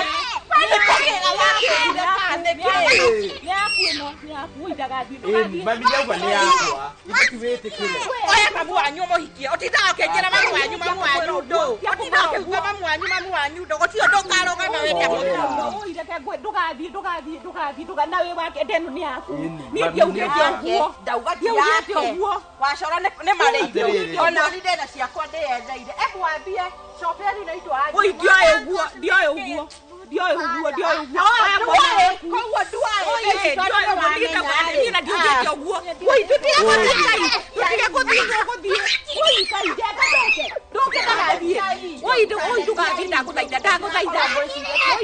S5: Nĩ yaku ĩno, nĩ yaku. Ũi, ndagathiĩ,
S10: ĩni,
S5: ndũgathiĩ.
S10: mami nĩ auga nĩ yakwa, ithe ti wĩtĩkĩre.
S20: Oya mamu wanyu ũmũhikie, ũtindaga ũkĩnjĩra mamu wanyu mamu wanyu ndũ, ũtindaga ũkiuga mamu wanyu mamu wanyu ndũ, gũtirĩ ũndũ ũkarũgama wĩke mũthuri.
S5: Ũi, reke ngwe, ndũgathiĩ, ndũgathiĩ, ndũgathiĩ, ndũgathiĩ. Na wĩ wake, nda ĩno nĩ yaku.
S10: Ĩni,
S5: Niĩ
S10: mami nĩ
S5: ndiaugĩte ũguo.
S20: Ndauga ti
S5: Ndiaugĩte
S20: yake.
S5: ũguo.
S20: Wacora nĩ marĩithio.
S10: Atĩrĩrĩ.
S20: Ona niĩ ndĩna ciakwa ndĩyetheire. Emwambie coberi na indo anjie.
S5: Ũi, ndioĩ ũguo, ndioĩ ũguo. Ndioĩ ũguo, ndioĩ ũguo. Oya mwana waku.
S20: Koguo nduaĩ.
S5: Oi, ndioĩ ũguo, niĩ ndauga atĩ niĩ na ndiugĩte ũguo. Oi, tũtige gũthiĩ Ngai, tũtige gũthiĩ, tũgũthiĩ. Oi, Ngai, njenga ndũke, ndũke ndagathiĩ. Oi, oi, ndũgathiĩ, ndagũthaitha, ndagũthaitha. Oi,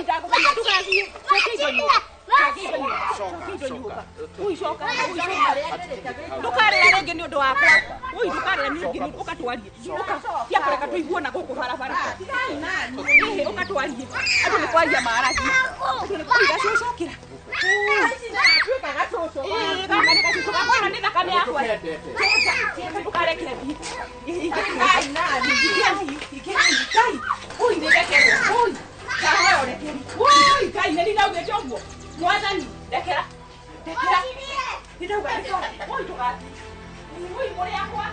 S5: ndagũthaitha, ndũgathiĩ. Cokia indo nyũmba. Cokia indo nyũmba. Cokia indo nyũmba. Oi, coka, oi, coka. Ndũkarĩra rĩngĩ nĩ ũndũ wakwa. Oi, ndũkarĩra rĩngĩ nĩ ũndũ, ũkatwarie. Ũka, tia kũreka tũiguo na gũkũ barabara. Ĩhĩ, ũkatwarie. Andũ nĩ kwaria maragia. Andũ nĩ oi, gacũcũkĩra. Ĩĩ, gaka nĩ gacũcũ gakwa, ĩno nĩ thakame yakwa. Coka, ndũkareke thiĩ. Ĩhĩ, ingĩrai, ingĩrai, Ngai. Ui, nĩ ndekerwo. Ui, ndahoya ũrekeri. Ui, Ngai, nĩ ndaugĩte ũguo. Mwathani, ndekera. Ndekera. Nĩ ndauga ndekera. Ui, ndũgathiĩ. Ui, mũrĩ akwa.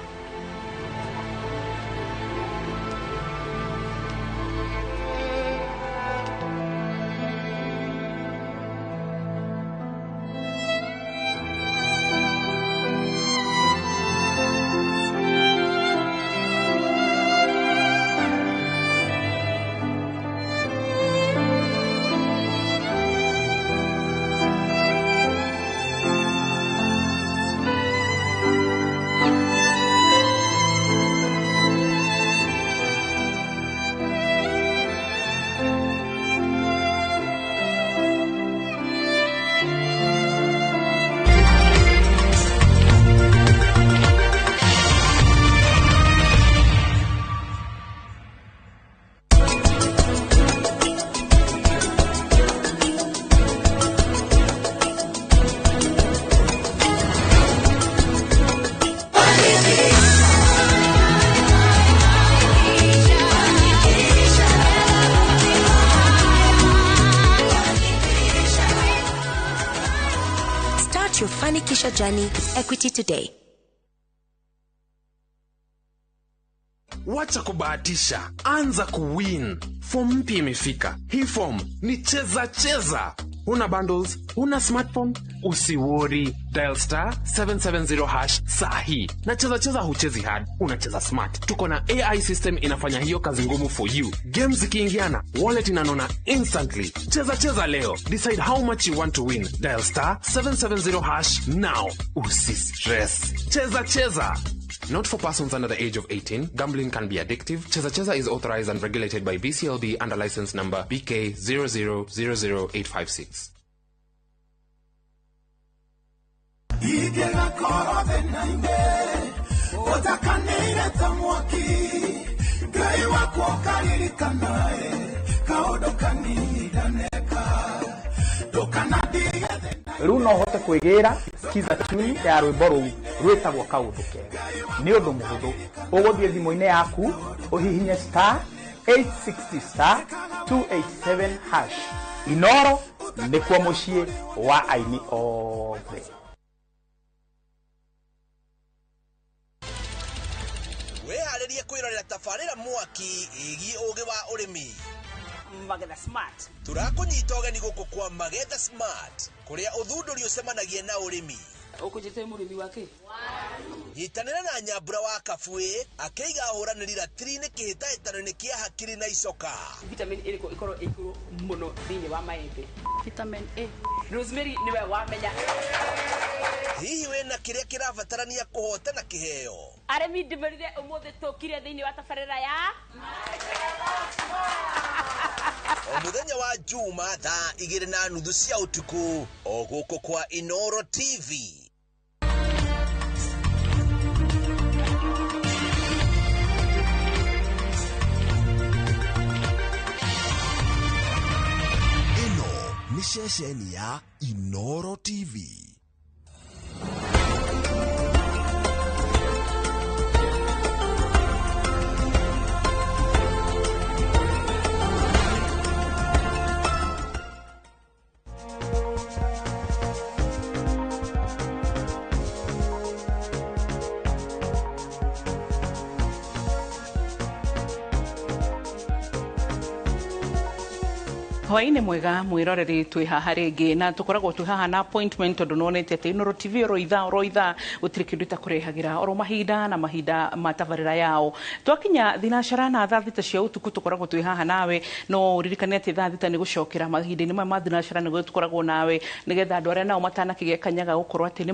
S1: Start your Fanikisha journey with Equity today.
S14: Wacha kubahatisha, anza kuwin. Form mpya imefika. Hii form ni cheza cheza. Huna bundles, huna smartphone, usiwori. Dial star 770 hash saa hii. Na cheza cheza huchezi hard, unacheza smart. Tuko na AI system inafanya hiyo kazi ngumu for you. Games zikiingiana, wallet inanona instantly. Cheza cheza leo. Decide how much you want to win. Dial star 770 hash now. Usistress. Cheza cheza. Not for persons under the age of 18. Gambling can be addictive. Cheza Cheza is authorized and regulated by BCLB under license number BK 0000856.
S8: Ingĩgakorwo thĩna-inĩ ũtakanĩire ta mwaki Ngai wakwa ũkaririkanae kaũndũ kanini ndaneka ndũkanandige
S22: Rĩu no hote kwĩgĩra skiza tune ya rwĩmbo rũu rwĩtagwo kaũndũ kega. Nĩ ũndũ mũhũthũ, ũgũthiĩ thimũ-inĩ yaku ũhihinye star 860 star 287 hash. Inoro nĩkuo mũciĩ wa aini othe.
S15: Wĩharĩrie kwĩrorera tabarĩra mwaki ĩgiĩ ũgĩ wa ũrĩmi.
S11: Magetha Smart.
S15: Tũrakũnyita ũgeni gũkũ kwa Magetha Smart kũrĩa ũthundũri ũcemanagia na ũrĩmi.
S5: Ũkũnjĩte mũrĩmi wa kĩ?
S15: Nyitanĩra na Nyambura wa Kabuĩ akĩiga ahũranĩri ratiri-inĩ kĩhĩtahĩtano-inĩ kĩa hakiri na icoka.
S7: Vitamin ĩrĩkũ ĩkorwo ĩ igũrũ mũno thĩinĩ wa maembe? Vitamin A. Rosemary nĩwe wamenya.
S15: Hihi wĩna kĩrĩa kĩrabatarania kũhotana kĩheo?
S7: Arĩmi ndĩmĩrire ũmũthĩ tũkire thĩinĩ wa tabarĩra ya
S15: O mũthenya wa Juma thaa 2:30 cia ũtukũ o gũkũ kwa Inoro TV. Ĩno nĩ ceceni ya Inoro TV.
S12: Hwainĩ mwega mwĩroreri, twĩ haha rĩngĩ na tũkoragwo twĩ haha na appointment tondũ nĩwonete atĩ Inooro TV oro ithaa oro ithaa gũtirĩ kĩndũ ĩtakũrehagĩra oro mahinda na mahinda ma tabarĩra yao. Twakinya thinacara na thaa 6 cia ũtukũ tũkoragwo twĩ haha nawe, no ũririkane atĩ thaa 6 nĩ gũcokera mahinda-inĩ maya ma thinacara nĩguo tũkoragwo nawe nĩgetha andũ arĩa nao matanakĩgĩa kanya ga gũkorwo atĩ nĩ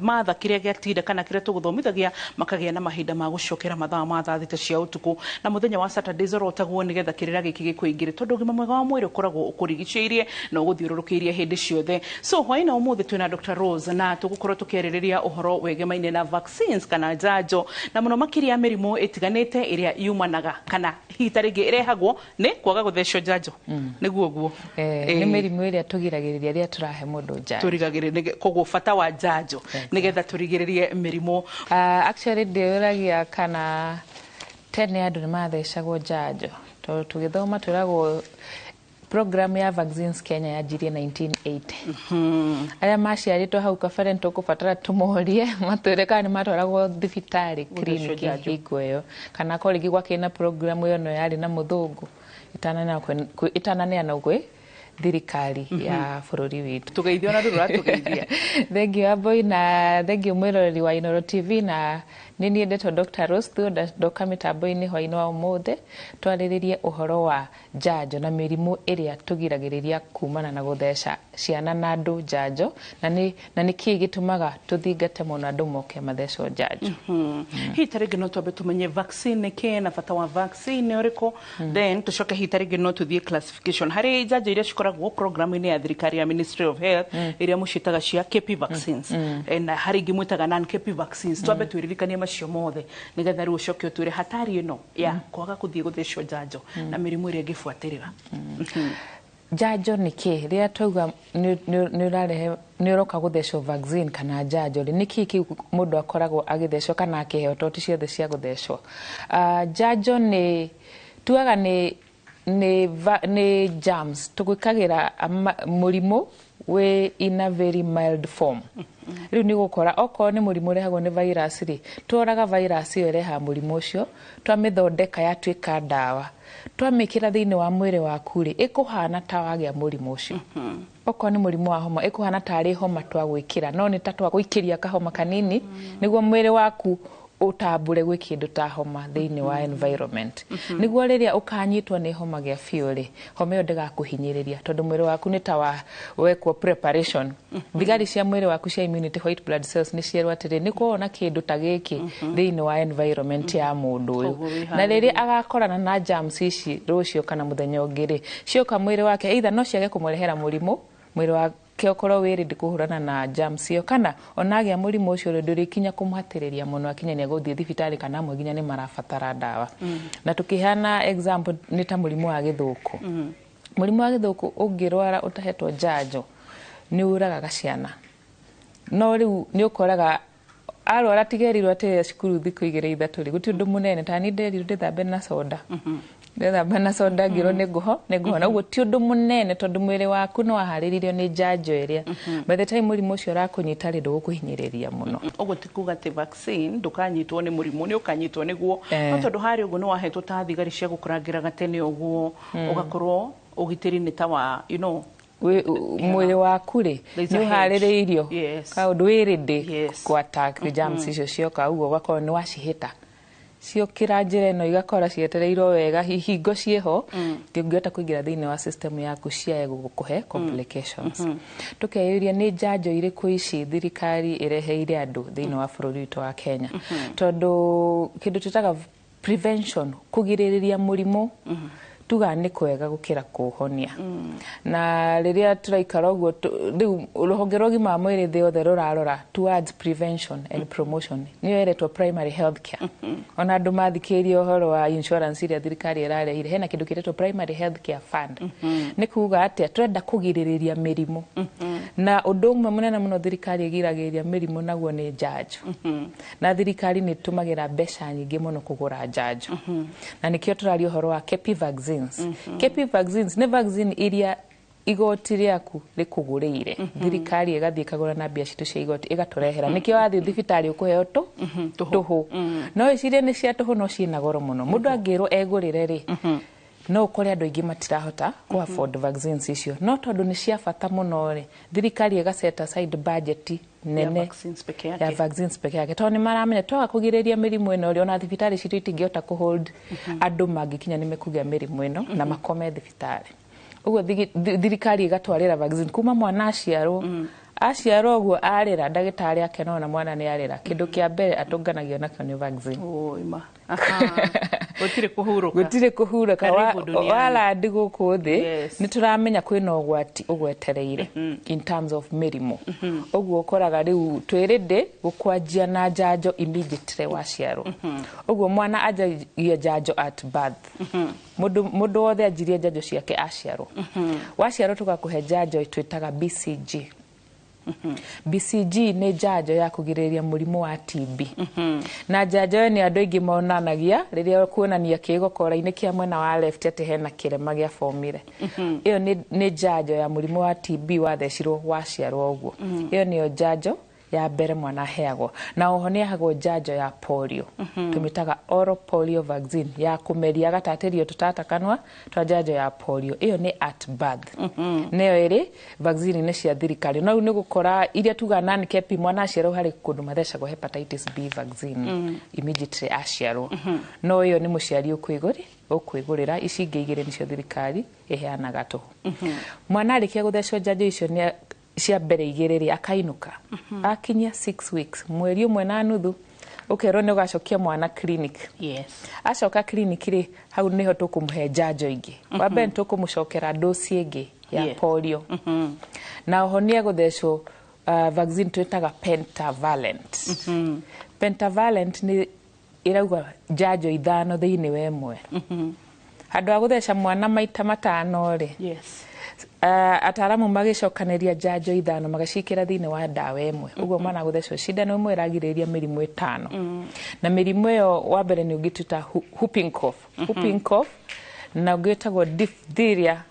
S12: matha kĩrĩa gĩatinda kana kĩrĩa tũgũthomithagia makagĩa na mahinda ma gũcokera mathaa ma thaa 6 cia ũtukũ, na mũthenya wa Saturdays oro taguo nĩgetha kĩrĩra gĩkĩ gĩkũingĩre tondũ ũgima mwega wa mwĩrĩ ũkoragwo ũkũrigicĩirie na ũgũthiũrũrũkĩirie hĩndĩ ciothe. So hwaĩ-inĩ wa ũmũthĩ twĩna Dr. Rose na tũgũkorwo tũkĩarĩrĩria ũhoro wegemaine na vaccines kana njanjo na mũno makĩria mĩrimũ ĩtiganĩte ĩrĩa yumanaga kana hihi ta rĩngĩ ĩrehagwo nĩ kwaga gũthecwo njanjo. Nĩguo ũguo.
S23: Nĩ mĩrimũ ĩrĩa tũgiragĩrĩria rĩrĩa tũrahe mũndũ njanjo.
S12: Tũrigagĩrĩria, koguo bata wa njanjo nĩgetha tũrigĩrĩrie mĩrimũ.
S23: Actually ndĩũragia kana tene andũ nĩ mathecagwo njanjo tondũ tũgĩthoma twĩragwo program ya Vaccines Kenya yanjirie 1980. Arĩa maciarĩtwo hau kabere nĩtũkũbatara tũmorie matwĩre kana nĩ matwaragwo thibitarĩ kiriniki hingo ĩyo kana korwo rĩngĩ gwakĩrĩ na program ĩyo no yarĩ na mũthũngũ ĩtananeanwo gwĩ thirikari ya bũrũri witũ.
S12: Tũgeithio na ndũratũgeithia.
S23: Thank you Aboi na thank you mwĩroreri wa Inooro TV na nĩ niĩ ndetwo Dr. Rose Thuo ndoka mĩtambo-inĩ hwaĩ-inĩ wa ũmũthĩ twarĩrĩrie ũhoro wa njanjo na mĩrimũ ĩrĩa tũgiragĩrĩria kumana na gũtheca ciana na andũ njanjo na nĩ kĩĩ gĩtũmaga tũthingate mũno andũ moke mathecwo njanjo.
S12: Hihi ta rĩngĩ no twambe tũmenye vaccine nĩ kĩĩ na bata wa vaccine nĩ ũrĩkũ, then tũcoke hihi ta rĩngĩ no tũthiĩ classification harĩ njanjo iria cikoragwo program-inĩ ya thirikari ya Ministry of Health ĩrĩa mũciĩtaga cia KP vaccines na harĩ ingĩ mwĩtaga non KP vaccines. Twambe twĩririkanie macio mothe nĩgetha rĩu ũcoke ũtwĩre hatari ĩno ya kwaga gũthiĩ gũthecwo njanjo na mĩrimũ ĩrĩa ĩngĩbuatĩrĩra.
S23: Njanjo nĩ kĩĩ? Rĩrĩa twauga nĩ ũroka gũthecwo vaccine kana njanjo rĩ, nĩ kĩĩ kĩu mũndũ akoragwo agĩthecwo kana akĩheo tondũ ti ciothe cia gũthecwo? Njanjo nĩ tugaga nĩ germs tũgwĩkagĩra mũrimũ wĩ in a very mild form. Rĩu nĩ gũkora okorwo nĩ mũrimũ ũrehagwo nĩ virus rĩ, tworaga virus ĩyo ĩrehaga mũrimũ ũcio, twamĩthondeka yatuĩka ndawa, twamĩkĩra thĩinĩ wa mwĩrĩ waku rĩ, ĩkũhana ta wagĩa mũrimũ ũcio. Okorwo nĩ mũrimũ wa homa, ĩkũhana tarĩ homa twagwĩkĩra, no nĩ ta twagũikĩria kahoma kanini nĩguo mwĩrĩ waku ũtambũre gwĩ kĩndũ ta homa thĩinĩ wa environment. Nĩguo rĩrĩa ũkanyitwo nĩ homa gĩa biũ rĩ, homa ĩyo ndĩgakũhinyĩrĩria tondũ mwĩrĩ waku nĩ ta wekwo preparation. Thigari cia mwĩrĩ waku cia immunity white blood cells nĩ cierwo atĩrĩ nĩ kuona kĩndũ ta gĩkĩ thĩinĩ wa environment ya mũndũ ũyũ, na rĩrĩa agakorana na germs ici rũciũ kana mũthenya ũngĩ rĩ, cioka mwĩrĩ wake either no ciage kũmũrehera mũrimũ, mwĩrĩ wake okorwo wĩ ready kũhũrana na germs ĩyo, kana ona agĩa mũrimũ ũcio ndũrĩkinya kũmũhatĩrĩria mũno akinya nĩ egũthiĩ thibitarĩ kana amwe nginya nĩ marabatara ndawa. Na tũkĩheana example nĩ ta mũrimũ wa gĩthũkũ. Mũrimũ wa gĩthũkũ ũngĩrwara ũtahetwo njanjo nĩ ũragaga ciana, no rĩu nĩ ũkoraga arwara tigerirwo atĩ cukuru thikũ 2 3 rĩ, gũtirĩ ũndũ mũnene ta niĩ nderirwo ndĩthambe na soda ndethamba na soda ngĩrwo nĩ ngũhona, ũguo ti ũndũ mũnene tondũ mwĩrĩ waku nĩ waharĩrĩirio nĩ njanjo ĩrĩa by the time mũrimũ ũcio ũrakũnyita rĩ, ndũgũkũhinyĩrĩria mũno.
S12: Ũguo ti kuga atĩ vaccine ndũkanyitwo nĩ mũrimũ, nĩ ũkanyitwo nĩguo, no tondũ harĩ ũguo nĩ wahetwo ta thigari cia gũkũrangĩra gatene ũguo, ũgakorwo ũgitĩri nĩ ta wa you know
S23: Mwĩrĩ waku rĩ
S12: There's a
S23: nĩ
S12: hedge.
S23: ũharĩrĩirio
S12: Yes.
S23: kaũndũ wĩ ready
S12: Yes.
S23: kũ attack germs icio cioka, ũguo ũgakorwo nĩ wacihĩta ciokĩra njĩra ĩno, igakora cietereirwo wega, hingo ciĩho, ndĩngĩhota kũingĩra thĩinĩ wa system yaku ciae gũkũhe complications. Tũkeyũria nĩ njanjo irĩkũ ici thirikari ĩreheire andũ thĩinĩ wa bũrũri witũ wa Kenya, tondũ kĩndũ twĩtaga prevention, kũgirĩrĩria mũrimũ, tugaga nĩ kwega gũkĩra kũũhonia. Na rĩrĩa tũraikara ũguo, rĩu rũhonge rwa ũgima wa mwĩrĩ thĩ yothe rũrarora towards prevention and promotion, nĩyo ĩretwo primary health care. Ona andũ mathikĩrĩria ũhoro wa insurance iria thirikari ĩrarehire, hena kĩndũ kĩretwo primary health care fund. Nĩ kuga atĩa? Tũrenda kũgirĩrĩria mĩrimũ, na ũndũ ũmwe mũnene mũno thirikari ĩgiragĩrĩria mĩrimũ naguo nĩ njanjo. Na thirikari nĩ ĩtũmagĩra mbeca nyingĩ mũno kũgũra njanjo, na nĩkĩo tũraria ũhoro wa KEPI vaccines. KEPI vaccines nĩ vaccine iria igoti rĩaku rĩkũgũrĩire, thirikari ĩgathiĩ ĩkagũra na mbia citũ cia igoti ĩgatũrehera. Nĩkĩo wathiĩ thibitarĩ ũkũheo tũhũ. No wĩcirie nĩ cia tũhũ, no ciĩna goro mũno. Mũndũ angĩrwo egũrĩre rĩ, no ũkore andũ aingĩ matirahota kũ afford vaccines icio, no tondũ nĩ cia bata mũno rĩ, thirikari ĩga set aside budget nene
S12: ya vaccines peke yake.
S23: Ya vaccines peke yake, tondũ nĩ maramenya twaga kũgirĩrĩria mĩrimũ ĩno rĩ, ona thibitarĩ citũ itingĩhota kũhold andũ mangĩkinya nĩ mekũgĩa mĩrimũ ĩno na makome thibitarĩ. Ũguo thirikari ĩgatwarĩra vaccine kuma mwana aciarwo. Aciarwo ũguo arĩra, ndagĩtarĩ akena ona mwana nĩ arĩra, kĩndũ kĩa mbere atũnganagio nakĩo nĩ vaccine.
S12: Ĩma. Gũtirĩ kũhurũka.
S23: Gũtirĩ kũhurũka.
S12: Karibu duniani.
S23: Walandi gũkũ thĩ,
S12: Yes.
S23: nĩ tũramenya kwĩna ũgwati ũgwetereire in terms of mĩrimũ. Ũguo ũkoraga rĩu twĩ ready gũkwanjia na njanjo immediately waciarwo. Ũguo mwana anjagia njanjo at birth. Mũndũ wothe anjirie njanjo ciake aciarwo. Waciarwo tũgakũhe njanjo twĩtaga BCG. BCG nĩ njanjo ya kũgirĩrĩria mũrimũ wa TB, na njanjo ĩyo nĩ andũ aingĩ monanagia rĩrĩa kuonania kĩgokora-inĩ kĩa mwena wa left atĩ hena kĩrema gĩa bomire. Ĩyo nĩ njanjo ya mũrimũ wa TB wathecirwo waciarwo ũguo. Ĩyo nĩyo njanjo ya mbere mwana aheagwo, na oho nĩ ahagwo njanjo ya polio, tũmĩtaga oral polio vaccine, ya kũmeria gatatĩrio tũtata kanua twa njanjo ya polio. Ĩyo nĩ at birth, nĩyo ĩrĩ vaccine-inĩ cia thirikari. No rĩu nĩ gũkora iria tugaga non KEPI, mwana aciarwo harĩ kũndũ mathecagwo hepatitis B vaccine immediately aciarwo, no ĩyo nĩ mũciari ũkwĩgũrĩra. Ici ingĩ igĩrĩ nĩcio thirikari ĩheanaga tũhũ. Mwana arĩkia gũthecwo njanjo icio nĩ cia mbere igĩrĩ rĩ, akainũka. Akinyia 6 weeks, mweri ũmwe na nuthu, ũkerwo nĩ ũgacokia mwana clinic. Acoka clinic rĩ, hau nĩho tũkũmũhe njanjo ingĩ. Wa mbere nĩ tũkũmũcokera dosi ĩngĩ ya polio, na oho nĩ egũthecwo vaccine twĩtaga pentavalent. Pentavalent nĩ ĩrauga njanjo ithano thĩinĩ wa ĩmwe. Handũ ha gũtheca mwana maita 5 rĩ, ataramu magĩcokanĩria njanjo ithano magaciĩkĩra thĩinĩ wa ndawa ĩmwe. Ũguo mwana gũthecwo cindano ĩmwe ĩragirĩrĩria mĩrimũ 5. Na mĩrimũ ĩyo, wa mbere nĩ ũngĩ twĩta whooping cough. Whooping cough na ũngĩ wĩtagwo diphtheria,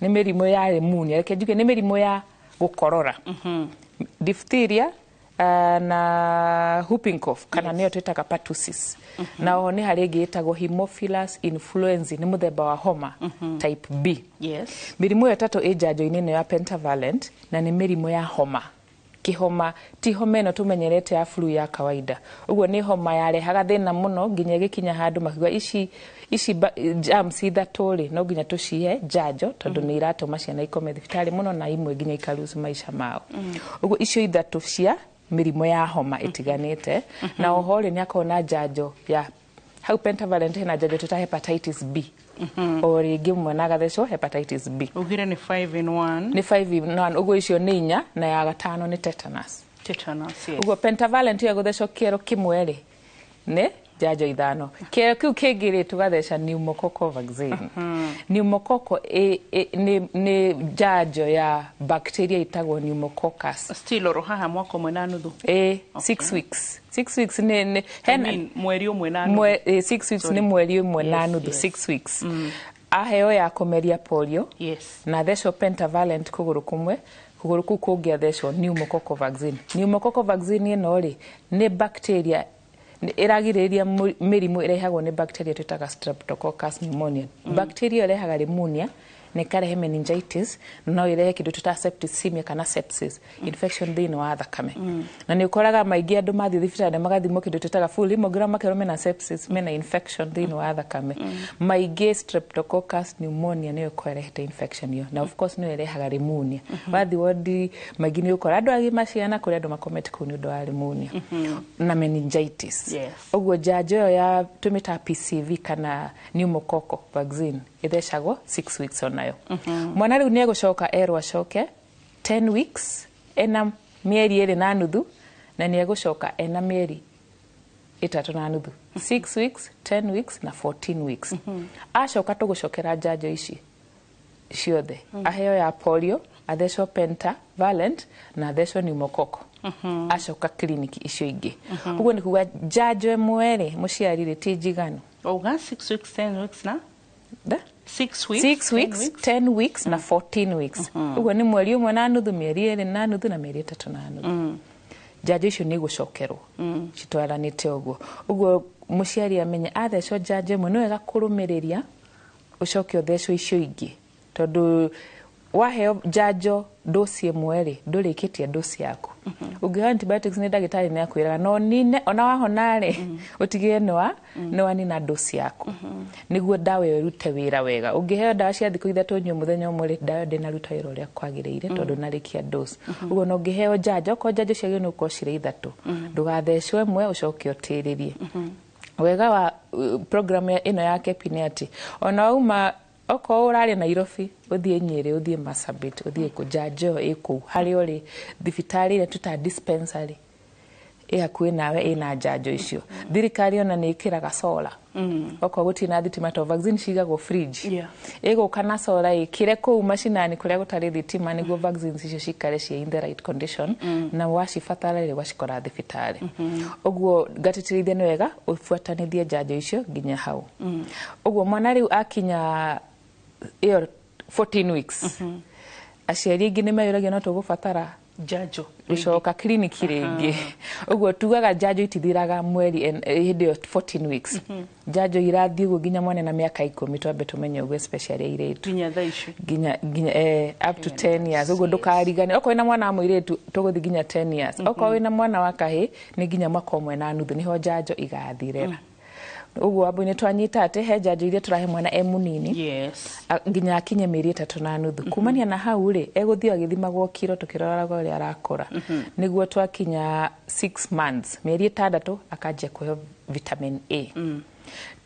S23: nĩ mĩrimũ ya pneumonia, reke njuge nĩ mĩrimũ ya gũkorora. Diphtheria na whooping cough, kana nĩyo twĩtaga pertussis. Na oho nĩ harĩ ĩngĩ ĩtagwo Haemophilus influenzae, nĩ mũthemba wa homa type B. Mĩrimũ ĩyo ĩtatũ ĩ njanjo-inĩ ĩno ya pentavalent, na nĩ mĩrimũ ya homa kĩhoma, ti homa ĩno tũmenyerete ya flu ya kawaida. Ũguo nĩ homa yarehaga thĩna mũno nginya ĩgĩkinya handũ makiuga ici germs ithatũ rĩ, no nginya tũcihe njanjo, tondũ nĩ iratũma ciana ikome thibitarĩ mũno na imwe nginya ikarucu maica mao. Ũguo icio ithatũ cia mĩrimũ ya homa ĩtiganĩte. Na oho rĩ, nĩ akorwo na njanjo ya hau pentavalent, hena njanjo twĩta hepatitis B. O rĩngĩ mwana agathecwo hepatitis B.
S12: Ugire nĩ 5 in 1.
S23: Nĩ 5 in 1. Ũguo icio nĩ inya, na ya gatano nĩ tetanus.
S12: Tetanus, yes.
S23: Ũguo pentavalent ĩyo gũthecwo kĩero kĩmwe rĩ, nĩ njanjo ithano. Kĩero kĩu kĩngĩ rĩ, tũgatheca pneumococcal vaccine. Pneumococcal nĩ njanjo ya bacteria ĩtagwo pneumococcus.
S12: Still oro haha mwaka ũmwe na nuthu.
S23: Ĩ, 6 weeks. 6 weeks nĩ
S12: I mean, mweri ũmwe na nuthu.
S23: 6 weeks nĩ mweri ũmwe na nuthu, 6 weeks. Aheo ya kũmeria polio. Na thecwo pentavalent kũgũrũ kũmwe, kũgũrũ kũu kũngĩ athecwo pneumococcal vaccine. Pneumococcal vaccine ĩno rĩ, nĩ bacteria ĩragirĩrĩria mĩrimũ ĩrehagwo nĩ bacteria twĩtaga Streptococcus pneumonia. Bacteria ĩrehaga pneumonia Na ĩkarehe meningitis, na no ĩrehe kĩndũ tũta septicemia kana sepsis, infection thĩinĩ wa thakame. Na nĩ ũkoraga maingĩ andũ mathiĩ thibitarĩ magathimwo kĩndũ twĩtaga full hemogram, makerwo mena sepsis, mena infection thĩinĩ wa thakame. Maingĩ streptococcus pneumonia nĩyo ĩkoragwo ĩrehete infection ĩyo, na of course nĩyo ĩrehaga pneumonia. Wathiĩ wodi maingĩ nĩ ũkora andũ agima, ciana, kũrĩ andũ makomete kũu nĩ ũndũ wa pneumonia na meningitis. Ũguo njanjo ĩyo ya tũmĩtaga PCV kana pneumococcal vaccine ĩthecagwo 6 weeks onayo. Mwana rĩu nĩ egũcoka erwo acoke 10 weeks, ena mĩeri 2.5, na nĩ egũcoka ena mĩeri 3.5. 6 weeks, 10 weeks na 14 weeks. Acoka tũgũcokera njanjo ici ciothe, aheo ya polio, athecwo pentavalent na athecwo pneumococcal acoka kiriniki icio ingĩ. Ũguo nĩ kuga njanjo ĩmwe rĩ, mũciari rĩ, ti njiganu.
S12: Auga 6 weeks, 10 weeks na
S23: Da?
S12: 6 weeks,
S23: 6 weeks, 10 weeks na 14 weeks. Ũguo nĩ mweri 1.5, mĩeri 2.5 na mĩeri 3.5. Njanjo icio nĩ igũcokerwo citwaranĩte ũguo. Ũguo mũciari amenye athecwo njanjo ĩmwe nĩ wega kũrũmĩrĩria ũcoke ũthecwo icio ingĩ, tondũ waheo njanjo dosi ĩmwe rĩ, ndũrĩkĩtie dosi yaku. Ũngĩheo antibiotics nĩ ndagĩtarĩ nĩ akwĩraga no nine ona wahona rĩ, ũtigĩre nĩ wanina dosi yaku nĩguo ndawa ĩyo ĩrute wĩra wega. Ũngĩheo ndawa cia thikũ 3 ũnyue mũthenya ũmwe rĩ, ndawa ĩyo ndĩnaruta wĩra ũrĩa kwagĩrĩire tondũ ndũnarĩkia dosi. Ũguo na ũngĩheo njanjo, okorwo njanjo ciagĩrĩirwo nĩ gũkorwo cirĩ 3, ndũgathecwo ĩmwe ũcoke ũtĩrĩrie. Wega wa program ĩno ya KEPI nĩ atĩ ona wauma, okorwo ũrarĩ Nairobi, ũthiĩ Nyĩrĩ, ũthiĩ Marsabit, ũthiĩ kũ, njanjo ĩyo ĩ kũu harĩa ũrĩ, thibitarĩ ĩrĩa tũtaga dispensary ĩ hakuhĩ nawe ĩna njanjo icio. Thirikari ona nĩ ĩkĩraga solar okorwo gũtirĩ na thitima, to vaccine cigagwo fridge, ĩgũka na solar ĩkĩre kũu macinani kũrĩa gũtarĩ thitima nĩguo vaccines icio cikare ciĩ in the right condition, na wacibatara rĩ, ũgacikora thibitarĩ. Ũguo ngatĩtĩrithia nĩ wega ũbuatanithie njanjo icio nginya hau. Ũguo mwana rĩu akinya ĩyo 14 weeks, aciari aingĩ nĩ meyũragia no tũgũbatara
S12: njanjo
S23: gũcoka kiriniki rĩngĩ. Ũguo tugaga njanjo itithiraga mweri hĩndĩ ĩyo 14 weeks. Njanjo irathiĩ ũguo nginya mwana na mĩaka 10, twambe tũmenye ũguo, especially airĩtu.
S12: Nginya thaa ici.
S23: Nginya up to 10 years. Ũguo ndũkarigane okorwo wĩna mwana wa mũirĩtu tũgũthiĩ nginya 10 years, okorwo wĩna mwana wa kahĩ nĩ nginya mwaka 1.5 nĩho njanjo igathirĩra. Ũguo wambui nĩ twanyita atĩ he njanjo iria tũrahe mwana e mũnini nginya akinye mĩeri 3.5. Kumania na hau rĩ, egũthiĩ agĩthimagwo kiro tũkĩroraga ũrĩa arakũra, nĩguo twakinya 6 months, mĩeri 6, akanjia kũheo vitamin A.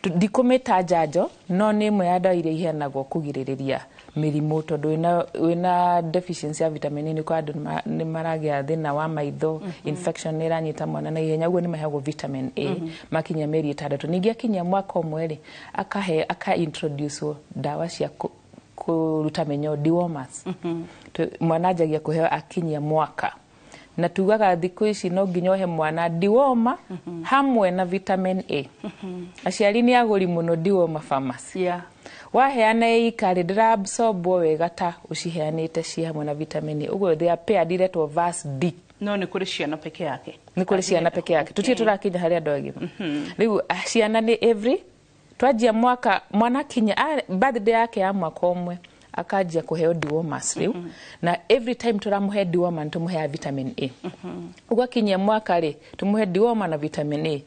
S23: Ndikũmĩta njanjo, no nĩ ĩmwe ya ndawa iria iheanagwo kũgirĩrĩria mĩrimũ, tondũ wĩna deficiency ya vitamin A nĩ kwa andũ nĩ maragĩa thĩna wa maitho, infection nĩ ĩranyita mwana na ihenya. Ũguo nĩ maheagwo vitamin A makinya mĩeri 6. Ningĩ akinya mwaka 1 rĩ, akahe aka introduce ndawa cia kũruta mĩnyoo, dewormers. Mwana anjagia kũheo akinyia mwaka, na tugaga thikũ ici no nginya ũhe mwana dewormer hamwe na vitamin A. Aciari nĩ agũri mũno dewormer pharmacy. Waheana ĩika rĩ, ndĩraabsorbwo wega ta ũciheanĩte ci hamwe na vitamin A. Ũguo they are paired, iretwo Vas D.
S12: No nĩ kũrĩ ciana peke yake?
S23: Nĩ kũrĩ ciana peke yake, tũtirĩ tũrakinya harĩ andũ agima. Rĩu ciana nĩ every twanjia mwaka, mwana akinya birthday yake ya mwaka 1 akanjia kũheo dewormers rĩu, na every time tũramũhe dewormer nĩ tũmũheaga vitamin A. Ũguo akinyia mwaka rĩ, tũmũhe dewormer na vitamin A.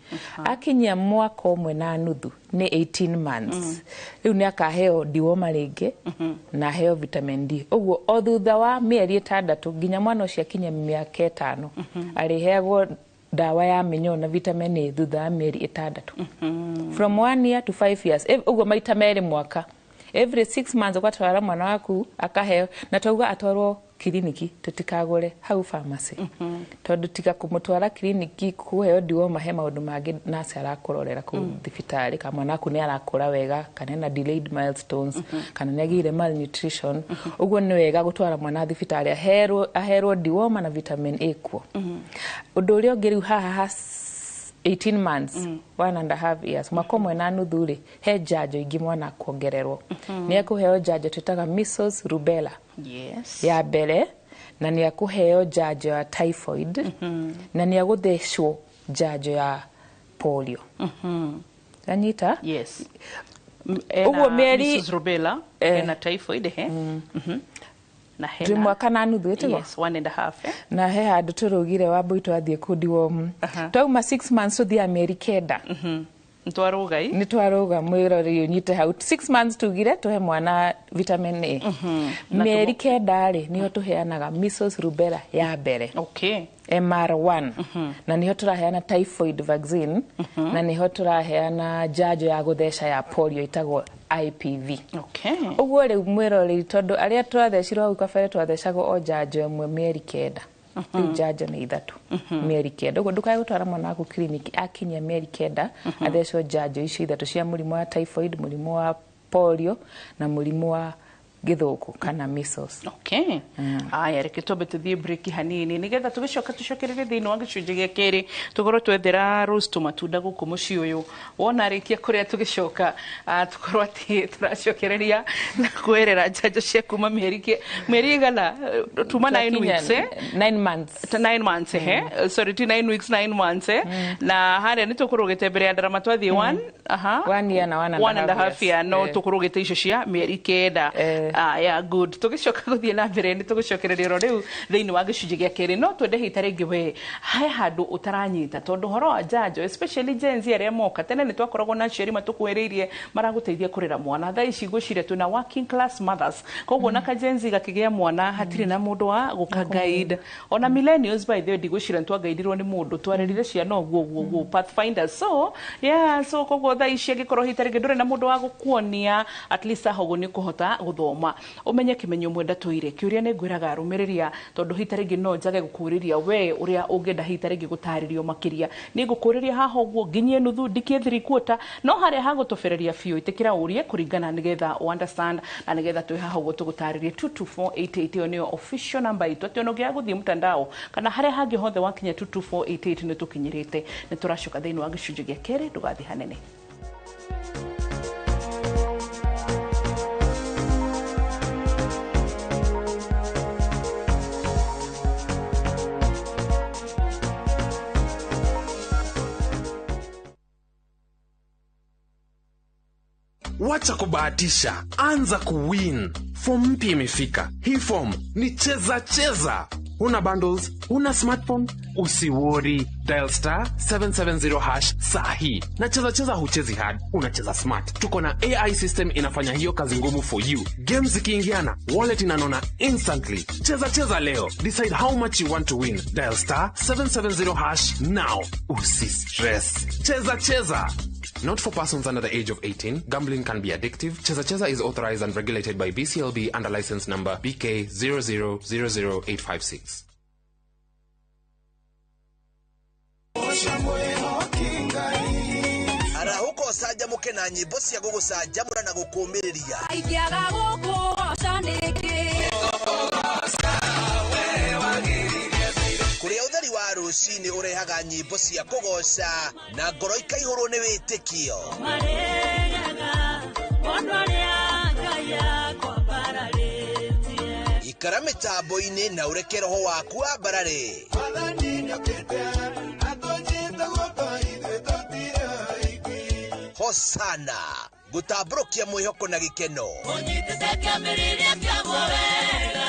S23: Akinyia mwaka 1.5, nĩ 18 months, rĩu nĩ akaheo dewormer rĩngĩ na aheo vitamin D. Ũguo o thutha wa mĩeri 6 nginya mwana ũcio akinye mĩaka 5, arĩheagwo ndawa ya mĩnyoo na vitamin A thutha wa mĩeri 6, from 1 year to 5 years. Ũguo maita merĩ mwaka, every 6 months, ũgatwara mwana waku akaheo. Na twauga atwarwo kiriniki, tũtikagũre hau pharmacy, tondũ tiga kũmũtwara kiriniki kũheo dewormer, he maũndũ mangĩ nurse arakũrorera kũu thibitarĩ, kana mwana waku nĩ arakũra wega, kana ena delayed milestones, kana nĩ agĩire malnutrition. Ũguo nĩ wega gũtwara mwana thibitarĩ aherwo dewormer na vitamin A kuo. Ũndũ ũrĩa ũngĩ rĩu haha ha 18 months, 1.5 years, mwaka 1.5 rĩ, he njanjo ingĩ mwana akuongererwo. Nĩ ekũheo njanjo twĩtaga measles rubella ya mbere, na nĩ akũheo njanjo ya typhoid, na nĩ agũthecwo njanjo ya polio. Anyita?
S12: Yes.
S23: Ũguo mĩeri
S12: measles, rubella, hena typhoid he. Na
S23: Twĩ
S12: hena
S23: mwaka na nuthu ĩtĩgwo?
S12: Yes, 1.5.
S23: Na he handũ tũrũgire Wambui twathiĩ kũndiwo twauma 6 months tũthiaga mĩeri 9.
S12: Nĩtwarũga
S23: nĩ twarũga mwĩrori ũnyite hau 6 months tugire tũhe mwana vitamin A.
S12: Na
S23: Mĩeri 9 rĩ, nĩho tũheanaga measles, rubella ya mbere.
S12: Okay.
S23: MR1. Na nĩho tũraheana typhoid vaccine, na nĩho tũraheana njanjo ya gũtheca ya polio ĩtagwo IPV.
S12: Okay.
S23: Ũguo rĩu mwĩroreri, tondũ arĩa twathecirwo hau kabere twathecagwo o njanjo ĩmwe mĩeri 9, rĩu njanjo nĩ 3 mĩeri 9. Ũguo ndũkae gũtwara mwana waku kiriniki akinyia mĩeri 9 athecwo njanjo icio 3 cia mũrimũ wa typhoid, mũrimũ wa polio na mũrimũ wa gĩthũkũ kana measles.
S12: Okay. Aya, reke twambe tũthiĩ break hanini nĩgetha tũgĩcoka tũcokererie thĩinĩ wa gĩcunjĩ gĩa kerĩ tũkorwo twethera Rose tũmatunda gũkũ mũciĩ ũyũ. Wona arĩkia kũrĩa tũgĩcoka, tũkorwo atĩ tũracokereria na kwerera njanjo cia kuma mĩeri igana, tuma 9
S23: Twakinya
S12: weeks, eh?
S23: 9 months.
S12: 9 months, eh? Sorry, ti 9 weeks, 9 months, eh? Na harĩa nĩ tũkũrũgĩte mbere ya ndarama twathiĩ 1, aha.
S23: 1 year na one and
S12: one and a half
S23: years.
S12: year, no tũkũrũgĩte icio cia mĩeri 9. Aya, good. Tũgĩcoka gũthiĩ na mbere nĩ tũgũcokereria oro rĩu thĩinĩ wa gĩcunjĩ gĩa kerĩ, no twende hita rĩngĩ we he handũ ũtaranyita tondũ ũhoro wa njanjo, especially Gen Z arĩa moka tene nĩ twakoragwo na aciari matũkuhĩrĩirie maragũteithia kũrera mwana. Thaa ici ngwĩciria twĩna working class mothers, koguo na ka Gen Z gakĩgĩa mwana hatirĩ na mũndũ wa gũka guide. Ona millennials, by the way, ndigwĩciria nĩ twagaindirwo nĩ mũndũ, twarerire ciana ũguo ũguo ũguo, pathfinders. So yeah, so koguo thaa ici angĩkorwo hita rĩngĩ ndũrĩ na mũndũ wa gũkuonia, at least haha ũguo nĩ ũkũhota gũthoma ũmenye kĩmenyo mwenda tũire kĩũria. Nĩ ngwĩraga arũmĩrĩria tondũ hita rĩngĩ no njage gũkũrĩria we ũrĩa ũngĩenda hita rĩngĩ gũtarĩrio makĩria, nĩ ngũkũrĩria haha ũguo nginyie nuthu ndikie 3/4, no harĩa hagũtũbereria biũ ĩtĩkĩra ũrie kũringana nĩgetha ũ understand na nĩgetha twĩ haha ũguo tũgũtarĩrie. 22488 ĩyo nĩyo official number itũ, atĩ ona ũngĩaga gũthiĩ mtandao kana harĩa hangĩ hothe wakinya 22488 nĩ tũkinyĩrĩte. Nĩ tũracoka thĩinĩ wa gĩcunjĩ gĩa kerĩ, ndũgathiĩ hanene.
S14: Wacha kubahatisha, anza kuwin. Form mpya imefika. Hii form ni cheza cheza. Huna bundles, huna smartphone, usiworry. Dial star 770 hash sahi. Na cheza cheza huchezi hard, unacheza smart. Tuko na AI system inafanya hiyo kazi ngumu for you. Games zikiingiana, wallet inanona instantly. Cheza cheza leo. Decide how much you want to win. Dial star 770 hash now. Usi stress. Cheza cheza. Not for persons under the age of 18. Gambling can be addictive. Cheza Cheza is authorized and regulated by BCLB under license number BK 0000856.
S15: Arahũka ũcanjamũke na nyĩmbo cia gũgũcanjamũra na gũkũũmĩrĩria.
S13: Ingĩaga gũkũgoca nĩkĩ?
S15: Kũrĩa ũtheri wa rũcinĩ ũrehaga nyĩmbo cia kũgoca na ngoro ikaihũrwo nĩ wĩtĩkio.
S13: Marĩaga ona ũrĩa Ngai akwambararĩtie.
S15: Ikara mĩtambo-inĩ na ũreke roho waku wambarare. Hosana gũtambũrũkia mwĩhoko na gĩkeno.
S13: Ũnyitĩte kĩambĩrĩria kĩaguo wega,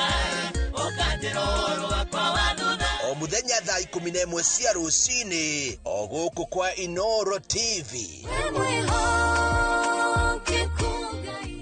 S13: ũkanjĩra ũhoro wakwa wa thutha.
S15: O mũthenya thaa 11 cia rũcinĩ o gũkũ kwa Inoro TV.
S13: Wĩ mwĩhokeku Ngai.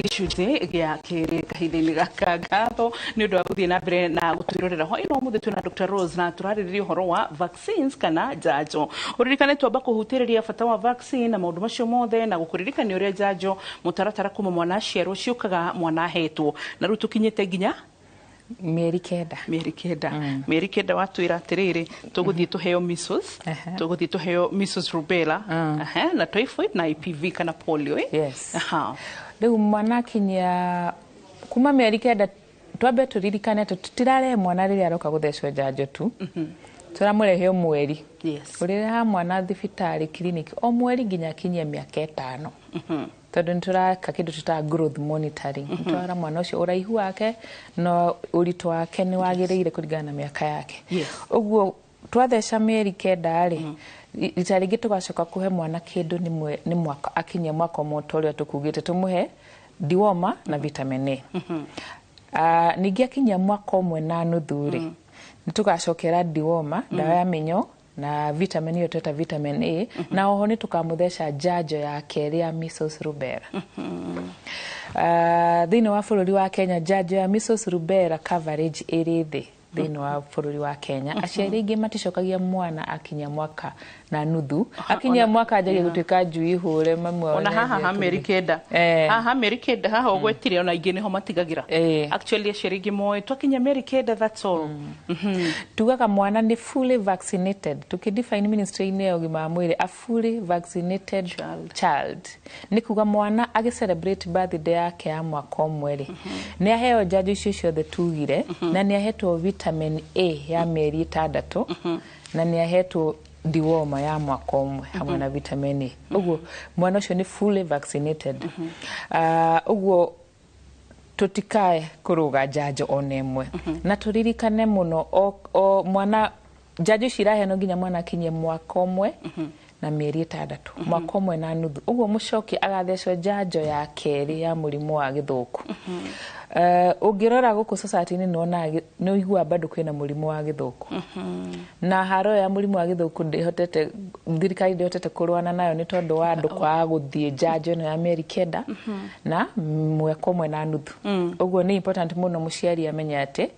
S12: Gĩcunjĩ gĩa kerĩ kahinda-inĩ gaka, ngatho nĩ ũndũ wa gũthiĩ na mbere na gũtwĩrorera hwaĩ-inĩ ũmũthĩ. Twĩna Dr. Rose na tũrarĩrĩria ũhoro wa vaccines kana njanjo. Ũririkane twamba kũhutĩrĩria bata wa vaccine na maũndũ macio mothe na gũkũririkania ũrĩa njanjo mũtaratara kuma mwana aciarwo ciũkaga mwana ahetwo, na rĩu tũkinyĩte nginya
S23: Mĩeri 9.
S12: Mĩeri 9. Mĩeri 9 watwĩra atĩrĩrĩ, tũgũthiĩ tũheo measles, tũgũthiĩ tũheo measles, rubella, na typhoid na IPV kana polio, eh?
S23: Yes. Rĩu mwana akinyia kuma mĩeri 9, twambe tũririkane atĩ tũtirarehe mwana rĩrĩa aroka gũthecwo njanjo tu. Tũramũrehe o mweri.
S12: Yes.
S23: Ũrĩrehaga mwana thibitarĩ clinic o mweri nginya akinyie mĩaka 5. Tondũ nĩ tũreka kĩndũ tũtaga growth monitoring. Nĩ tũrarora mwana ũcio ũraihu wake na ũritũ wake nĩ wagĩrĩire kũringana na mĩaka yake.
S12: Yes.
S23: Ũguo twatheca mĩeri 9 rĩ, rita rĩngĩ tũgacoka kũhe mwana kĩndũ nĩ mwaka akinyia mwaka ũmwe ta ũrĩa tũkugĩte tũmũhe dewormer na vitamin A. Ningĩ akinyia mwaka ũmwe na nuthu rĩ, nĩ tũgacokera dewormer, ndawa ya mĩnyoo na vitamin ĩyo tweta vitamin A, na oho nĩ tũkamũtheca njanjo ya kerĩ ya measles rubella. Thĩinĩ wa bũrũri wa Kenya njanjo ya measles rubella coverage ĩrĩ thĩ thĩinĩ wa bũrũri wa Kenya. Aciari aingĩ maticokagia mwana akinya mwaka na nuthu, akinya mwaka anjagia gũtuĩka njui hũre mamwe.
S12: Ona haha ha mĩeri 9, haha mĩeri 9 haha ũgwetire, ona ingĩ nĩho matigagĩra. Actually aciari aingĩ moĩ twakinya mĩeri 9, that's all.
S23: Tugaga mwana nĩ fully vaccinated. Tukidefine ministry-inĩ ya ũgima wa mwĩrĩ, a fully vaccinated child nĩ kuga mwana agĩ celebrate birthday yake ya mwaka ũmwe rĩ, nĩ aheo njanjo icio ciothe tugire, na nĩ ahetwo vitamin A ya mĩeri 6, na nĩ ahetwo dewormer ya mwaka ũmwe hamwe na vitamin A. Ũguo mwana ũcio nĩ fully vaccinated. Ũguo tutikae kũrũga njanjo ona ĩmwe, na tũririkane mũno o mwana njanjo ici iraheanwo nginya mwana akinyie mwaka ũmwe na mĩeri 6, mwaka ũmwe na nuthu. Ũguo mũcoki agathecwo njanjo ya kerĩ ya mũrimũ wa gĩthũkũ. Ũngĩrora gũkũ society-inĩ nĩwonaga nĩ ũiguaga bado kwĩna mũrimũ wa gĩthũkũ, na haro ya mũrimũ wa gĩthũkũ ndĩhotete, thirikari ndĩhotete kũrũana nayo nĩ tondũ wa andũ kwaga gũthiĩ njanjo ĩno ya mĩeri 9 na mwaka ũmwe na nuthu. Ũguo nĩ important mũno mũciari amenye atĩ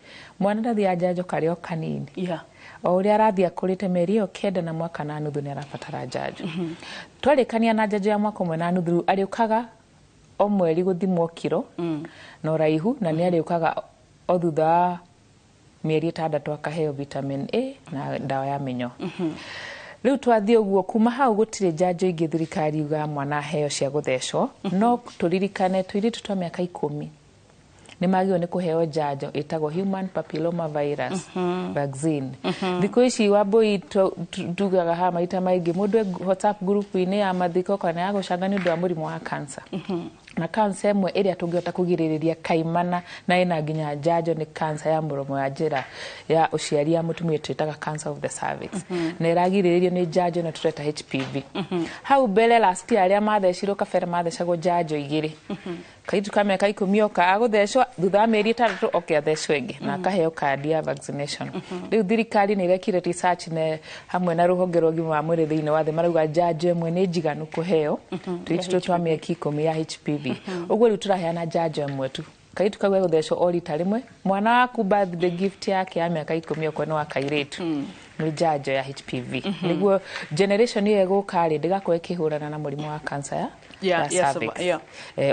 S23: mwana ndathiaga njanjo karĩ o kanini. O ũrĩa arathiĩ akũrĩte, mĩeri ĩyo 9 na mwaka na nuthu nĩ arabatara njanjo. Twarĩkania na njanjo ya mwaka ũmwe na nuthu, arĩũkaga o mweri gũthimwo kiro na ũraihu, na nĩ arĩũkaga o thutha wa mĩeri 6 akaheo vitamin A na ndawa ya mĩnyoo. Rĩu twathiĩ ũguo, kuma hau gũtirĩ njanjo ingĩ thirikari yugaga mwana aheo cia gũthecwo. No tũririkane tũirĩtu twa mĩaka 10 nĩ magĩrĩirwo nĩ kũheo njanjo ĩtagwo human papilloma virus vaccine. Thikũ ici Wambũi tugaga haha maita maingĩ mũndũ e WhatsApp group-inĩ ya mathiko kana ya gũcanga nĩ ũndũ wa mũrimũ wa cancer, na cancer ĩmwe ĩrĩa tũngĩhota kũgirĩrĩria kaimana na ĩna nginya njanjo nĩ cancer ya mũromo ya njĩra ya ũciari ya mũtumia, twĩtaga cancer of the cervix, na ĩragirĩrĩrio nĩ njanjo ĩno tũreta HPV. Hau mbere last year arĩa mathecirwo kabere mathecagwo njanjo igĩrĩ. Kairĩtu ka mĩaka 10 oka agũthecwo, thutha wa mĩeri 6 oke athecwo ĩngĩ na akaheo kandi ya vaccination. Rĩu thirikari nĩ ĩrekire research ne hamwe na rũhonge rwa ũgima wa mwĩrĩ thĩinĩ wa thĩ, marauga njanjo ĩmwe nĩ njiganu kũheo tũirĩtu tũtũ twa mĩaka 10 ya HPV. Ũguo rĩu tũraheana njanjo ĩmwe tu, kairĩtu kau gegũthecwo o rita rĩmwe. Mwana waku birthday gift yake ya mĩaka 10 okorwo nĩ wa kairĩtu nĩ njanjo ya HPV, nĩguo generation ĩyo ĩgũka rĩ ndĩgakorwo ĩkĩhũrana na mũrimũ wa cancer ya ya cervix.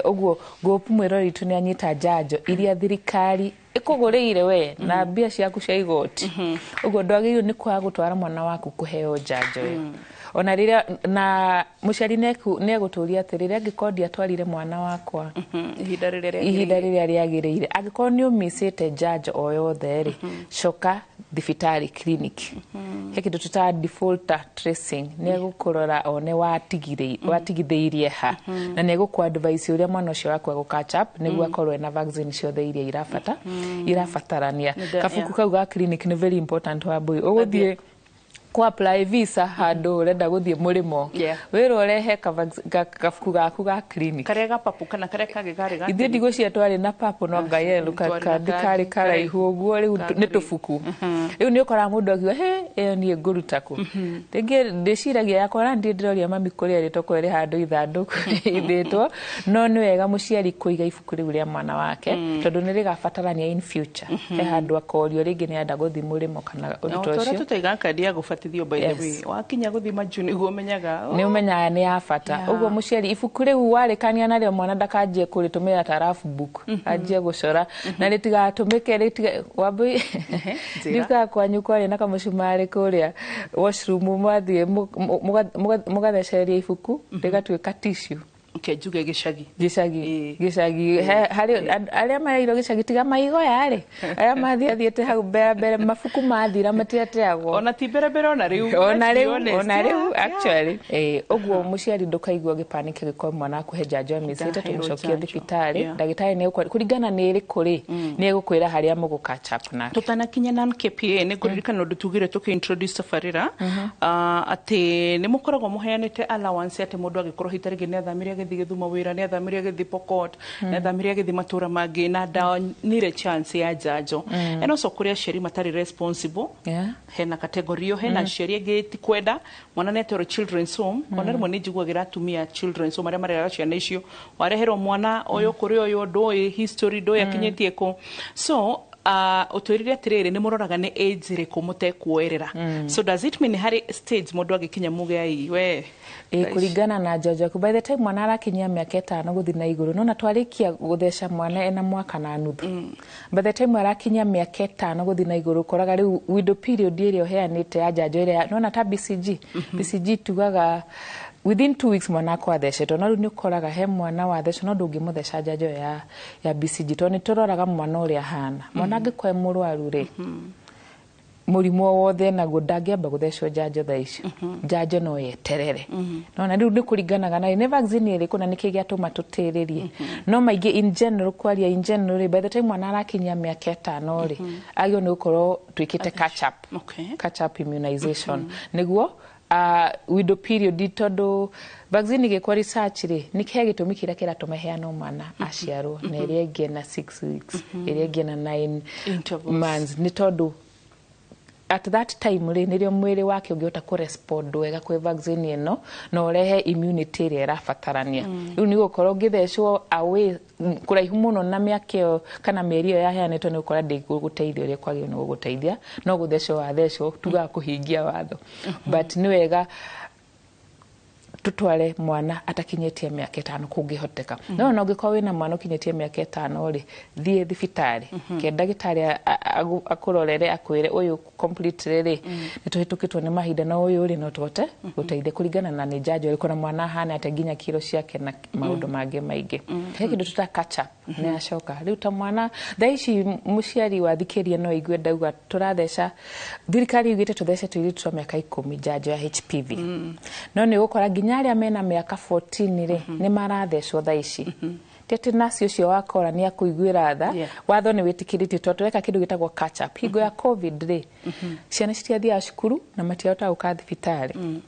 S23: Ũguo ngũpu mwĩrori witũ nĩ anyita njanjo iria thirikari ĩkũgũrĩire we na mbia ciaku cia igoti. Ũguo ndwagĩrĩirwo nĩ kwaga gũtwara mwana waku kũheo njanjo ĩyo. Ona rĩrĩa na mũciari nĩ egũtũria atĩrĩrĩ, angĩkorwo ndiatwarire mwana wakwa
S12: ihinda rĩrĩa
S23: ihinda rĩrĩa rĩagĩrĩire, angĩkorwo nĩ ũmicĩte njanjo o yothe rĩ, coka thibitarĩ clinic, he kĩndũ tũtaga defaulter tracing, nĩ egũkũrora one watigithĩirie ha, na nĩ egũkũ advice ũrĩa mwana ũcio waku egũ catch up nĩguo akorwo ena vaccine ciothe iria irabatarania. Kabuku kau ga clinic nĩ very important. Wambũi, ũgũthiĩ ku apply visa handũ ũrenda gũthiĩ mũrĩmo, wĩrwo ũrehe kabuku gaku ga clinic.
S12: Karĩa ga papu kana karĩa kangĩ karĩ ga
S23: Ithuĩ ndigũcia twarĩ na papo no ngayelu kandi karĩ karaihu ũguo. Rĩu nĩ tũbuku. Rĩu nĩ ũkoraga mũndũ akiuga he ĩyo niĩ ngũruta kũ? Rĩngĩ ndĩciragia yakwa na ndirĩ ndĩroria mami kũrĩa rĩtoko ĩrĩ handũ ithandũkũ ithĩtwo. No nĩ wega mũciari kũiga ibuku rĩu rĩa mwana wake, tondũ nĩ rĩgabatarania in future, he handũ akorio rĩngĩ nĩ enda gũthiĩ mũrĩmo kana ũndũ ta
S12: ũcio.
S23: Ũcio
S12: tũtaiga kandi ya gũbatithio, by the way, wakinya gũthima juu nĩguo ũmenyaga.
S23: Nĩ ũmenyaga nĩ ya bata. Ũguo mũciari ibuku rĩu warĩkania narĩo, mwana ndakanjie kũrĩtũmĩra ta rough book, anjie gũcora na rĩtigatũmĩke rĩtiga. Wambui, ndiukaga kwanyu kwarĩ na kamũcumarĩ kũrĩa washroom, mwathiĩ mũgathecereria ibuku rĩgatuĩka tissue.
S12: Okay, njuge gĩcagi.
S23: Gĩcagi, gĩcagi harĩ arĩa mareirwo gĩcagi tiga maigoya rĩ, arĩa mathiathiĩte hau mbere mbere mabuku mathira matiateagwo.
S12: Ona ti mbere mbere, ona rĩu.
S23: Ona
S12: Let's be
S23: rĩu,
S12: honest.
S23: ona rĩu, actually. Ũguo mũciari ndũkaigua ũgĩpanic angĩkorwo mwana waku he njanjo amĩcĩte,
S12: Ndaheirwo
S23: tũmũcokie
S12: njanjo.
S23: thibitarĩ. Ndagĩtarĩ nĩ kũringana nĩ ĩrĩkũ rĩ, nĩ egũkwĩra harĩa mũgũ catch up nake.
S12: Tũtanakinya na KPA, nĩ ngũririkana ũndũ tugire tũkĩ introduce tabarĩra, atĩ nĩ mũkoragwo mũheanĩte allowance atĩ mũndũ angĩkorwo hita rĩngĩ nĩ athamire agĩthiĩ Gĩthumo wĩra, nĩ athamire agĩthiĩ Pokot, nĩ athamire agĩthiĩ matũra mangĩ na ndanire chance ya njanjo. And also kũrĩ aciari matarĩ responsible. Hena category ĩyo, hena aciari angĩ ti kwenda mwana nĩ atwarwo children's home. Ona rĩmwe nĩ njiguagĩra atumia children's home arĩa mareraga ciana icio, wareherwo mwana ũyũ kũrĩ ũyũ, ndũĩ history, ndũĩ akinyĩtie kũ. So ũtwĩrire atĩrĩrĩ, nĩ mũroraga nĩ age ĩrĩkũ mũtekuoerera. So does it mean harĩ stage mũndũ agĩkinya muge ai we?
S23: Ĩ, kũringana na njanjo yaku, by the time mwana arakinyia mĩaka 5 gũthiĩ na igũrũ, nona twarĩkia gũtheca mwana ena mwaka na nuthu. By the time arakinyia mĩaka 5 gũthiĩ na igũrũ, ũkoraga rĩu window period ĩrĩa ũheanĩte ya njanjo ĩrĩa nona ta BCG, BCG tugaga within 2 weeks mwana akwa athecetwo, no rĩu nĩ ũkoraga he mwana wathecwo no ndũngĩmũtheca njanjo ĩyo ya BCG tondũ nĩ tũroraga mwana ũrĩa ahana. Mwana angĩkorwo e mũrwaru rĩ, mũrimũ o wothe naguo, ndangĩamba gũthecwo njanjo thaa icio, njanjo no yeterere. Nona rĩu nĩ kũringanaga na nĩ vaccine ĩrĩkũ na nĩkĩ gĩatũma tũtĩrĩrie. No maingĩ in general, kwaria in general rĩ, by the time mwana arakinyia mĩaka 5 rĩ, agĩrĩirwo nĩ gũkorwo twĩkĩte catch up, catch up immunization, nĩguo window period, tondũ vaccine ĩgĩkwo research rĩ, nĩ kĩhe gĩtũmi kĩrĩa kĩratũma ĩheanwo mwana aciarwo na ĩrĩa ĩngĩ na 6 weeks, ĩrĩa ĩngĩ na 9
S12: Intervals.
S23: months, nĩ tondũ at that time rĩ, nĩrĩo mwĩrĩ wake ũngĩhota kũrespond wega kwĩ vaccine ĩno na ũrehe immunity ĩrĩa ĩrabatarania. Rĩu nĩ gũkorwo ũngĩthecwo away, kũraihu mũno na mĩaka ĩyo kana mĩeri ĩyo yaheanĩtwo, nĩ gũkora ndĩgũgũteithia ũrĩa kwagĩrĩirwo nĩ gũgũteithia. No gũthecwo wathecwo, tugaga kũhingia watho, but nĩ wega tutware mwana atakinyĩtie mĩaka 5 kũngĩhoteka. No ona ũngĩkorwo wĩna mwana ũkinyĩtie mĩaka 5 rĩ, thiĩ thibitarĩ ke ndagĩtarĩ akũrorere, akwĩre ũyũ completely rĩ, nĩ tũhĩtũkĩtwo nĩ mahinda, no ũyũ rĩ, no tũhote gũteithia kũringana na nĩ njanjo ĩrĩkũ na mwana ahana atĩa, nginya kiro ciake na maũndũ mangĩ maingĩ. He kĩndũ tũta catch up nĩ acoka rĩu ta mwana thaa ici, mũciari wathikĩria no aigue ndauga tũratheca, thirikari yugĩte tũthece tũirĩtu twa mĩaka 10 njanjo ya HPV, no nĩ ũgũkora nginya arĩa mena mĩaka 14 rĩ, nĩ marathecwo thaa ici. Ti atĩ nasi ũcio wakora nĩ akũiguĩra tha. Watho nĩ wĩtĩkĩrĩtie tondũ tũreka kĩndũ gĩtagwo catch up. Hingo ya COVID rĩ, ciana citiathiaga cukuru na matiahotaga gũka thibitarĩ,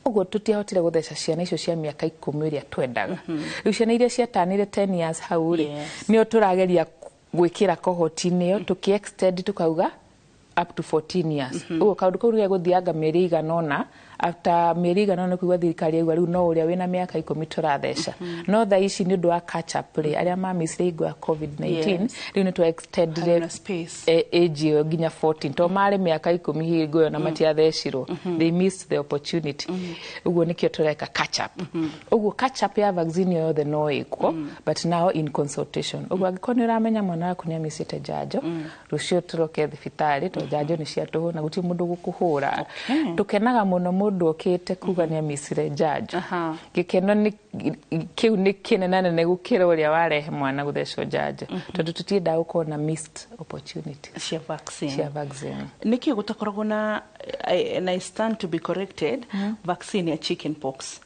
S23: ũguo tũtiahotire gũtheca ciana icio cia mĩaka 10 ĩrĩa twendaga. Rĩu ciana iria ciatanire 10 years hau rĩ, nĩo tũrageria gwĩkĩra cohort-inĩ ĩyo, tũkĩ extend tukauga up to 14 years. Ũguo kaũndũ kau gegũthianga mĩeri igana ũna. After mĩeri igana ũna, kuigua thirikari yaigua rĩu no ũrĩa wĩna mĩaka 10 tũratheca. No thaa ici nĩ ũndũ wa catch up rĩ, arĩa mamicire hingo ya COVID-19, rĩu nĩ twa extendire
S12: Harĩ na space.
S23: Age ĩyo nginya 14, to marĩ mĩaka 10 hingo ĩyo na matiathecirwo, they missed the opportunity. Ũguo nĩkĩo tũreka catch up. Ũguo catch up ya vaccine o yothe no ĩkwo, but now in consultation. Ũguo angĩkorwo nĩ ũramenya mwana waku nĩ amicĩte njanjo, rũciũ tũroke thibitarĩ, to njanjo nĩ cia tũhũ na gũtirĩ mũndũ gũkũhũra. Tũkenaga mũno mũndũ okĩte kuga nĩ amicire njanjo. Gĩkeno nĩ kĩu nĩ kĩnenanene gũkĩra ũrĩa warehe mwana gũthecwo njanjo, tondũ tũtiendaga gũkorwo na missed opportunity
S12: cia vaccine.
S23: Cia vaccine.
S12: Nĩkĩ gũtakoragwo na, and I stand to be corrected, vaccine ya chicken pox?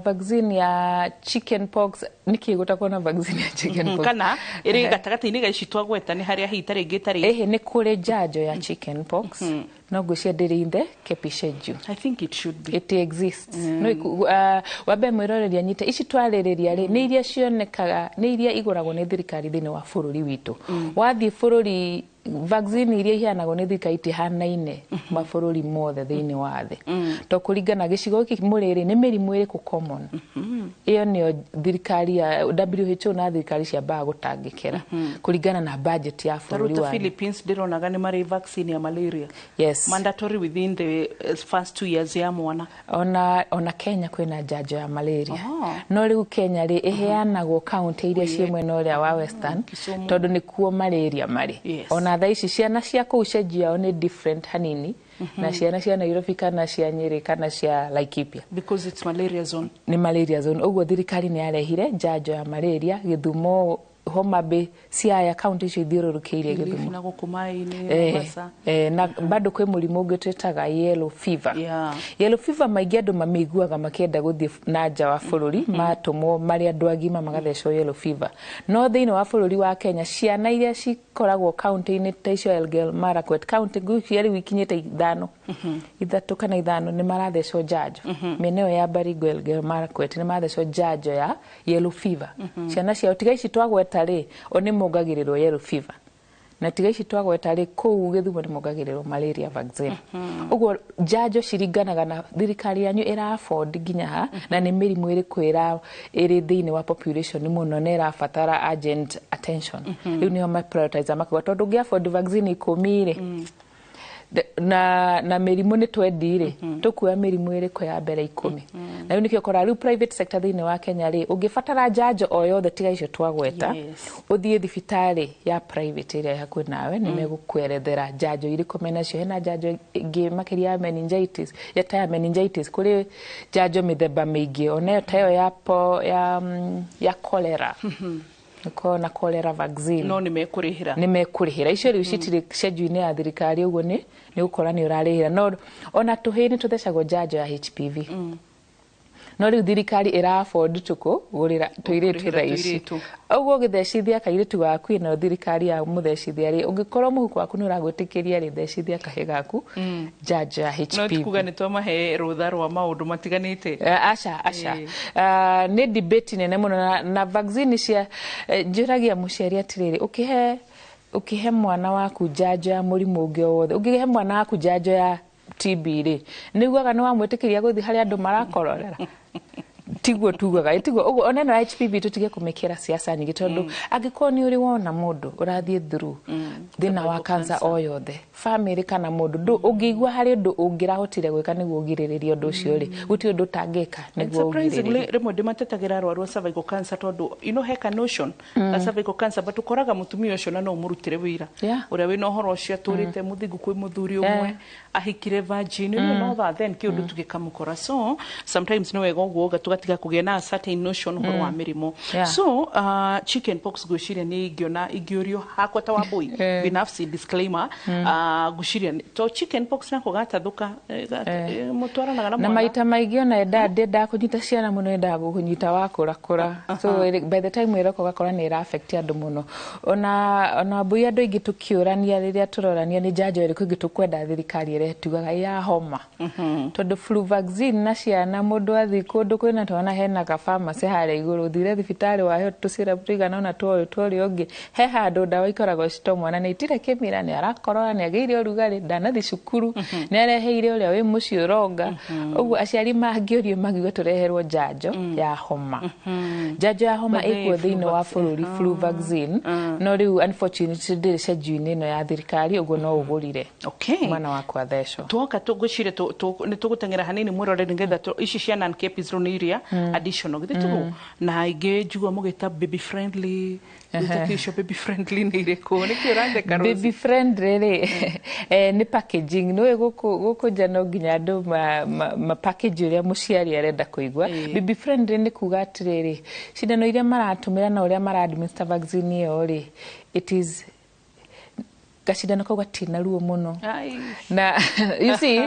S23: Vaccine ya chicken pox, nĩkĩ gũtakorwo na vaccine ya chicken pox?
S12: Kana ĩrĩ gatagatĩ-inĩ ga ici twagweta, nĩ harĩa hihi tarĩ ĩngĩ ĩtarĩ?
S23: Ĩhĩ, nĩ kũrĩ njanjo ya chicken pox, no ngwĩciria ndĩrĩ in the KEPI schedule.
S12: I think it should be.
S23: It exists. No wambe mwĩroreri anyite ici twarĩrĩria rĩ, nĩ iria cionekaga, nĩ iria igũragwo nĩ thirikari thĩinĩ wa bũrũri witũ. Wathiĩ bũrũri, vaccine iria iheanagwo nĩ thirikari itihanaine mabũrũri mothe thĩinĩ wa thĩ, to kũringana gĩcigo gĩkĩ mũrĩrĩ nĩ mĩrimũ ĩrĩkũ common, ĩyo nĩyo thirikari ya WHO na thirikari ciambaga gũtangĩkĩra kũringana na budget ya
S12: Ta rĩu
S23: bũrũri
S12: ta
S23: wanyu.
S12: Philippines ndĩronaga nĩ marĩ vaccine ya malaria.
S23: Yes.
S12: Mandatory within the first 2 years ya mwana.
S23: Ona Kenya kwĩna njanjo ya malaria.
S12: Oh.
S23: No rĩu Kenya rĩ, ĩheanagwo kaunti iria ciĩ mwena ũrĩa wa Western,
S12: Kisumu.
S23: tondũ nĩkuo malaria marĩ.
S12: Yes.
S23: Ona thaa ici ciana cia kũu cenji yao nĩ different hanini. Na ciana cia Nairobi kana cia Nyeri kana cia Laikipia.
S12: Because it's malaria zone.
S23: Nĩ malaria zone. Ũguo thirikari nĩ yarehire njanjo ya malaria Gĩthumo, Homa Bay, Siaya, kaunti icio ithiũrũrũkĩirie
S12: Kilifi
S23: Gĩthumo.
S12: na gũkũ maĩ-inĩ, Mombasa.
S23: Na bado kwĩ mũrimũ ũngĩ twĩtaga yellow fever. Yellow fever maingĩ andũ mamĩiguaga makĩenda gũthiĩ na nja wa bũrũri, matũmwo marĩ andũ agima magathecwo yellow fever. No thĩinĩ wa bũrũri wa Kenya, ciana iria cikoragwo kaunti-inĩ ta icio, Elgeyo Marakwet kaunti, ngwĩciria rĩu ikinyĩte 5, 3 kana 5, nĩ marathecwo njanjo. Mĩena ĩyo ya Baringo, Elgeyo Marakwet, nĩ marathecwo njanjo ya yellow fever. Ciana ciao, tiga ici twagweta rĩ, o nĩ mongagĩrĩrwo yellow fever, na tiga ici twagweta rĩ, kũu Gĩthumo nĩ mongagĩrĩrwo malaria vaccine. Ũguo njanjo ciringanaga na thirikari yanyu ĩra afford nginya ha, na nĩ mĩrimũ ĩrĩkũ ĩra ĩrĩ thĩinĩ wa population mũno na ĩrabatara urgent attention. Rĩu nĩho ma prioritize makauga, tondũ ũngĩ afford vaccine 10 rĩ, na mĩrimũ nĩ 20 rĩ, tũkuoya mĩrimũ ĩrĩkũ ya mbere 10. Na rĩu nĩkĩo ũkoraga rĩu private sector thĩinĩ wa Kenya rĩ, ũngĩbatara njanjo o yothe tiga icio twagweta, ũthiĩ thibitarĩ ya private ĩrĩa ĩ hakuhĩ nawe, nĩ megũkwerethera njanjo irĩkũ menacio. Hena njanjo ĩngĩ makĩria ya meningitis, ya ta ya meningitis, kũrĩ njanjo mĩthemba mĩingĩ, onayo ta ĩyo ya, po, ya, ya cholera. Nĩkoragwo na cholera vaccine.
S12: No nĩ mekũrĩhĩra.
S23: Nĩ mekũrĩhĩra. Icio rĩu citirĩ cenju-inĩ ya thirikari, ũguo nĩ gũkora nĩ ũrarĩhĩra. No ona tũhĩĩ nĩ tũthecagwo njanjo ya HPV, no rĩu thirikari ĩra afford tũkũgũrĩra tũirĩtu
S12: Kũrĩhĩra
S23: thaa ici.
S12: tũirĩtu.
S23: Ũguo ũgĩthecithia kairĩtu gaku, ĩno thirikari ya mũthecithia rĩ, ũngĩkorwo mũhuko waku nĩ ũragwĩtĩkĩria rĩ, thecithia kahĩ gaku njanjo ya
S12: No
S23: HPV.
S12: ti kuga nĩ twamahe rũtha rwa maũndũ matiganĩte.
S23: Aca, aca. Nĩ debate nene mũno na vaccine cia njũragia mũciari atĩrĩrĩ, ũkĩhe mwana waku njanjo ya mũrimũ ũngĩ o wothe, ũngĩhe mwana waku njanjo ya TB rĩ, nĩ ugaga nĩ wamwĩtĩkĩria gũthiĩ harĩa andũ marakororera? Tiguo tugaga, tiguo. Ũguo ona ĩno ya HPV tũtige kũmĩkĩra siasa nyingĩ, tondũ angĩkorwo nĩ ũrĩ wona mũndũ ũrathiĩ through thĩna wa cancer o yothe, family kana mũndũ, ũngĩigua harĩ ũndũ ũngĩrahotire gwĩka nĩguo ũgirĩrĩrie ũndũ ũcio rĩ, gũtirĩ ũndũ ũtangĩka
S12: And
S23: nĩguo
S12: surprisingly,
S23: ũgirĩrĩrie.
S12: rĩmwe ndĩmatetagĩra arwaru a cervical cancer, tondũ he ka notion ka cervical cancer, but ũkoraga mũtumia ũcio na no ũmũrutĩre wĩra ũrĩa wĩna ũhoro ũcio atũrĩte mũthingu kwĩ mũthuri ũmwe ahikire virgin, know that then kĩũndũ tũgĩkamũkora. So sometimes nĩ wega ũguo tũgatiga kũgĩa na a certain notion ũhoro wa mĩrimũ. So chicken pox, ngwĩciria nĩ ingĩona ingĩũrio hakwa ta Wambui binafsi, disclaimer, ngwĩciria to chicken pox nako gatathũka, mũtwaranaga na
S23: Na
S12: mwana.
S23: Maita maingĩ ona endaga kũnyita ciana mũno, endaga gũkũnyita wakũrakũra. So by the time ĩroka ũgakora nĩ ĩra affect andũ mũno. Ona mbui, andũ aingĩ tũkĩũrania, rĩrĩa tũrorania nĩ njanjo ĩrĩkũ ĩngĩ tũkwenda thirikari ĩrehe, tugaga ya homa, tondũ flu vaccine na ciana, mũndũ athiĩ kũndũ kwĩna twana, hena ka pharmacy harĩa igũrũ, ũthire thibitarĩ waheo tũsyrup tũigana ũna twa ũyũ twa ũrĩa ũngĩ, he handũ ndawa ikoragwo cito. Mwana nĩ itirĩ kĩmira, nĩ arakorora, nĩ agĩire ũrugarĩ, ndanathi cukuru, nĩ areheire ũrĩa wĩ mũciĩ ũronga. Ũguo aciari mangĩũrio magiuga tũreherwo njanjo ya homa, njanjo ya homa
S12: But the
S23: ĩkuo
S12: flu
S23: thĩinĩ wa
S12: vaccine.
S23: bũrũri, flu vaccine, no rĩu unfortunately ndĩrĩ cenju-inĩ ĩno ya thirikari. Ũguo no ũgũrire mwana waku athecwo.
S12: Twoka tũngwĩciria nĩ tũgũteng'era hanini, mwĩrore, nĩgetha ici cia non KPs rĩu nĩ iria additional, githĩ tiguo? Na ingĩ njigua mũgĩta baby friendly. Gwĩta icio baby friendly nĩ irĩkũ? Nĩkĩ ũratheka, Rose?
S23: Baby friendly rĩ, nĩ packaging. Nĩũĩ gũkũ nja no nginya andũ ma package ũrĩa mũciari arenda kũigua. Baby friendly nĩ kuga atĩrĩrĩ, cindano iria maratũmĩra na ũrĩa mara administer vaccine ĩyo rĩ, it is gacindano kau gatirĩ na ruo mũno,
S12: Ai.
S23: na you see,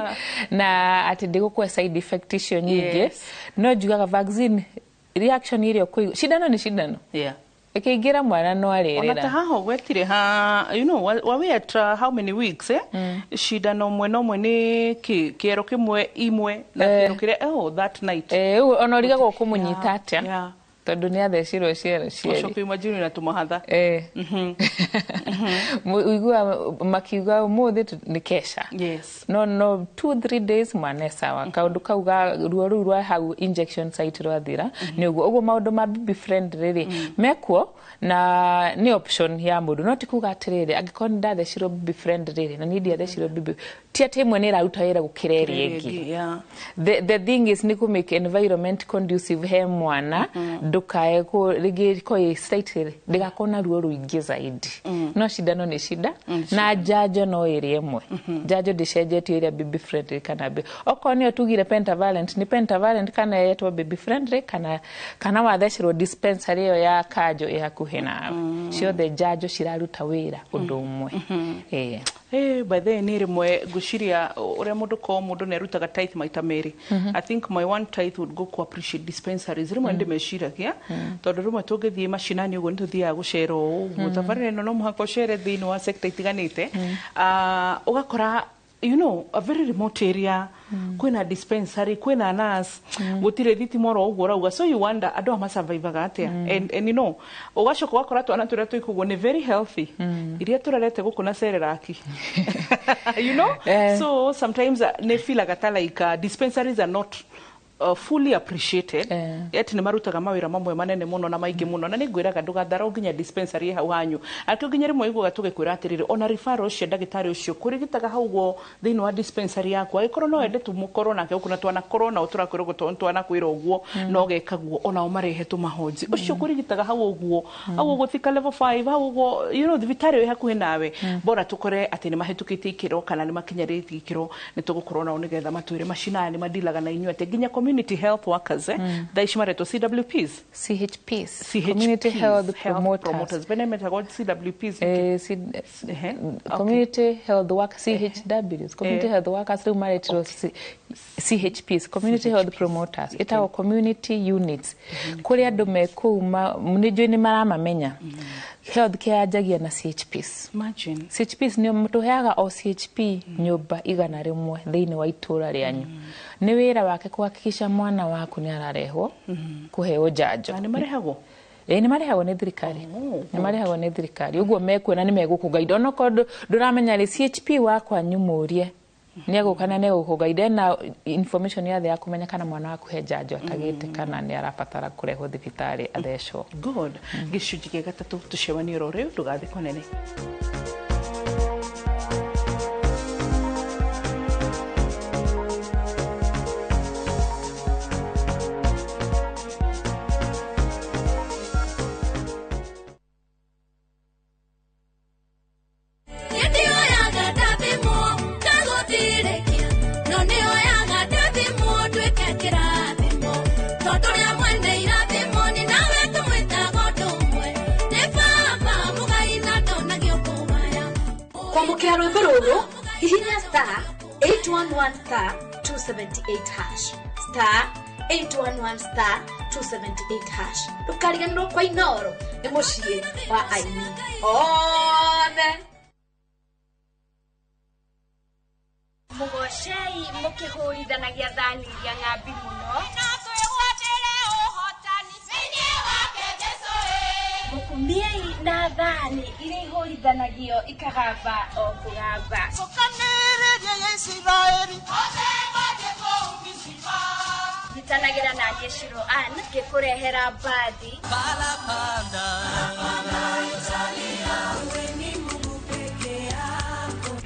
S23: na atĩ ndĩgũkũhe side effect icio nyingĩ. No njugaga vaccine reaction ĩrĩa ũkũigua, cindano nĩ cindano, ĩkĩingĩra mwana no
S12: Ona ta
S23: arĩrĩra.
S12: Haha ũgwetire ha wa we at how many weeks, eh? Cindano mwena ũmwe nĩ kĩero kĩmwe imwe na kĩero kĩrĩa, oh, that night.
S23: Ũguo ona ũrigagwo kũmũnyita atĩa, tondũ nĩ athecirwo ciero cierĩ.
S12: Ũcoke imagine na tũmahatha.
S23: Ũiguaga makiuga ũmũthĩ nĩ kesha. No 2-3 days mwana e sawa, kaũndũ kau ga ruo rũu rwa hau injection site rwathira. Nĩ ũguo. Ũguo maũndũ ma baby friendly rĩ, mekuo na nĩ option ya mũndũ, no ti kuga atĩrĩrĩ, angĩkorwo nĩ ndathecirwo baby friendly rĩ, na niĩ ndiathecirwo baby. Ti atĩ ĩmwe nĩ ĩraruta wĩra gũkĩra ĩrĩa ĩngĩ. The thing is nĩ kũ make environment conducive he mwana, ndũkae rĩngĩ ko ĩ slightly ndĩgakorwo na ruo rũingĩ zaidi. No cindano nĩ cinda na njanjo no ĩrĩ ĩmwe. Njanjo ndĩcenjetio ĩrĩa baby friendly kana okorwo nĩyo tugire pentavalent, nĩ pentavalent kana yetwo baby friendly kana wathecerwo dispensary ĩyo ya kanjo ĩ hakuhĩ nawe. Ciothe njanjo ciraruta wĩra ũndũ ũmwe. Ĩĩ.
S12: Hey, by the way, nĩ rĩmwe ngwĩciria ũrĩa mũndũ ko mũndũ nĩ arutaga tithe maita merĩ. I think my one tithe would go ku appreciate dispensaries. Rĩmwe ndĩmeciragia tondũ rĩmwe tũngĩthiĩ macinani ũguo nĩ tũthiaga gũcera ũũ ũguo, tabarĩra ĩno no mũhaka ũcere thĩinĩ wa sector itiganĩte. Ah, ũgakora a very remote area kwĩna dispensary, kwĩna nurse, gũtirĩ thitima oro ũguo ũrauga, so you wonder andũ aya masurvivaga atĩa. And ũgacoka ũgakora twana tũrĩa twĩ kũguo nĩ very healthy, iria tũrerete gũkũ na Cerelac. So sometimes nĩ feelaga ta like dispensaries are not fully appreciated, yet nĩ marutaga mawĩra mamwe manene mũno na maingĩ mũno. Na nĩ ngwĩraga ndũgatharau nginya dispensary ĩ hau hanyu akĩo, nginya rĩmwe iguaga tũgĩkwĩra atĩrĩrĩ, ona referral cia ndagĩtarĩ ũcio kũrigitaga hau ũguo thĩinĩ wa dispensary yaku, angĩkorwo no wende tũmũkorwo nake gũkũ na twanakorwo nao tũrakwĩra ũguo, tondũ twanakwĩra ũguo no gekaguo onao marehe tũmahonji ũcio kũrigitaga hau ũguo, hau ũguo Thika level 5 hau ũguo, thibitarĩ ĩyo ĩ hakuhĩ nawe, bora tũkore atĩ nĩ mahĩtũkĩtie ikĩro kana nĩ makinyarĩtie ikĩro, nĩ tũgũkorwo nao nĩgetha matwĩre macinani madilaga na inyuĩ atĩ nginya community health workers, thaa ici maretwo CWPs.
S23: CHPs.
S12: CHPs.
S23: Community Health Promoters.
S12: Promoters bene metagwo CWPs.
S23: Community Health Work, CHWs, Community Health Workers, rĩu maretirwo CHPs, Community Health Promoters, ĩtagwo community units kũrĩa andũ me kũu nĩ njũĩ nĩ maramamenya. Health care yanjagia na CHPs.
S12: Imagine.
S23: CHPs nĩ tũheaga o CHP nyũmba 100 thĩinĩ wa itũra rĩanyu. Nĩ wĩra wake kuhakikisha mwana waku nĩ ararehwo kũheo njanjo.
S12: Na nĩ marehagwo?
S23: Ĩĩ, nĩ marehagwo nĩ thirikari, nĩ marehagwo nĩ thirikari ũguo mekuona nĩ megũkũgaida. Onokorwo ndũramenya rĩ, CHP wakwa nyumũrie nĩ egũka na nĩ egũkũgaida na information yothe ya kũmenya kana mwana waku he njanjo atagĩte kana nĩ arabatara kũrehwo thibitarĩ athecwo.
S12: Good. Gĩcunjĩ gĩa gatatũ tũcemanie oro rĩu, ndũgathiĩ kũnene.
S13: Nĩndĩoyaga ndathimwo ngagũthirĩkia, no nĩoyaga ndathimwo nduĩke kĩrathimo, tondũ rĩa mwene irathimo nĩ nawe tũmwĩtaga ũndũ ũmwe, nĩ baba mũgai na ndonagio kũgaya.
S2: Kwamũkĩra rwĩmbo rũrũ, hihinya star 811 star 278 hash, star 811 star 278 hash. Ndũkariganĩrwo kwa Inoro nĩ mũciĩ wa aini othe.
S16: Mũgocei mũkĩhũrithanagia thani iria ng'ambi mũno, mũkumiei na thani iria ihũrithanagio ikagamba o kũgamba. Nyitanagĩra na niĩ Shiro Ann ngĩkũrehera mbathi.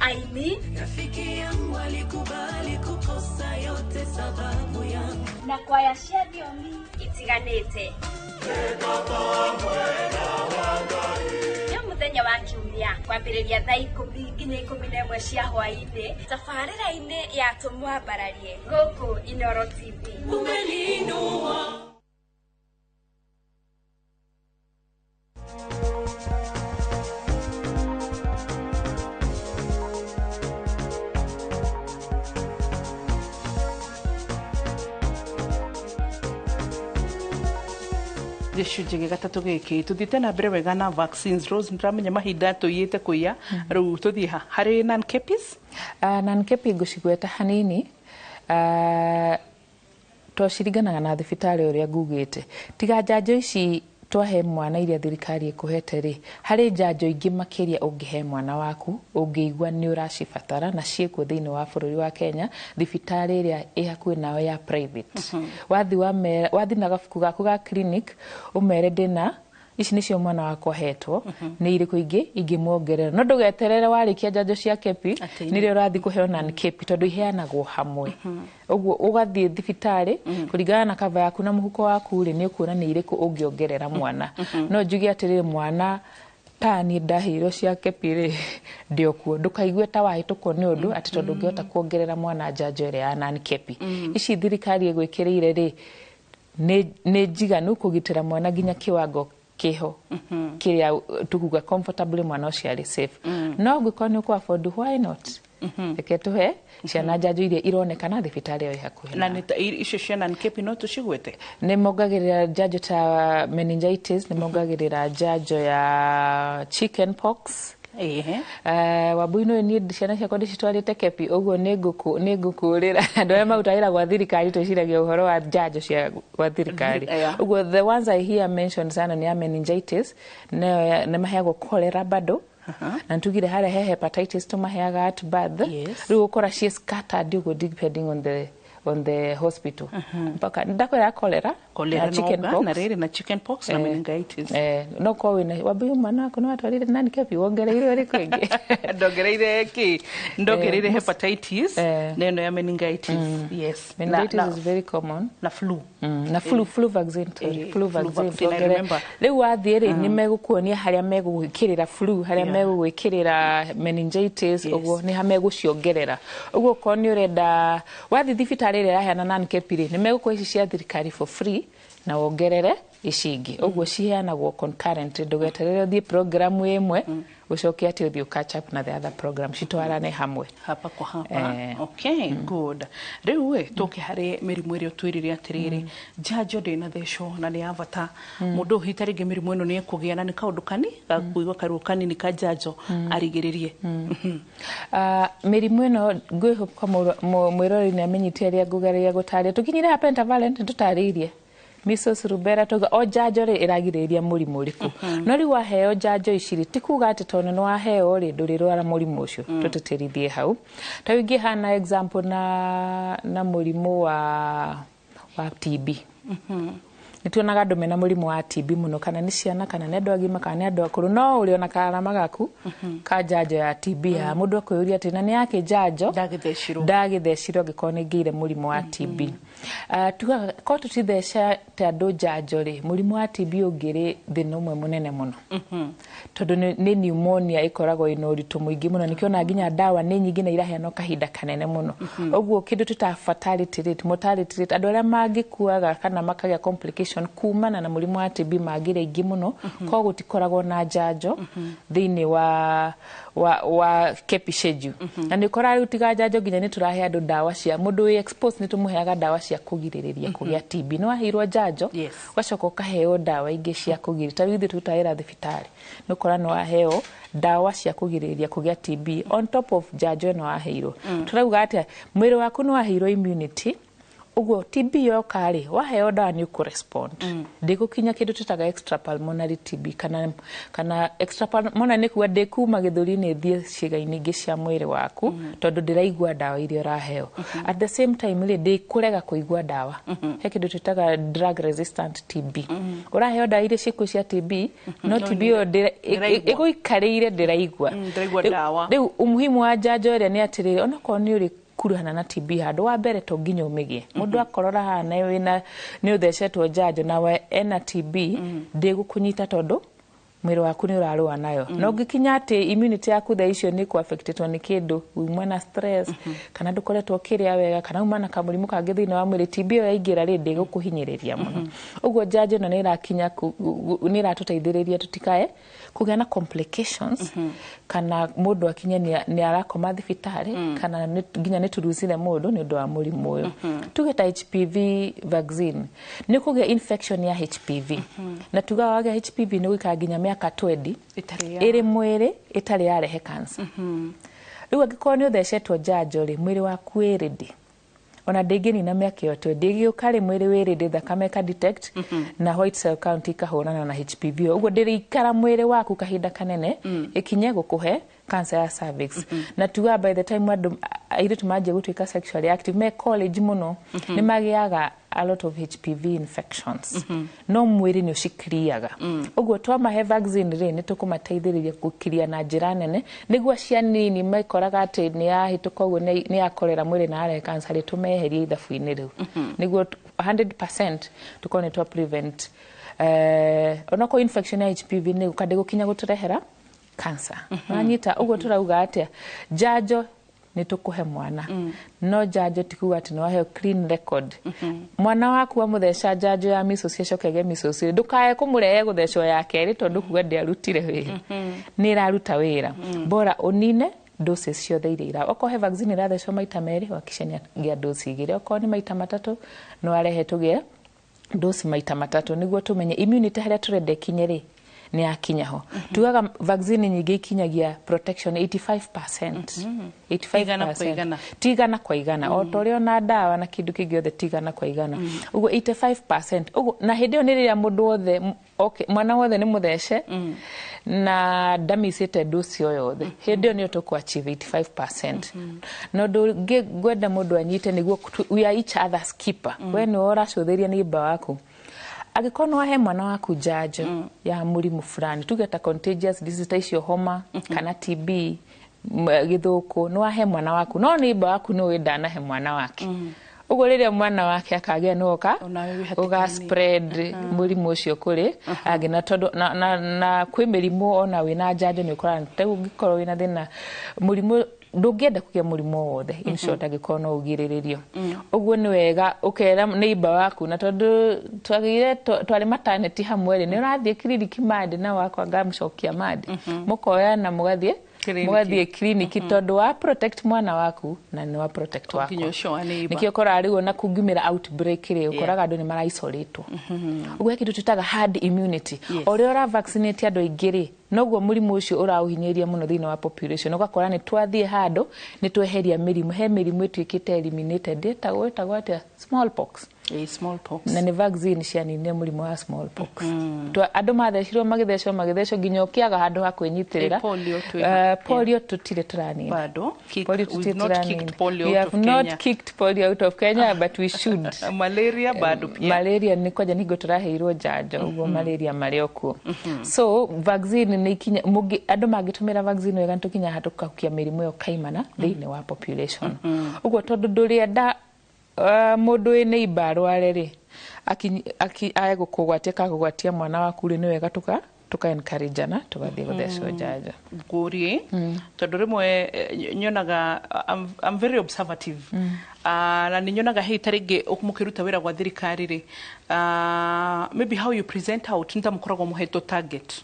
S16: Aini
S13: Rafiki yangu alikubali kukosa yote sababu yangu.
S16: Na kwaya cia thiomi itiganĩte. Nĩ mũthenya wa kiumia kwambĩrĩria thaa 10 nginya 11 cia hwaĩ-inĩ, tabarĩra-inĩ ya Tũmwambararie gũkũ Inoro TV.
S13: Umeniinua.
S12: Gĩcunjĩ gĩa gatatũ gĩkĩ tũthiĩte na mbere wega na vaccines. Rose, nĩtũramenya mahinda tũiyĩte kũiya, rĩu tũthiĩ ha harĩ non-KPs?
S23: Non-KP ngũcigweta hanini, twaciringanaga na thibitarĩ ũrĩa ngugĩte. Tiga njanjo ici twahe mwana iria thirikari ĩkũhete rĩ, harĩ njanjo ingĩ makĩria ũngĩhe mwana waku ũngĩigua nĩ ũracibatara, na ciĩkuo thĩinĩ wa bũrũri wa Kenya, thibitarĩ ĩrĩa ĩ hakuhĩ nawe ya private. Wathi wamera, wathi na gabuku gaku ga clinic ũmere ndĩna Ici nĩcio mwana wakwa ahetwo, nĩ irĩkũ ingĩ ingĩmuongerera? No ndũgeterere warĩkia njanjo cia kepi nĩrĩo ũrathiĩ kũheo non kepi, tondũ iheanagwo hamwe. Ũguo ũgathiĩ thibitarĩ kũringana na kaba yaku na mũhuko waku rĩ, nĩ ũkuona nĩ irĩkũ ũngĩongerera mwana. No njuge atĩrĩrĩ, mwana ta niĩ ndaheirwo cia kepi rĩ, ndĩ o kuo. Ndũkaigue ta wahĩtũkwo nĩ ũndũ atĩ tondũ ũngĩhota kuongerera mwana njanjo ĩrĩa ya non kepi. Ici thirikari ĩgwĩkĩrĩire rĩ, nĩ njiganu kũgitĩra mwana nginya kĩwango kĩho kĩrĩa tukuga comfortably mwana ũcio arĩ safe. No ũngĩkorwo nĩ ũkũ afford, why not? Reke tũhe ciana njanjo iria ironekana thibitarĩ ĩyo ĩ hakuhĩ.
S12: Na nĩ icio cia non kepi no tũcigwete?
S23: Nĩ mongagĩrĩra njanjo ta meningitis, nĩ mongagĩrĩra njanjo ya chicken pox. Wambui-inĩ ũyũ niĩ ciana ciakwa ndĩcitwarĩte kepi, ũguo nĩ ngũkũrĩra andũ arĩa marutaga wĩra gwa thirikari. Twĩciragia ũhoro wa njanjo cia gwa thirikari. Ũguo the ones I hear mentioned sana nĩ ya meningitis, nayo nĩ maheagwo cholera bado, na nĩtugire harĩa he hepatitis tũmaheaga at birth. Rĩu ũkora ciĩ scattered ũguo depending on the hospital, mpaka ndakwĩra cholera.
S12: Cholera.
S23: Na chicken
S12: noga
S23: pox.
S12: Na rĩrĩ na chicken pox na meningitis.
S23: No korwo wĩna Wambui, mwana waku nĩ watwarire nani kepi, wongereire ũrĩkũ ĩngĩ?
S12: Ndongereire kĩ? Ndongereire hepatitis na ĩno ya meningitis, yes.
S23: Meningitis
S12: na,
S23: is very common.
S12: Na flu.
S23: Na flu vaccine, sorry, flu
S12: flu
S23: vaccine.
S12: vaccine, I
S23: tuongerere.
S12: remember.
S23: Rĩu wathiĩ rĩ, nĩ megũkuonia harĩa megũgwĩkĩrĩra flu, harĩa megũgwĩkĩrĩra meningitis. Ũguo nĩ ha megũciongerera. Ũguo okorwo nĩ ũrenda, wathiĩ thibitarĩ ĩrĩa ĩraheana non kepi rĩ, nĩ megũkũhe ici cia thirikari for free na wongerere ici ingĩ. Ũguo ciheanagwo concurrent. Ndũgeterere ũthiĩ program ĩmwe ũcoke atĩ ũthiĩ catch up na the other program, citwarane hamwe.
S12: Hapa kwa hapa. Okay, good. Rĩu ĩ tũke harĩ mĩrimũ ĩrĩa ũtwĩrire atĩrĩrĩ, njanjo ndĩnathecwo na nĩ ya bata. Mũndũ ũhita rĩngĩ mĩrimũ ĩno nĩ ekũgĩa na nĩ kaũndũ kani gakũigua karuo kanini ka njanjo arigĩrĩrie.
S23: Mĩrimũ ĩno ngwĩhoka mwĩroreri nĩ amenyite ĩrĩa ngũgeria gũtarĩria. Tũkinyire ha pentavalent, nĩtũtarĩirie measles, rubella, tuga o njanjo rĩ ĩragirĩrĩria mũrimũ ũrĩkũ. No rĩu waheo njanjo ici rĩ, ti kuga atĩ tondũ nĩ waheo rĩ ndũrĩrwara mũrimũ ũcio. Tũtĩtĩrithie hau. Ta rĩu ingĩhana example na mũrimũ wa TB, nĩ tuonaga andũ mena mũrimũ wa TB mũno, kana nĩ ciana, kana nĩ andũ agima, kana nĩ andũ akũrũ, no ũrĩ ona karama gaku ka njanjo ya TB haha. Mũndũ akwĩyũria atĩ na nĩ yake njanjo
S12: ndagĩthecirwo?
S23: Ndagĩthecirwo angĩkorwo nĩ ngĩire mũrimũ wa TB. Tugaga korwo tũtithecete andũ njanjo rĩ, mũrimũ wa TB ũngĩrĩ thĩna ũmwe mũnene mũno, tondũ nĩ pneumonia ĩkoragwo ĩna ũritũ mũingĩ mũno. Nĩkĩo nginya ndawa nĩ nyingĩ na iraheanwo kahinda kanene mũno. Ũguo kĩndũ tũta fatality rate, mortality rate, andũ arĩa mangĩkuaga kana makagĩa complication kumana na mũrimũ wa TB mangĩrĩ aingĩ mũno korwo gũtikoragwo na njanjo thĩinĩ wa kepi schedule. Na nĩ ũkoraga rĩu tiga njanjo, nginya nĩ tũrahe andũ ndawa cia mũndũ wĩ exposed, nĩ tũmũheaga ndawa cia kũgirĩrĩria kũgĩa TB. Nĩ waheirwo njanjo, ũgacoka ũkaheo ndawa ingĩ cia kũgirĩrĩria. Ta rĩu ithuĩ tũrutaga wĩra thibitarĩ, nĩ ũkora nĩ waheo ndawa cia kũgirĩrĩria kũgĩa TB on top of njanjo ĩno waheirwo. Tũrauga atĩa? Mwĩrĩ waku nĩ waheirwo immunity, ũguo TB yoka rĩ, waheo ndawa nĩ ũkũrespond. Ndĩgũkinya kĩndũ tũtaga extrapulmonary TB, kana extrapulmonary nĩ kuga ndĩkuma gĩthũri-inĩ ĩthiĩ ciĩga-inĩ ingĩ cia mwĩrĩ waku, tondũ ndĩraigua ndawa iria ũraheo. At the same time rĩ, ndĩkũrega kũigua ndawa. He kĩndũ twĩtaga drug resistant TB. Ũraheo ndawa iria ciĩkuo cia TB, no TB ĩyo
S12: Ndĩraigua.
S23: ĩgũikarĩire, ndĩraigua.
S12: Ndĩraigua ndawa.
S23: Rĩu umuhimu wa njanjo ĩrĩa nĩ atĩrĩrĩ, onakorwo nĩ ũrĩ kuruhana na TB handũ wa mbere, to nginya ũmĩgĩe. Mũndũ akorora haha na wĩna nĩ ũthecetwo njanjo nawe ena TB, ndĩgũkũnyita tondũ mwĩrĩ waku nĩ ũrarũa nayo. Na ũngĩkinya atĩ immunity yaku thaa icio nĩ kũ-affectĩtwo nĩ kĩndũ, uma na stress, kana ndũkoretwo ũkĩrĩa wega, kana uma na kamũrimũ kangĩ thĩinĩ wa mwĩrĩ, TB ĩyo yaingĩra rĩ, ndĩgũkũhinyĩrĩria mũno. Ũguo njanjo ĩno nĩ ĩrakinya nĩ ĩratũteithĩrĩria tũtikae kũgĩa na complications, kana mũndũ akinye nĩ arakoma thibitarĩ, kana nginya nĩ tũrucire mũndũ nĩ ũndũ wa mũrimũ ũyũ. Tuge ta HPV vaccine, nĩ kũgĩa infection ya HPV, na tugaga wagĩa HPV nĩ gũikara nginya mĩaka 20
S12: Ĩtarĩ
S23: ĩrĩ mwĩrĩ ĩtarĩ yarehe cancer. Rĩu angĩkorwo nĩ ũthecetwo njanjo rĩ, mwĩrĩ waku wĩ ready, ona ndĩngĩnina mĩaka ĩyo 20. Ĩgĩũka rĩ, mwĩrĩ wĩ ready, thakame ĩka detect na white cell count ikahũrana na HPV ĩyo. Ũguo ndĩrĩikara mwĩrĩ waku kahinda kanene ĩkinye gũkũhe Cancer ya cervix na tuga by the time andũ airĩtu manjia gũtuĩka sexually active me college mũno, nĩ magĩaga a lot of HPV infections, no mwĩrĩ nĩ ũcikiriaga. Ũguo twamahe vaccine rĩ, nĩ tũkũmateithĩrĩria gũkiria na njĩra nene, nĩguo ciana nini mekoraga atĩ nĩ yahĩtũka ũguo nĩ yakorera mwĩrĩ na yarehe cancer rĩ, tũmeherie ithabu-inĩ rĩu, nĩguo 100% tũkorwo nĩ twa prevent onakorwo infection ya HPV nĩ gũka ndĩgũkinya gũtũrehera cancer. Wanyita? Ũguo tũrauga atĩa? Njanjo nĩ tũkũhe mwana, no njanjo ti kuga atĩ nĩ waheo clean record. Mwana waku wamũtheca njanjo ya measles acoke agĩe measles rĩ, ndũkae kũmũrehe gũthecwo ya kerĩ tondũ kuga ndĩarutire wĩra. Nĩ ĩraruta wĩra, bora ũnine doses ciothe iria ira. Okorwo he vaccine ĩrathecwo maita merĩ, hakikisha nĩ agĩa dose igĩrĩ. Okorwo nĩ maita matatũ, no arehe tũgĩe dose maita matatũ, nĩguo tũmenye immunity harĩa tũrenda ĩkinye rĩ, nĩ yakinya ho. Tugaga vaccine nyingĩ ikinyagia protection 85%. 85%.
S12: Igana kwa igana.
S23: Ti 100%, o ta ũrĩa ona ndawa na kĩndũ kĩngĩ gĩothe, ti 100%. Ũguo 85% ũguo, na hĩndĩ ĩyo nĩ rĩrĩa mũndũ wothe okay, mwana wothe nĩ mũthece na ndamicĩte dose o yothe, hĩndĩ ĩyo nĩyo tũkũ achieve 85%. Na ũndũ ũngĩ ngwenda mũndũ anyite nĩguo we are each other's keeper. We nĩwe ũracũthĩria neighbor waku. Angĩkorwo nĩ wahe mwana waku njanjo ya mũrimũ fulani, tuge ta contagious disease ta icio, homa kana TB, gĩthũkũ, nĩ wahe mwana waku, no neighbor waku nĩ ũĩ ndanahe mwana wake, ũguo rĩrĩa mwana wake akagĩa nĩ ũka ũga spread mũrimũ ũcio kũrĩ angĩ. Na tondũ na kwĩ mĩrimũ ona wĩna njanjo nĩ ũkoraga, ta ũngĩkorwo wĩna thĩna mũrimũ, ndũngĩenda kũgĩa mũrimũ o wothe in short angĩkorwo no ũgirĩrĩrio. Ũguo nĩ wega ũkera neighbor waku, na tondũ twagĩire twarĩ maternity hamwe rĩ, nĩ ũrathiĩ kiriniki mande na wakwa ngamũcokia mande, mũkoyana mũgathiĩ
S12: Kiriniki.
S23: Mũgathiĩ kiriniki, tondũ wa protect mwana waku na nĩ wa protect wakwa.
S12: Nginya ũcio wa neighbor.
S23: Nĩkĩo ũkoraga rĩu ona kungiumĩra outbreak rĩ, ũkoraga andũ nĩ maraicolatwo. Ũguo he kĩndũ twĩtaga herd immunity. O ũrĩa ũra vaccinate andũ aingĩ rĩ, noguo mũrimũ ũcio ũraũhinyĩrĩria mũno thĩinĩ wa population, ũgakora nĩ twathiĩ handũ nĩ tweheria mĩrimũ. He mĩrimũ ĩtuĩkĩte eliminated, ĩtagwo atĩa, smallpox.
S12: Smallpox.
S23: Na nĩ vaccine cianinire mũrimũ wa smallpox. Andũ mathecirwo, magĩthecwo, magĩthecwo nginya ũkĩaga handũ ha kwĩnyitĩrĩra.
S12: Polio twĩ
S23: Polio tũtirĩ tũranina.
S12: Bado.
S23: Polio
S12: We've
S23: tũtirĩ
S12: not
S23: tũranina.
S12: kicked polio
S23: We
S12: out
S23: have
S12: of
S23: not
S12: Kenya.
S23: kicked polio out of Kenya, but we should.
S12: Malaria bado pia.
S23: Malaria nĩ kwanja nĩguo tũraheirwo njanjo, ũguo malaria marĩ o kuo. So vaccine nĩ ikinya andũ mangĩtũmĩra vaccine wega, nĩ tũkinyaga handũ tũkahukia mĩrimũ ĩyo kaimana thĩinĩ wa population. Ũguo tondũ ndũrĩenda mũndũ wĩ neighbor arware rĩ, ae gũkũgwatia kana kũgwatia mwana waku rĩ, nĩ wega tuka encourage ana tũgathiĩ gũthecwo njanjo.
S12: Ngũrie tondũ rĩmwe nyonaga I'm very observative. Na nĩ nyonaga hei ta rĩngĩ mũkĩruta wĩra gwa thirikari rĩ, maybe how you present out nĩ ta mũkoragwo mũhetwo target.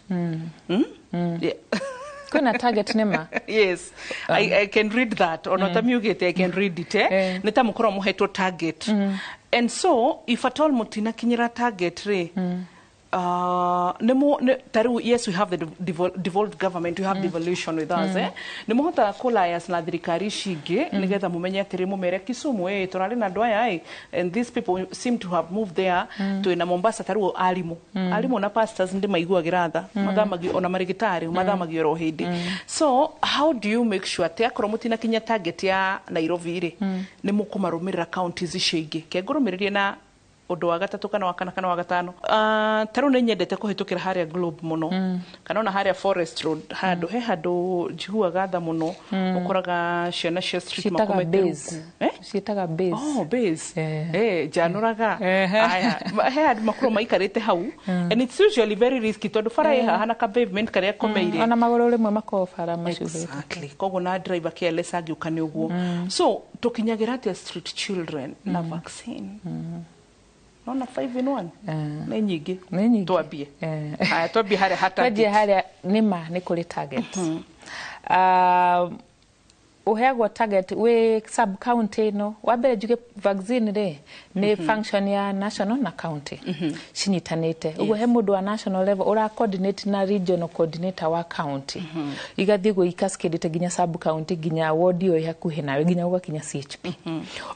S12: Yeah.
S23: Kwĩna target nĩma.
S12: Yes, I can read that ona ta miugĩte, I can read it, eh? Nĩ ta mũkoragwo mũhetwo target, and so if at all mũtinakinyĩra target rĩ, nĩ ta rĩu, yes, we have the devolved government, we have devolution with us, eh? Nĩ mũhotaga kũlias na thirikari ici ingĩ nĩgetha mũmenye atĩrĩ, mũmere Kisumu tũrarĩ na andũ aya and these people seem to have moved there. Twĩna Mombasa ta rĩu arimũ, arimũ na pastors ndĩ maiguagĩra tha, mathamagio, ona marĩgĩtarĩ mathamagio oro hĩndĩ. So how do you make sure atĩ akorwo mũtinakinya target ya Nairobi rĩ, nĩ mũkũmarũmĩrĩra counties icio ingĩ? Ke ngũrũmĩrĩrie na ũndũ wa gatatũ kana wa kana kana wa gatano. Ta rĩu nĩ nyendete kũhĩtũkĩra harĩa Globe mũno, kana ona harĩa Forest Road, handũ he handũ njiguaga tha mũno. Ũkoraga ciana cia street
S23: Ciĩtaga
S12: makomete
S23: base.
S12: rungu. Eh?
S23: Ciĩtaga base.
S12: Oh, base. Njanũraga. Aya, he andũ makorwo maikarĩte hau, and it's usually very risky tondũ bara ĩ haha na ka pavement karĩa komeire.
S23: Ona magũrũ rĩmwe makoragwo bara macuhĩte.
S12: Exactly. Koguo na driver careless angĩũka nĩ ũguo. So tũkinyagĩra atĩa street children na vaccine? Nona 5 in 1 nĩ nyingĩ.
S23: Nĩ nyingĩ.
S12: Twambie. Aya, twambie harĩa ha
S23: Twanjie
S12: target.
S23: harĩa nĩma nĩ kũrĩ target. Uheagwo target wĩ sub county ĩno. Wa mbere njuge vaccine rĩ nĩ function ya national na county cinyitanĩte. Ũguo he mũndũ wa national level ũra coordinate na regional coordinator wa county, igathiĩ ũguo ikaskĩrĩte nginya sub county, nginya ward ĩyo ĩ hakuhĩ nawe, nginya ũgakinya CHP.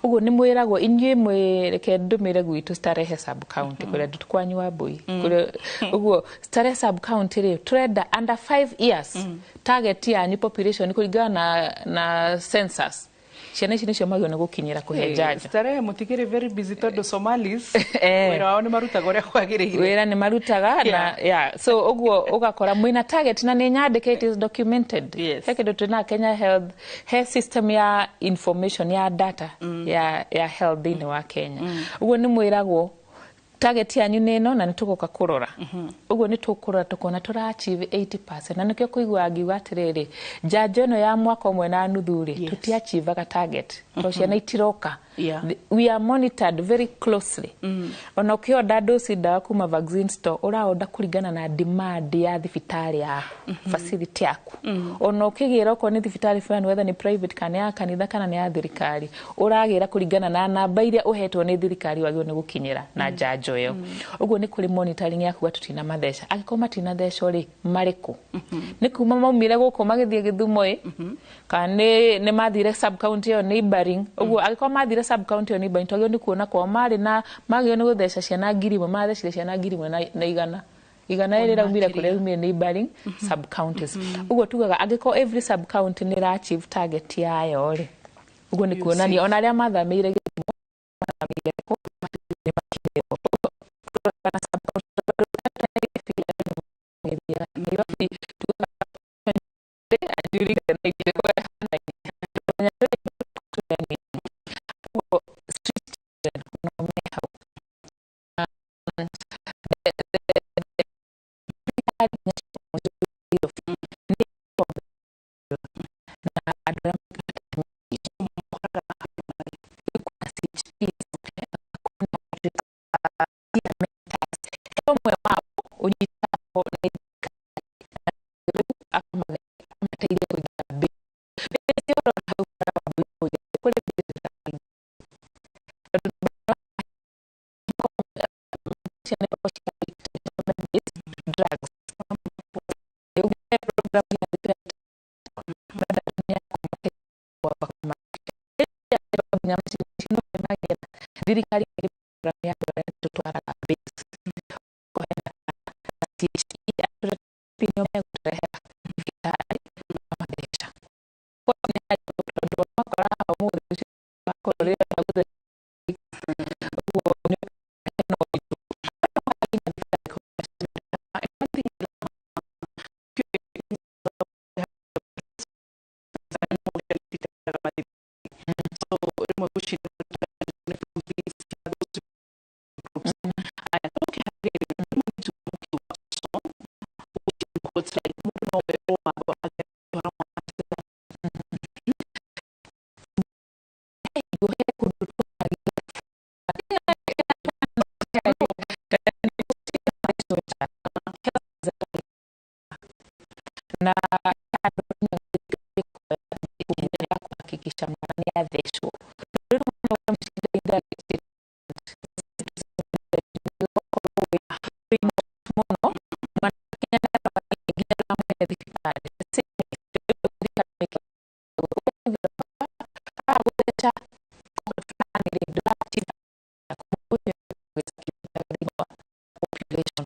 S23: Ũguo nĩ mwĩragwo inyuĩ mwĩ, reke ndũmĩre gwitũ Starehe sub county, kũrĩa kwanyu wa mbui kũrĩa. Ũguo Starehe sub county rĩ, tũrenda under 5 years target yanyu population kũringana na census, ciana ici nĩcio magĩrĩirwo nĩ gũkinyĩra kũhe njanjo.
S12: Starehe mũtikĩrĩ very busy tondũ Somalis wĩra wao nĩ marutaga ũrĩa kwagĩrĩire.
S23: Wĩra nĩ marutaga na yeah. So ũguo ũgakora mwĩna target na nĩ nyandĩke, it is documented. He kĩndũ twĩna Kenya Health, he system ya information ya data ya health thĩinĩ wa Kenya. Ũguo nĩ mwĩragwo target yanyu nĩ ĩno na nĩ tũgũka kũrora. Ũguo nĩ tũkũrora tũkona tũra achieve 80%, na nĩkĩo kũigua ngiuga atĩrĩrĩ, njanjo ĩno ya mwaka ũmwe na nuthu rĩ, tũtiachievaga target tondũ ciana itiroka. We are monitored very closely. Ona ũkĩorder dose ndawa kuma vaccine store, ũraorder kũringana na demand ya thibitarĩ yaku, facility yaku. Ona ũkĩgĩra okorwo nĩ thibitarĩ fulani, whether nĩ private kana ya kanitha kana nĩ ya thirikari, ũragĩra kũringana na namba iria ũhetwo nĩ thirikari wagĩrĩirwo nĩ gũkinyĩra na njanjo ĩyo. Ũguo nĩ kũrĩ monitoring ya kuga tũtina matheca. Angĩkorwo matinathecwo rĩ, marĩ kũ? Nĩ kuma maumire gũkũ magĩthiĩ Gĩthumo ĩ, kana nĩ mathire sub county ĩyo neighboring? Ũguo angĩkorwo mathire sub county ĩyo neighboring, twagĩrĩirwo nĩ kuona kwao marĩ na magĩrĩirwo nĩ gũtheca ciana 1000, mathecire ciana 1100. 100 rĩrĩ raumire kũrĩa raumire neighboring sub counties. Ũguo tugaga angĩkorwo every sub county nĩ ĩra achieve target yayo rĩ, ũguo nĩ kuonania ona arĩa mathamĩire Gĩthumo, mathamĩire kũ, nĩ makinyĩrwo. Kana sub county Nairobi tugaga during the night ilikuwa ũguo street children onao me hau. Na andũ arĩa kuna mentors, he ũmwe wao ũnyitagwo nĩ thirikari na rĩu akamateithia kũingĩra mbĩ ũrora hau bara wa Mbui, kũrĩ tondũ ciana ikoragwo cia drugs. Rĩu he program ya nginya thirikari ĩrĩ program ya andũ arĩa tũtwaraga base kũheana CHE nĩo megũtũrehera thibitarĩ matheca. Tondũ makora ũmũthĩ ũcio wakorwo rĩrĩa ũguo nĩ hena ũritũ.
S12: So rĩmwe aya mũndũ no erwo watho angĩtwara mwana.
S23: He kũndũ na ya kuhakikisha mwana nĩ athecwo. Mũno mwana nginya mwene thibitarĩ gũtheca fulani rĩ, ndũrachieve population.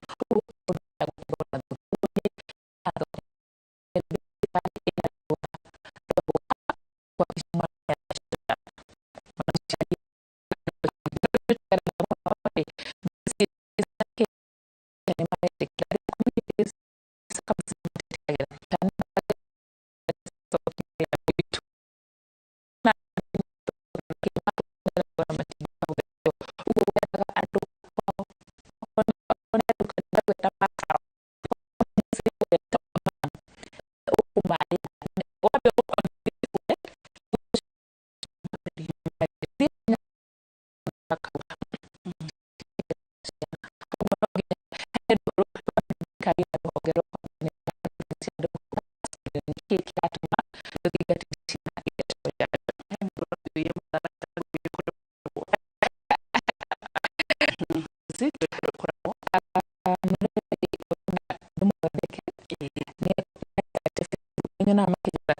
S23: Nyonaga makĩnjĩra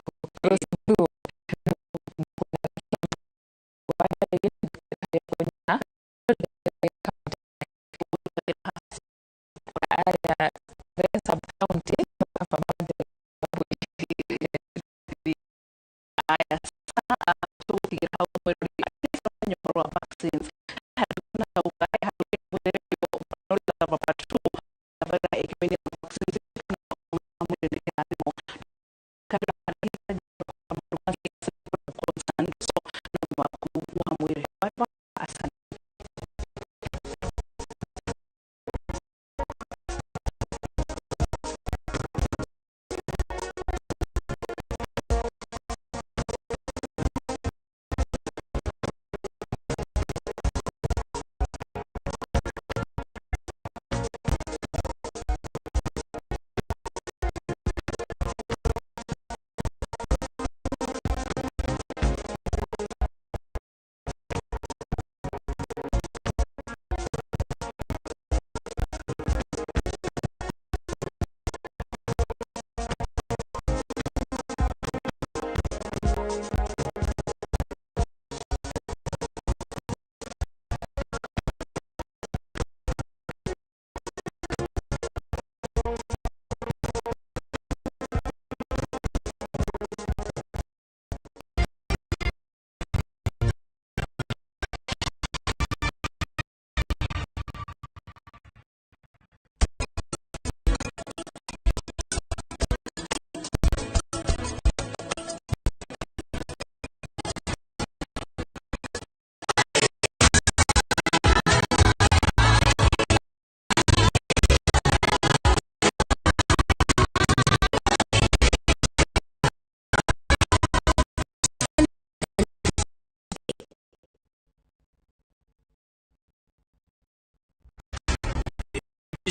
S23: Rose Blue. Sub-county.
S12: Aya, tũgũtigĩra hau mwĩrori atĩ ũhoro wa vaccines na kauga asante.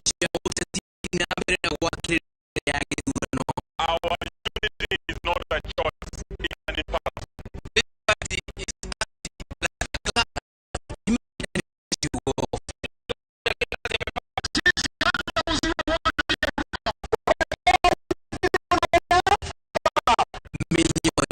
S3: Cia ũteti na mbere na gwakĩrĩria ya gĩthurano.
S9: Our unity is not a choice, it's an imperative.
S3: This party is party like a class. Ciugo. Minyonyo.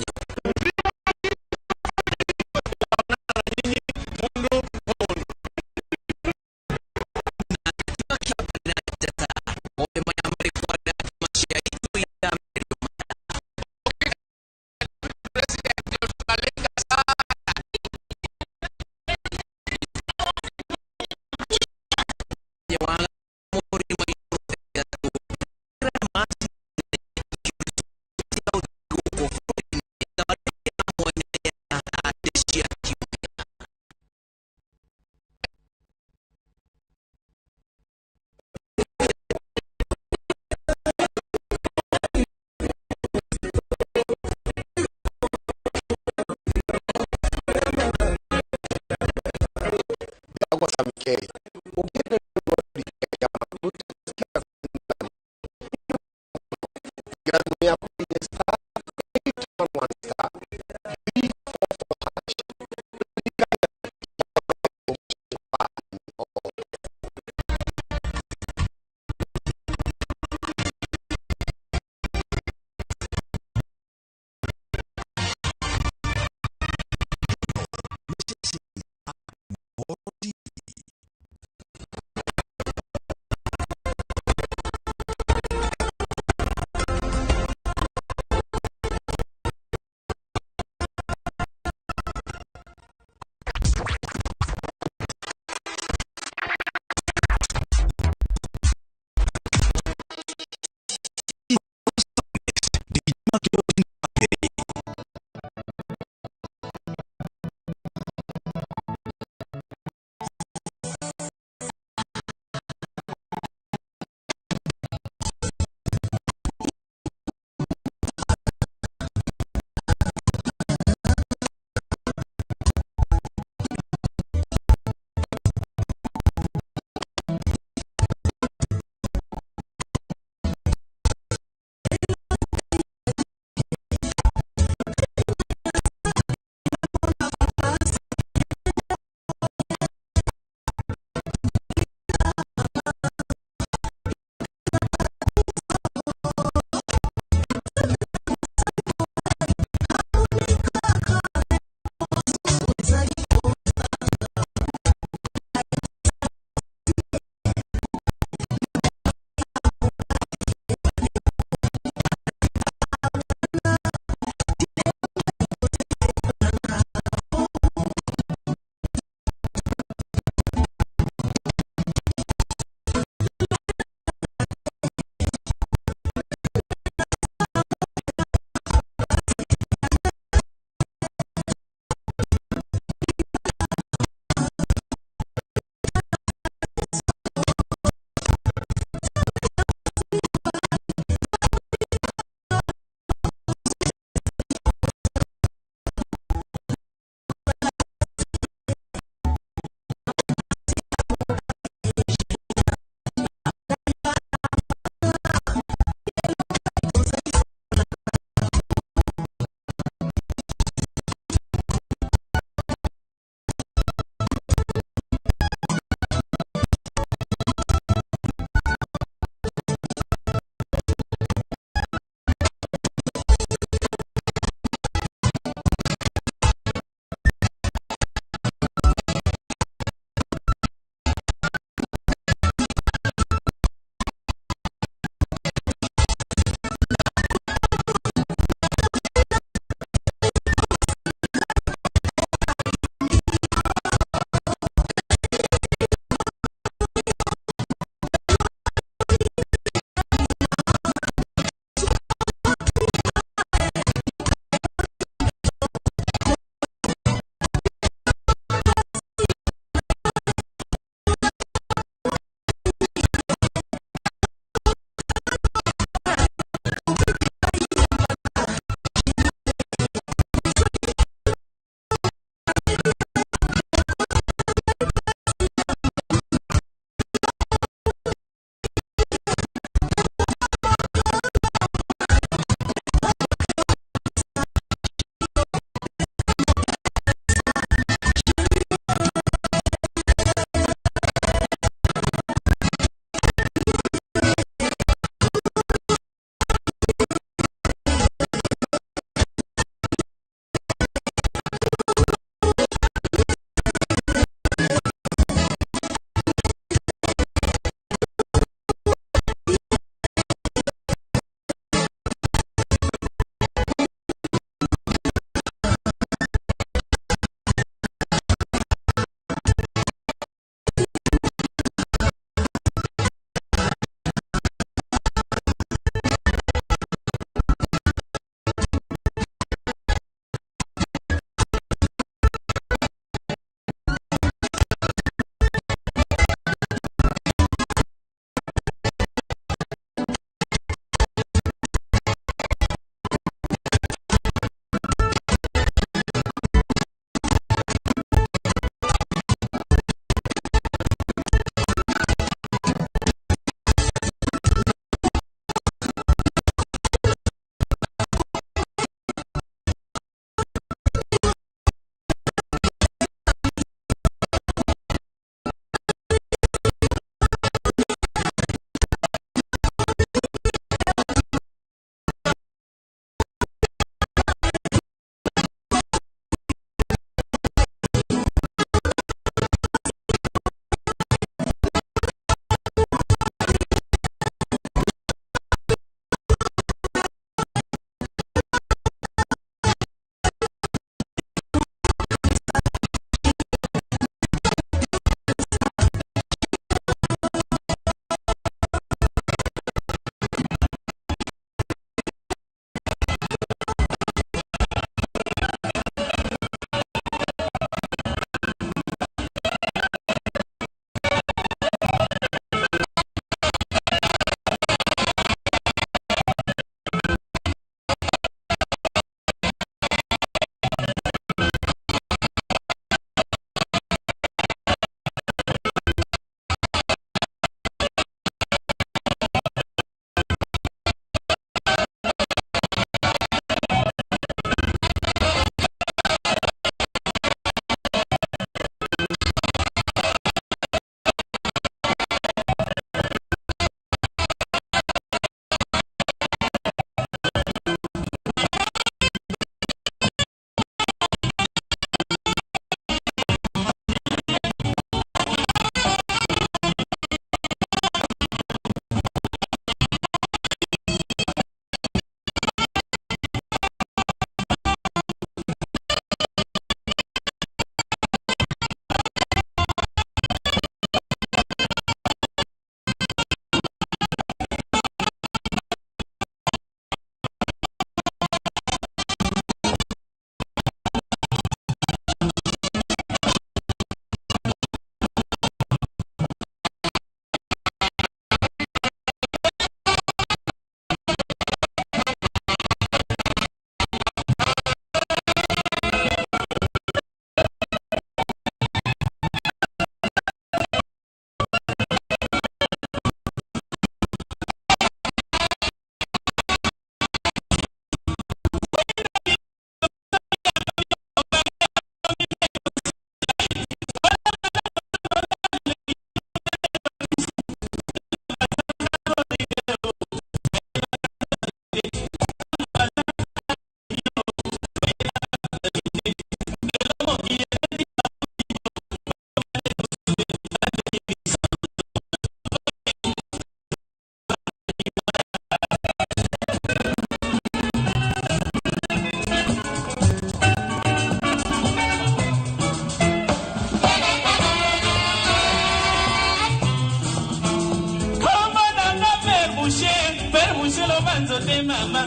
S6: Boucher loba nzote mama.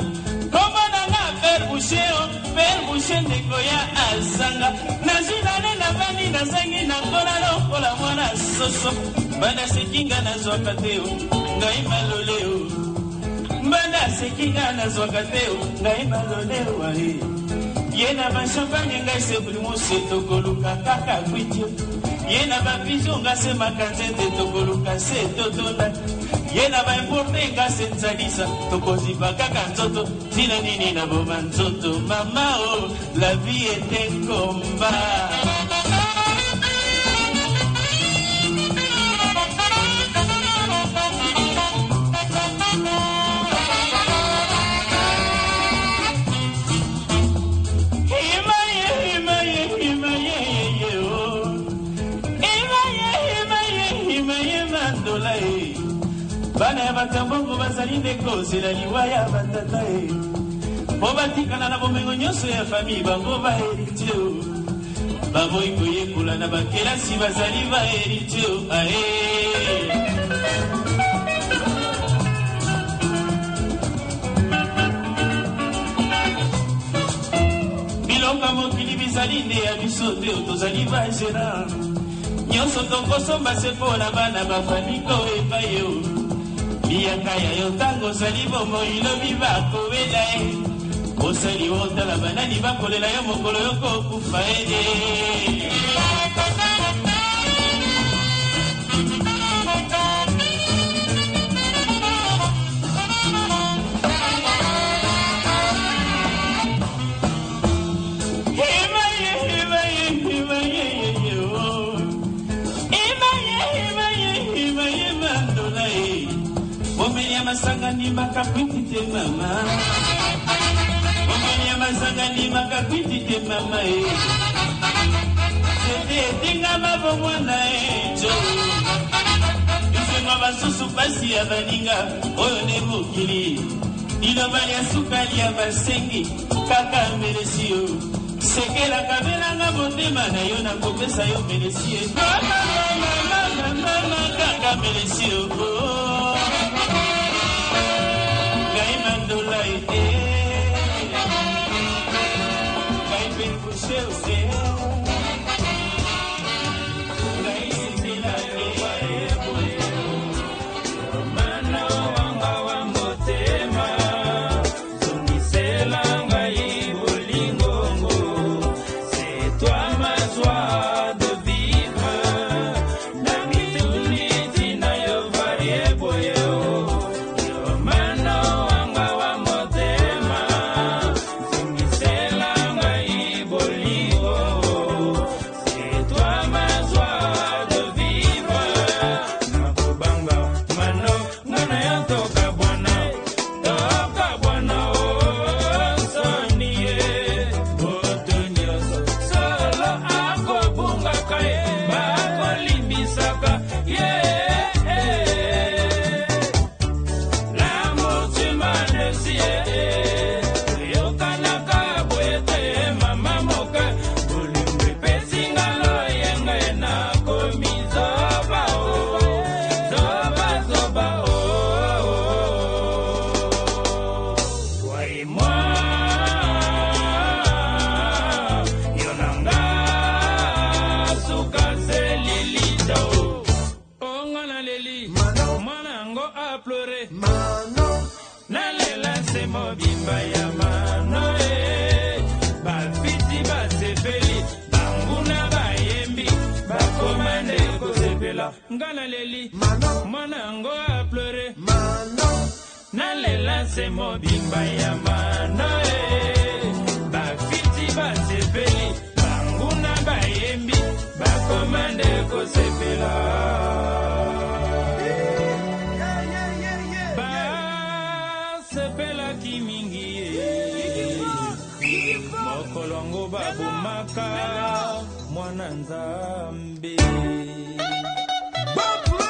S6: Kombo nanga Père Boucher o, Père Boucher ndeko ya azanga. Nazwi nane navandi nazangi nakola lokola mwana soso. Banda sekinga nazwaka te o, ngai malole o. Banda sekinga nazwaka te o, ngai malole o ae. Ye na bachampagne ngai se primus tokoluka kaka kwiti. Ye na bapigeon nga se makanzete tokoluka se totonda. Ye na baimporte nga se nzalisa tokozipa kaka nzoto. Tina nini na boma nzoto mama o, la vie est un combat. Bana ya batambongo bazali nde kozela liwa ya batata e. Po batikala na bomengo nyonso ya famille bango ba héritier o. Baboyi koyekola na bakelasi bazali ba héritier o ae. Biloko mokili bizali nde ya biso te o, tozali ba gérant. Nyonso tokosomba se mpo na bana bafami koyeba yo. Miyaka ya yo ntango ozali bomoi lobi bakowela ye. Osali otala banani bakolela yo mokolo yo kokufa ye. Masanga ndimaka kwiti te mama. Bomeli ya masanga ndimaka kwiti te mama e. Tete etingama bomwana e jo. Bisengo basusu pasi ya baninga oyo nde mokili. Liloba lya sukali ya basengi kaka melesi yo. Sekelaka belanga motema na yo nakopesa yo melesi e. Mama mama mama kaka melesi yo. Ngai mandola e, ngai mpe Boucher e, ngai sekela e.
S18: Mana wanga wa motema, zongisela ngai bolingongo. C'est toi ma joie de vivre. Na mituni tina yo varie boye o. Mana wanga wa motema, zongisela ngai bolingo. C'est toi ma joie de vivre. Nakobanga mano ngana yo toka bwana, toka bwana o soni ye. Moto nyonso solo akobungaka ye, bakolimbisaka ye. L'amour tu m'as laissé, yokanaka boye te mama moka. Bolingo epesi nga loyenge nakomi zoba o, zoba zoba o. Toi et moi, yo na nga suka se lilita o. Onga naleli, mwana yango a pleuré. Nalela se mobimba ya mano e. Bafiti basepeli, banguna bayembi, bakoma nde kosepela. Nga naleli, mwana yango a pleuré. Nalela se mobimba ya mano e. Bafiti basepeli, banguna bayembi, bakoma nde kosepela. Basepelaki mingi ye. Mokolo yango babomaka mwana Nzambe.
S8: Mama.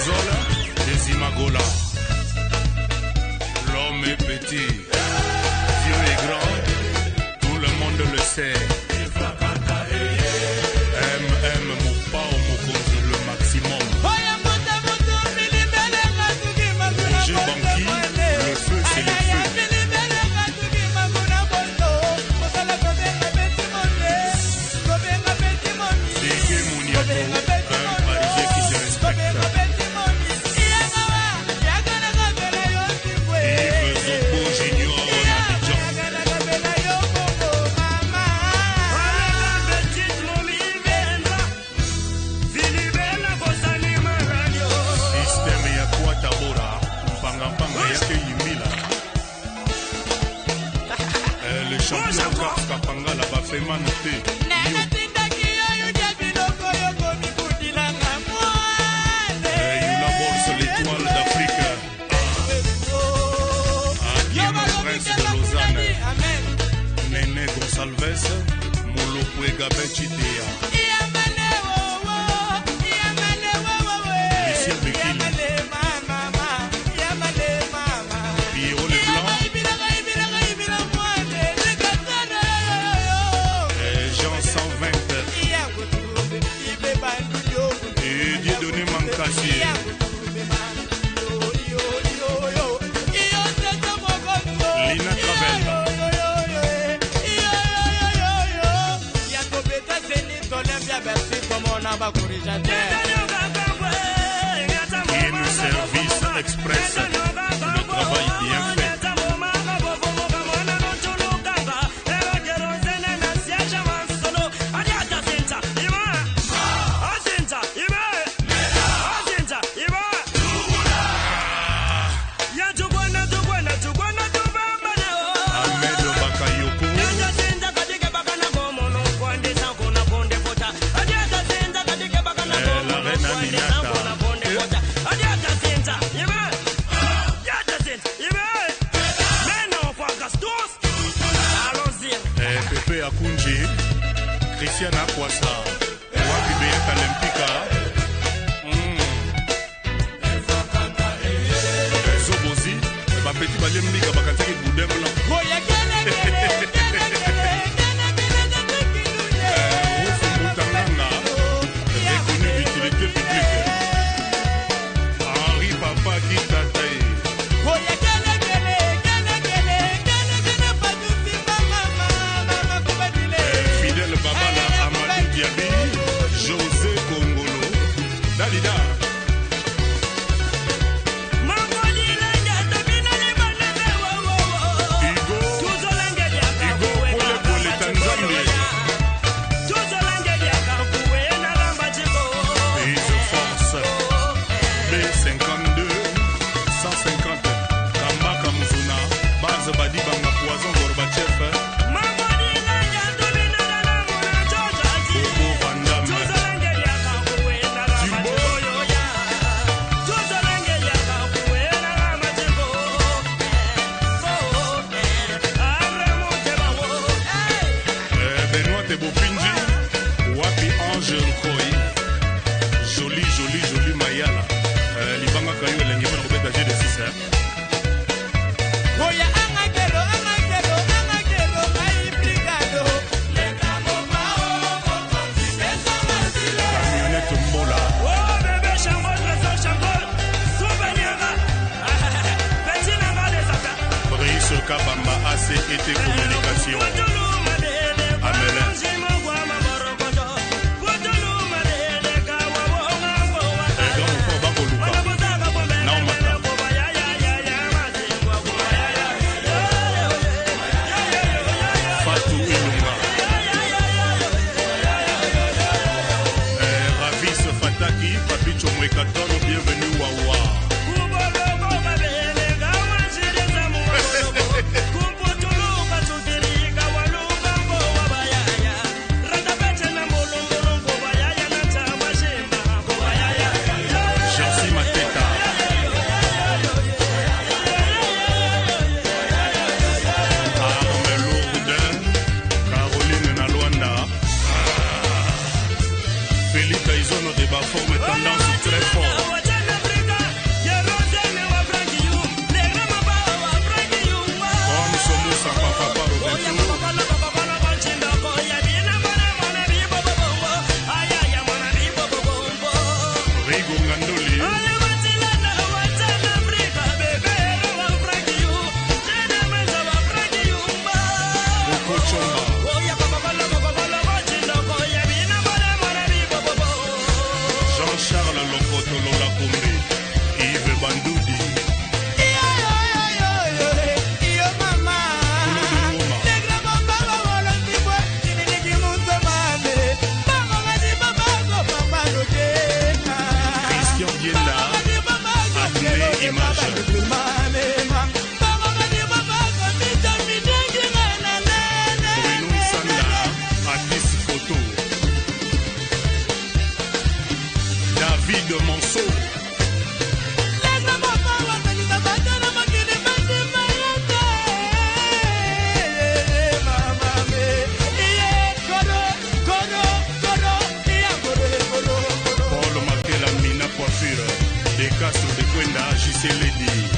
S4: Trésor des Imagola. L'homme est petit, Dieu est grand, tout le monde le sait. MM Mopao Mokonzi, le maximum. Roger Banqui, le feu c'est le feu. Dégué Mouniato, un Parisien qui se respecte. Yves Zobo Junior en Abidjan. Système ya Kwatabora, Mpanga Mpanga yake Yimila. Le champion Kaf Kapangala Bafemane te. Yo. Yula Borse, l'étoile d'Afrique. Hakim, prince de Lausanne. Néné Gonsalves, Molopwe Gabin Chitea. Lucien Bekili. Pierrot Leblanc. Jean 120. Et Dieudonné Mankassi. Lina Travel. In Service Express. Le travail bien fait. Ahmed Bakayoko. La reine Aminata. Pepe Akunji, Christian Akwasa, Wapi Beyaka Lempika. Zobozi, bapeti balembika bakataki boudin blanc. Rufu Mutanganga, reconnu d'utilité publique. Henri Papa Kitataye. Fidèle Babala Amadou Diaby, José Kongolo, Dalida. Hugo, Hugo Pole Pole Tanzambi. Prise Force, B52, 150, Kamba Kamuzuna, Base Badi Banga Poison Gorbatchev. Bobo Van Damme. Dumbo. Benoît Tebopinji, Wapi Ange Nkoi, joli, joli, joli Mayala. Libanga Kayo elenge mpona kobeta jeu de 6. Camionnette Mbola. Brice Kabamba ACET Communication. Amelin. Grand Mopao Bakoluka. Naomata. Fatou Ilunga. Ravis Fataki, Papi Chomwekatoro, bienvenue Wawa. Jancy Mateta. Arme lourde, Caroline Nalwanda. Félix Aizono de Baforme, tendance très fort. Lokotolo Lakombe, Yves Bandoudi. Christian Bienda, Adné Image. Bruno Sanda, Addis Photo. David Manso. Paul Makela Mina Coiffure, De Castro de Kwenda, JC Lady.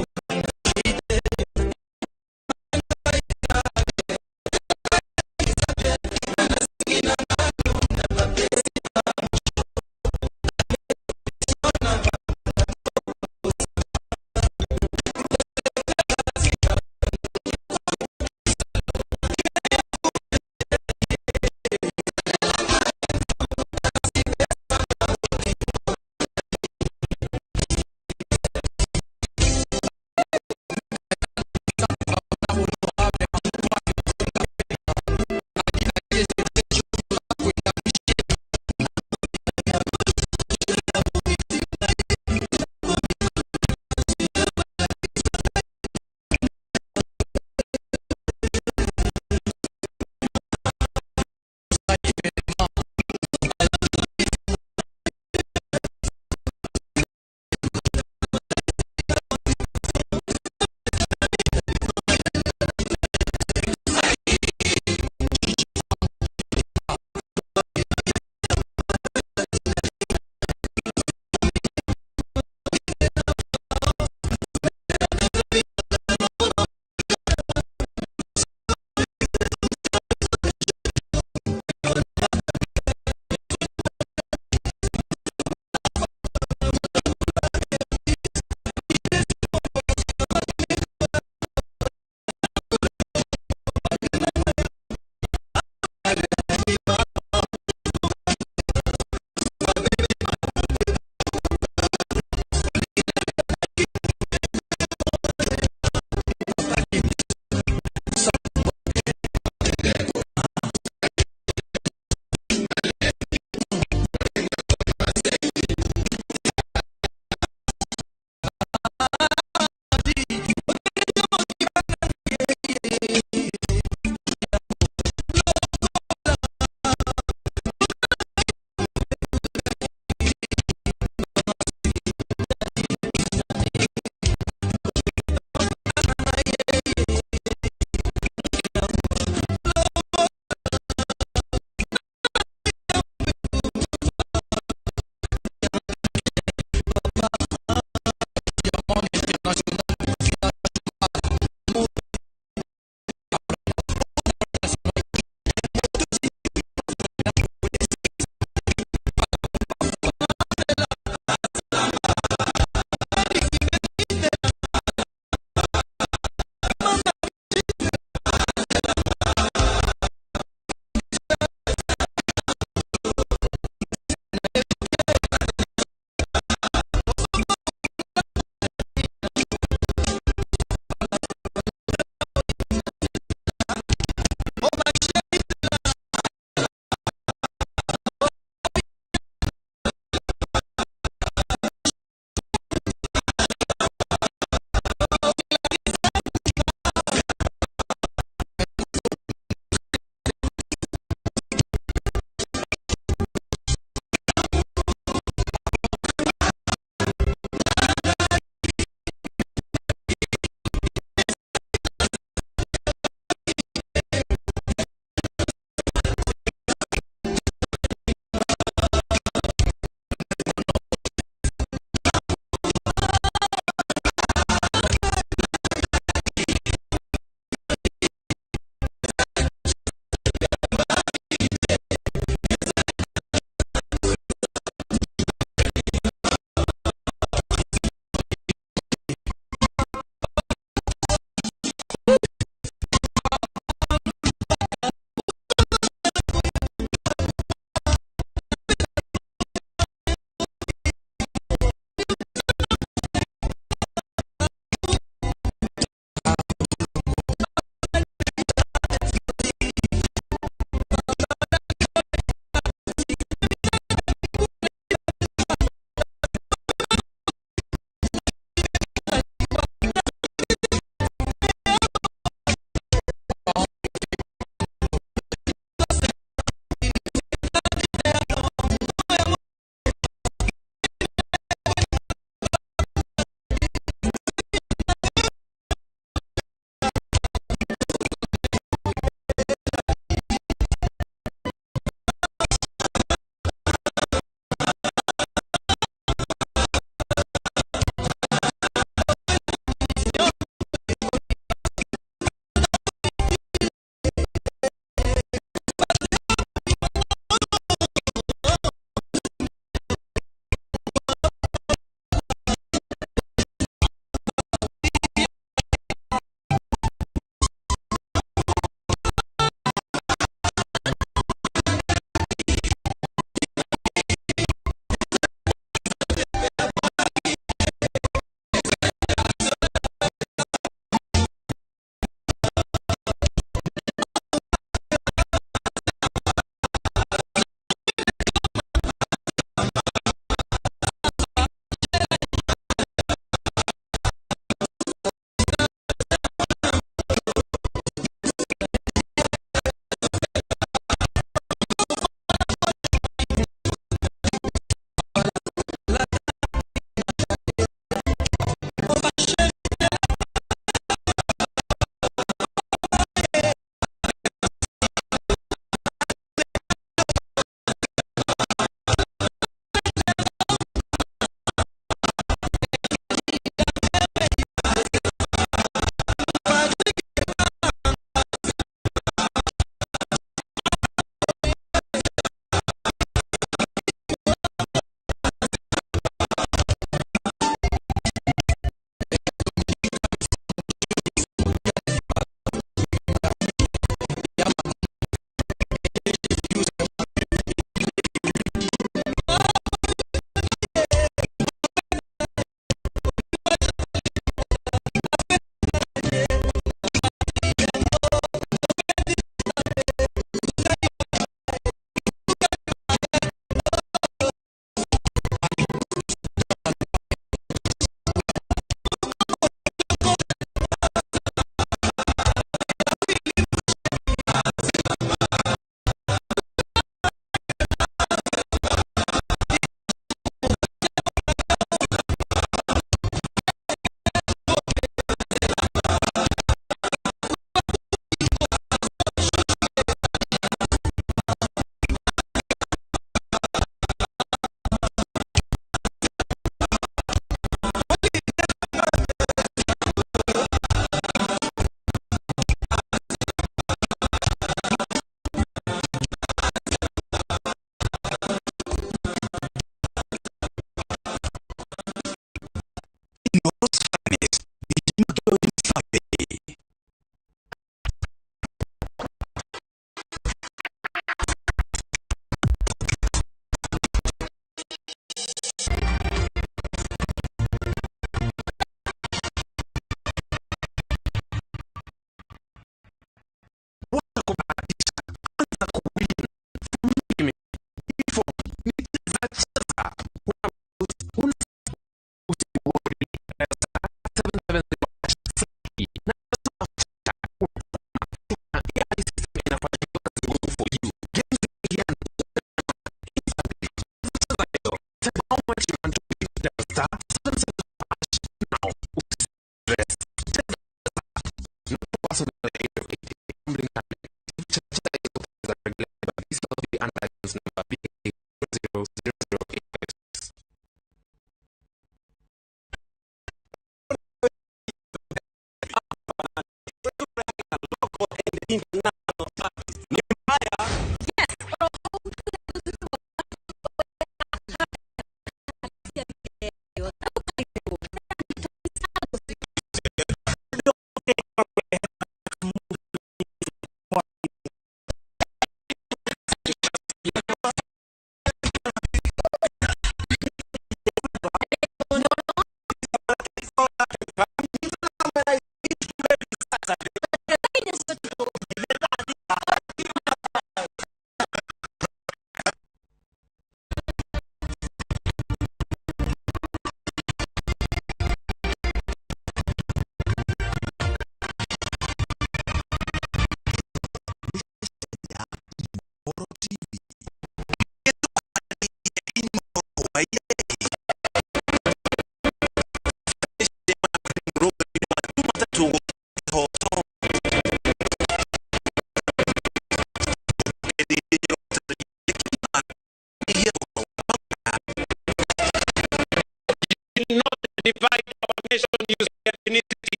S17: using ethnicity.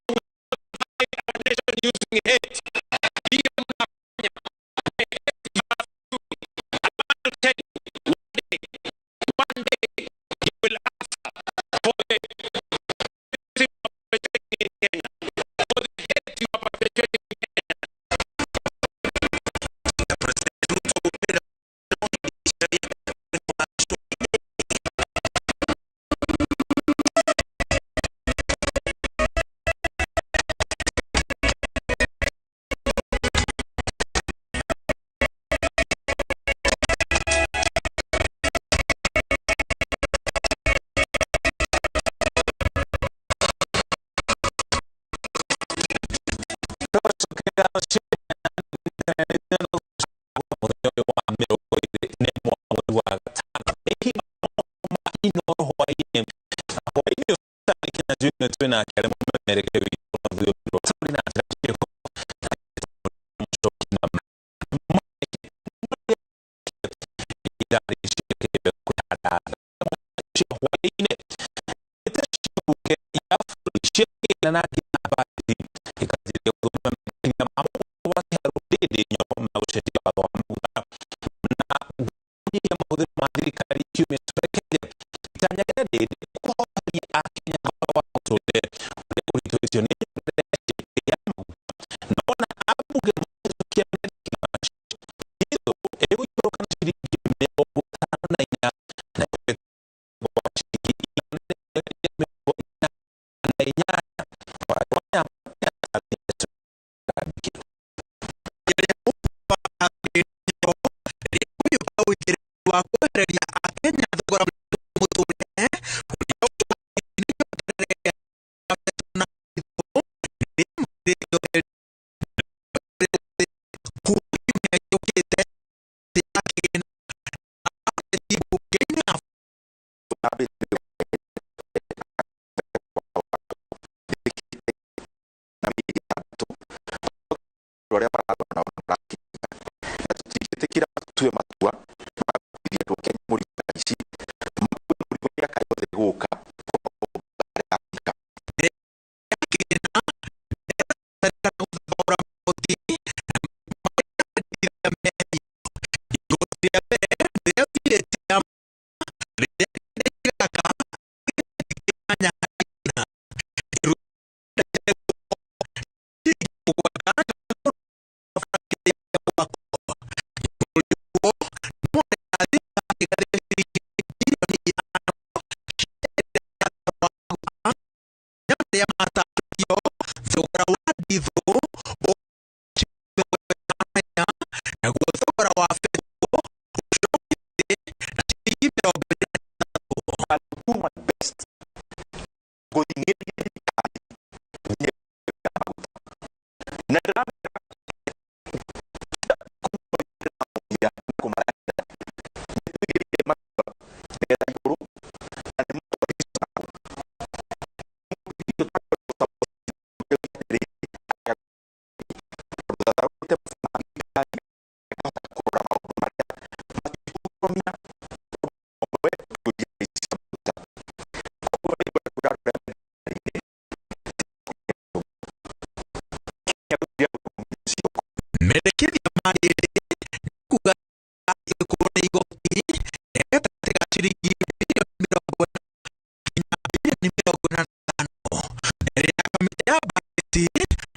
S17: We will not divide our nation using hate. Hiyo mnafanya. I hate you. I want to tell you, one day you will answer for the you are perpetuating in Kenya, for the hate you are perpetuating in Kenya.
S19: Mũthenya ũyũ wa 21 mweri wa gatano ma Inooro hwaĩ-inĩ na hwaĩ-inĩ ũcio kinya June twĩ nake arĩa mũmemerekia witũ na rũthiomi rwa taũni na njĩra kĩho mũcoki na ithaa rĩciĩkĩire kũhanda cia hwaĩ-inĩ ciũke ya bũrũri ciakĩna na nginya mbarathi ikanjĩrĩria gũthoma makinya ma mũgũnda wa Kĩharũ Ndĩndĩ Nyoro ma gũcenjia watho wa maguta na kũnyihia mahũthĩro ma thirikari kiumia twerekeire. Itanya rĩa Ndĩndĩ kũhoreria akenya thogora wa mũtũrĩre ũrĩa ũritũhĩtio nĩ ya maguta na ona ambunge mahĩtũkia mendekithio ĩgũikũrũka na ciringi 54 na ĩgwa ciringi 148.
S8: Wa kwehereria akenya thogora mũtũrĩre ũrĩa kuma kiumia gĩũkĩte mbunge-inĩ ya
S21: arĩa marathoma nao nĩmarakinya na tũtingĩtĩkĩra tue matua ma gũkuithia andũ a Kenya mũrigo thaa ici makue mũrigo mĩaka yothe ĩgũka.
S8: Thogora wa ndithũ naguo thogora wa betũrũ ũcokete na ciringi 23.
S21: Do my best gũthing'ĩrĩria thirikari maguta na ndĩramera nĩtũigĩrĩire matua nĩgetha igũrũ na nĩ
S8: Mendekithia ma Ndĩndĩ nĩ kuga ĩgũkorwo nĩ igoti rĩa gatagatĩ ga ciringi birioni 40 nginya birioni 45 rĩrĩa kamĩtĩ ya bajeti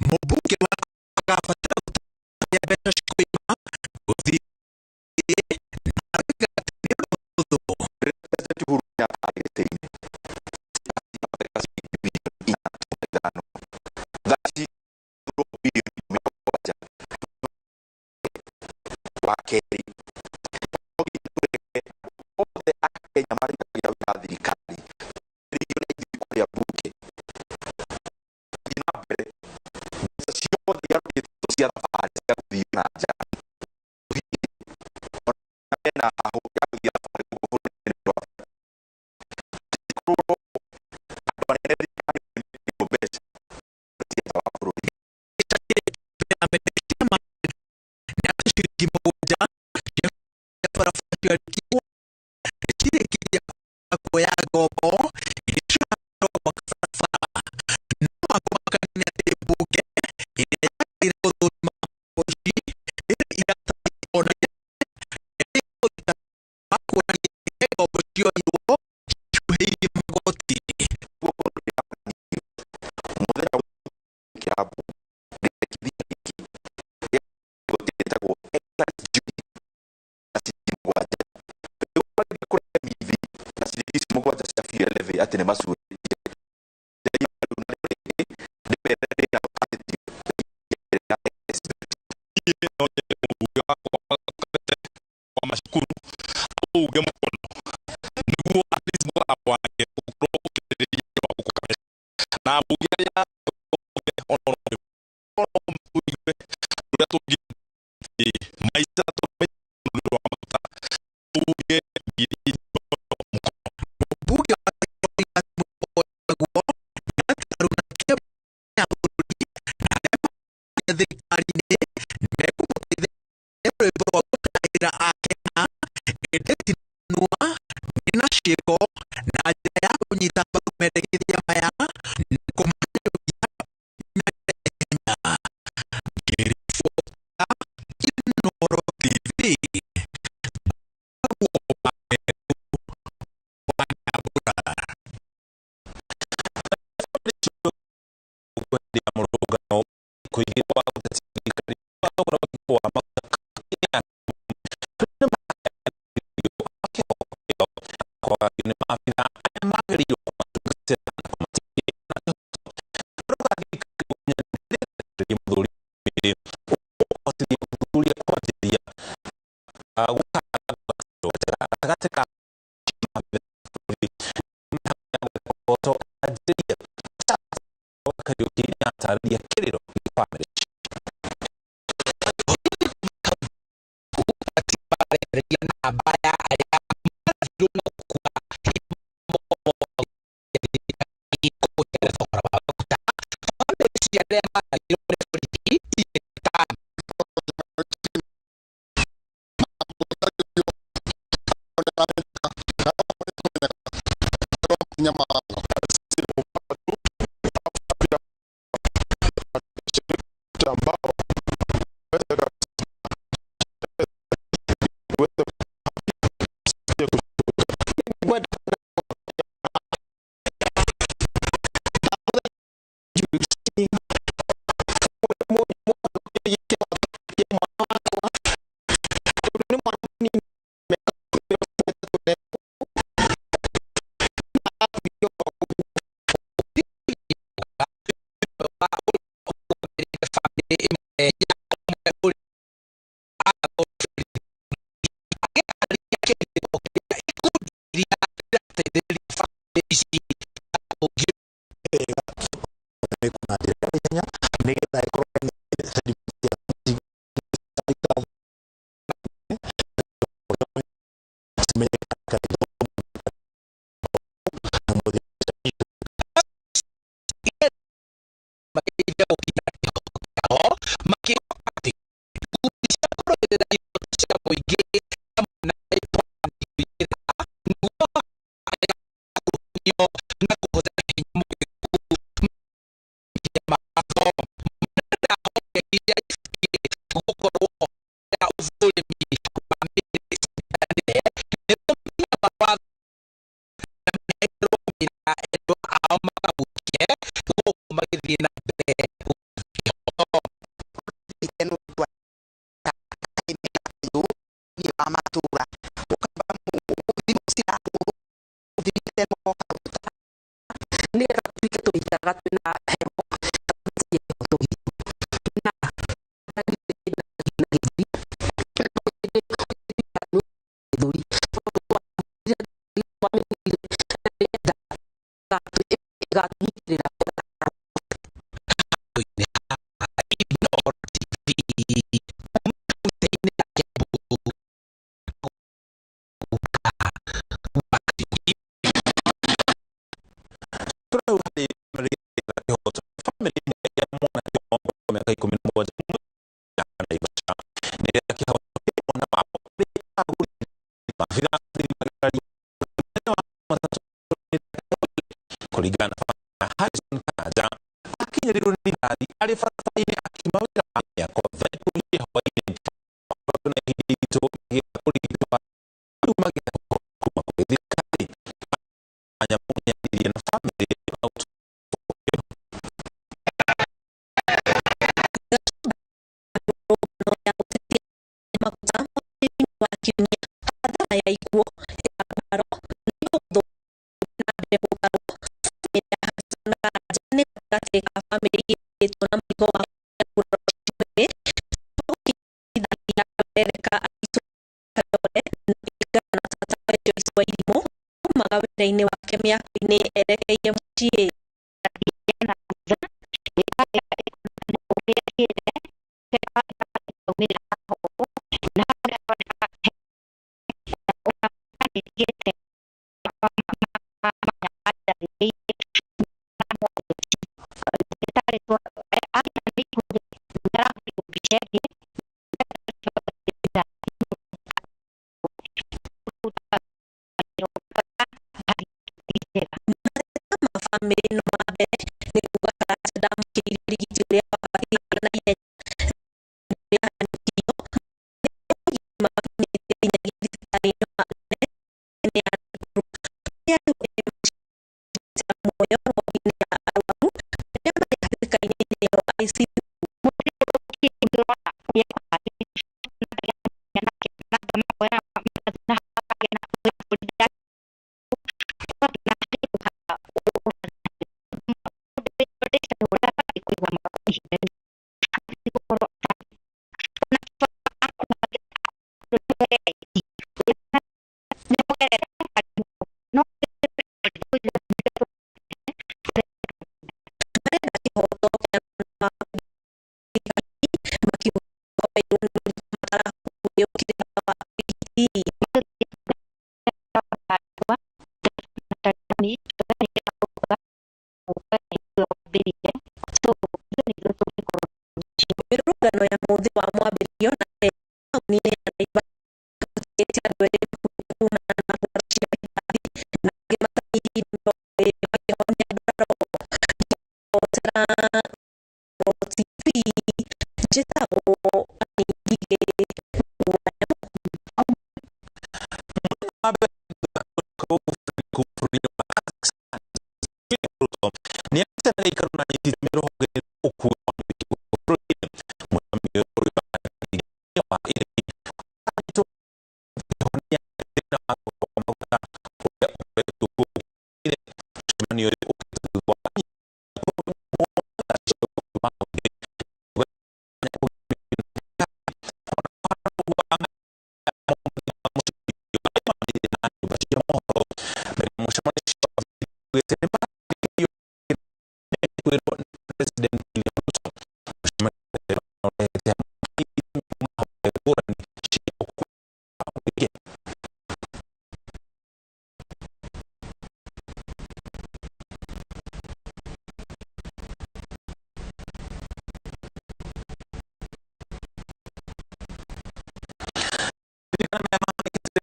S8: mũmbunge wa agabatara gũtarĩria mbeca cikoima gũthiĩ na aroiga atĩ nĩ ũndũ mũhũthũ.
S21: President Uhuru Kenyatta arĩ gĩtĩ-inĩ ciringi birioni 4.5 thaa ici birioni 70. Wa kerĩ no nginya tũreke othe a Kenya marutagira wĩra thirikari rĩngĩ na ithuĩ kũrĩa mbunge thiĩ na mbere mbeca ciothe iarutĩtwo cia thabarĩ cia gũthiĩ na nja ona mena hahũ ya gũthiĩ thabarĩ gũkũ bũrũri-inĩ wa Afrika. Angĩkorwo andũ anene thirikari nĩmekĩrĩirwo mbeca cia nja wa bũrũri.
S8: Ciringi 7 cia barabara ciarĩkirio cirĩkĩria kuoya ngombo iria cirahandwo gwaka barabara.
S21: Atĩ nĩ macurĩtie
S4: wa macukuru auge mũkono nĩguo at least mũgambo wake ũkorwo ũkĩrĩrĩria wa gũkũ Kabete na ambunge arĩa ũigue ũrĩa tũngĩ maica tũrĩ wa maguta uge ngiri
S8: Mbunge wa thirikari-inĩ mekũmũteithia rwĩmbo rwa gũtaĩra Akenya ĩndĩ na ciĩko na njĩra ya kũnyita mbaru mendekithia maya na kũmanyũkia na ihenya. Ngĩribota Inooro TV wa Nyambura.
S19: Kwendia mũrũngano kũigĩrwo wa gũteti thirikari wa thogora wa maguta kwagagio nĩ maabitha arĩa magĩrĩirwo kũmatungatĩra na kũmatigĩrĩra na kĩhoto mũthuri ũhotithia ũthuthuria kwanjĩrĩria gwĩka gatagatĩ ka bũrũri anjĩrĩria Kariuki nĩatarĩria kĩrĩro gĩa bamĩrĩ.
S3: Marehereria namba ya arĩa mathirwo na gũkua thogora wa maguta bamĩrĩ cia arĩa mathirwo nĩ borithi ithano.
S19: Kũringana na Harrison Kanja akinyĩrĩirwo nĩ rithathi arĩ barabara-inĩ akiuma wĩra wa mĩako thaa 10 cia hwaĩ-inĩ na ihinda iritũ gĩa kũrigitwo rĩu magĩte kuma kũrĩ thirikari. Nyamũ nĩaririe na bamĩrĩ na
S2: ya ikuũ ya mbaro na mbere
S1: Gatagatĩ ka bamĩrĩ igĩtwo na mũrigo wa mwĩrĩ rereka aitũ Kayole na tata Joyce Wairimu aumaga wĩra-inĩ wake mĩako-inĩ erekeire mũciĩ. Ma bamĩrĩ ĩno ma mbere nĩ kuga Karanja ndamũkĩrire ũrigiti ũrĩa wabatiĩ na ihenya rĩrĩa ahanyũkirio makinyĩte nginyagia thibitarĩ-inĩ wa nene ya Nakuru kũrĩa rĩu ĩ muoyo wodi-inĩ ya arwaru arĩa marĩ hatĩka-inĩ ĩyo ICU. Marenda kĩhoto kĩa makiuga matarahumbĩrwo wa ũrigiti. Mĩrũrũngano ya mũthĩ wa mwambĩrĩrio na taũni-inĩ ya Naivasha ĩtigĩte andũ erĩ makuĩte kumana na nguraro cia rithathi na angĩ matangiri 20 makĩhonia nguraro. Ngĩribotera Inooro TV njĩtagwo Ann Ngigĩ wa
S19: Nĩ na gĩikaro na anyiti itemi rũhonge ũkuui wa mũingĩ bũrũri-inĩ mũcemanio ũyũ wa anyitwo kĩhonia thĩna wa thogora wa maguta ũrĩa ũkoretwo kuo mũcemanio ũyũ ũkĩte thutha wa President William Ruto mũcemanio ũrehete ngũrani cia ũkuui wa mũingĩ.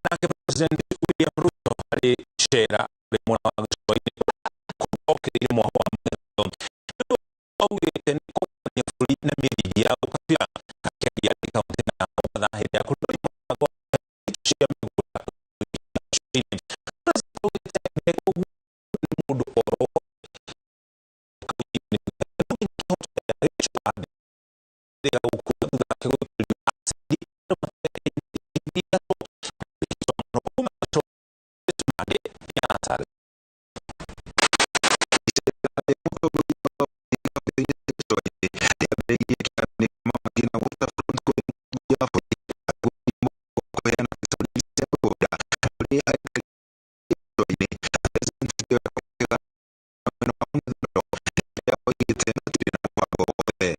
S19: Nake President William Ruto harĩ cera rĩ mwena wa gĩcũa-inĩ okĩrĩire mwako wa maendeleo augĩte nĩ kũgania bũrũri na mĩthingi ya ũkabira akĩaria arĩ kaunti ya Mombatha hĩndĩ ya kũrũgamia mũbango wa cia mĩgũnda gĩcũa-inĩ. President augĩte nĩ mũndũ oro thutha wake gũitĩrĩrio acidi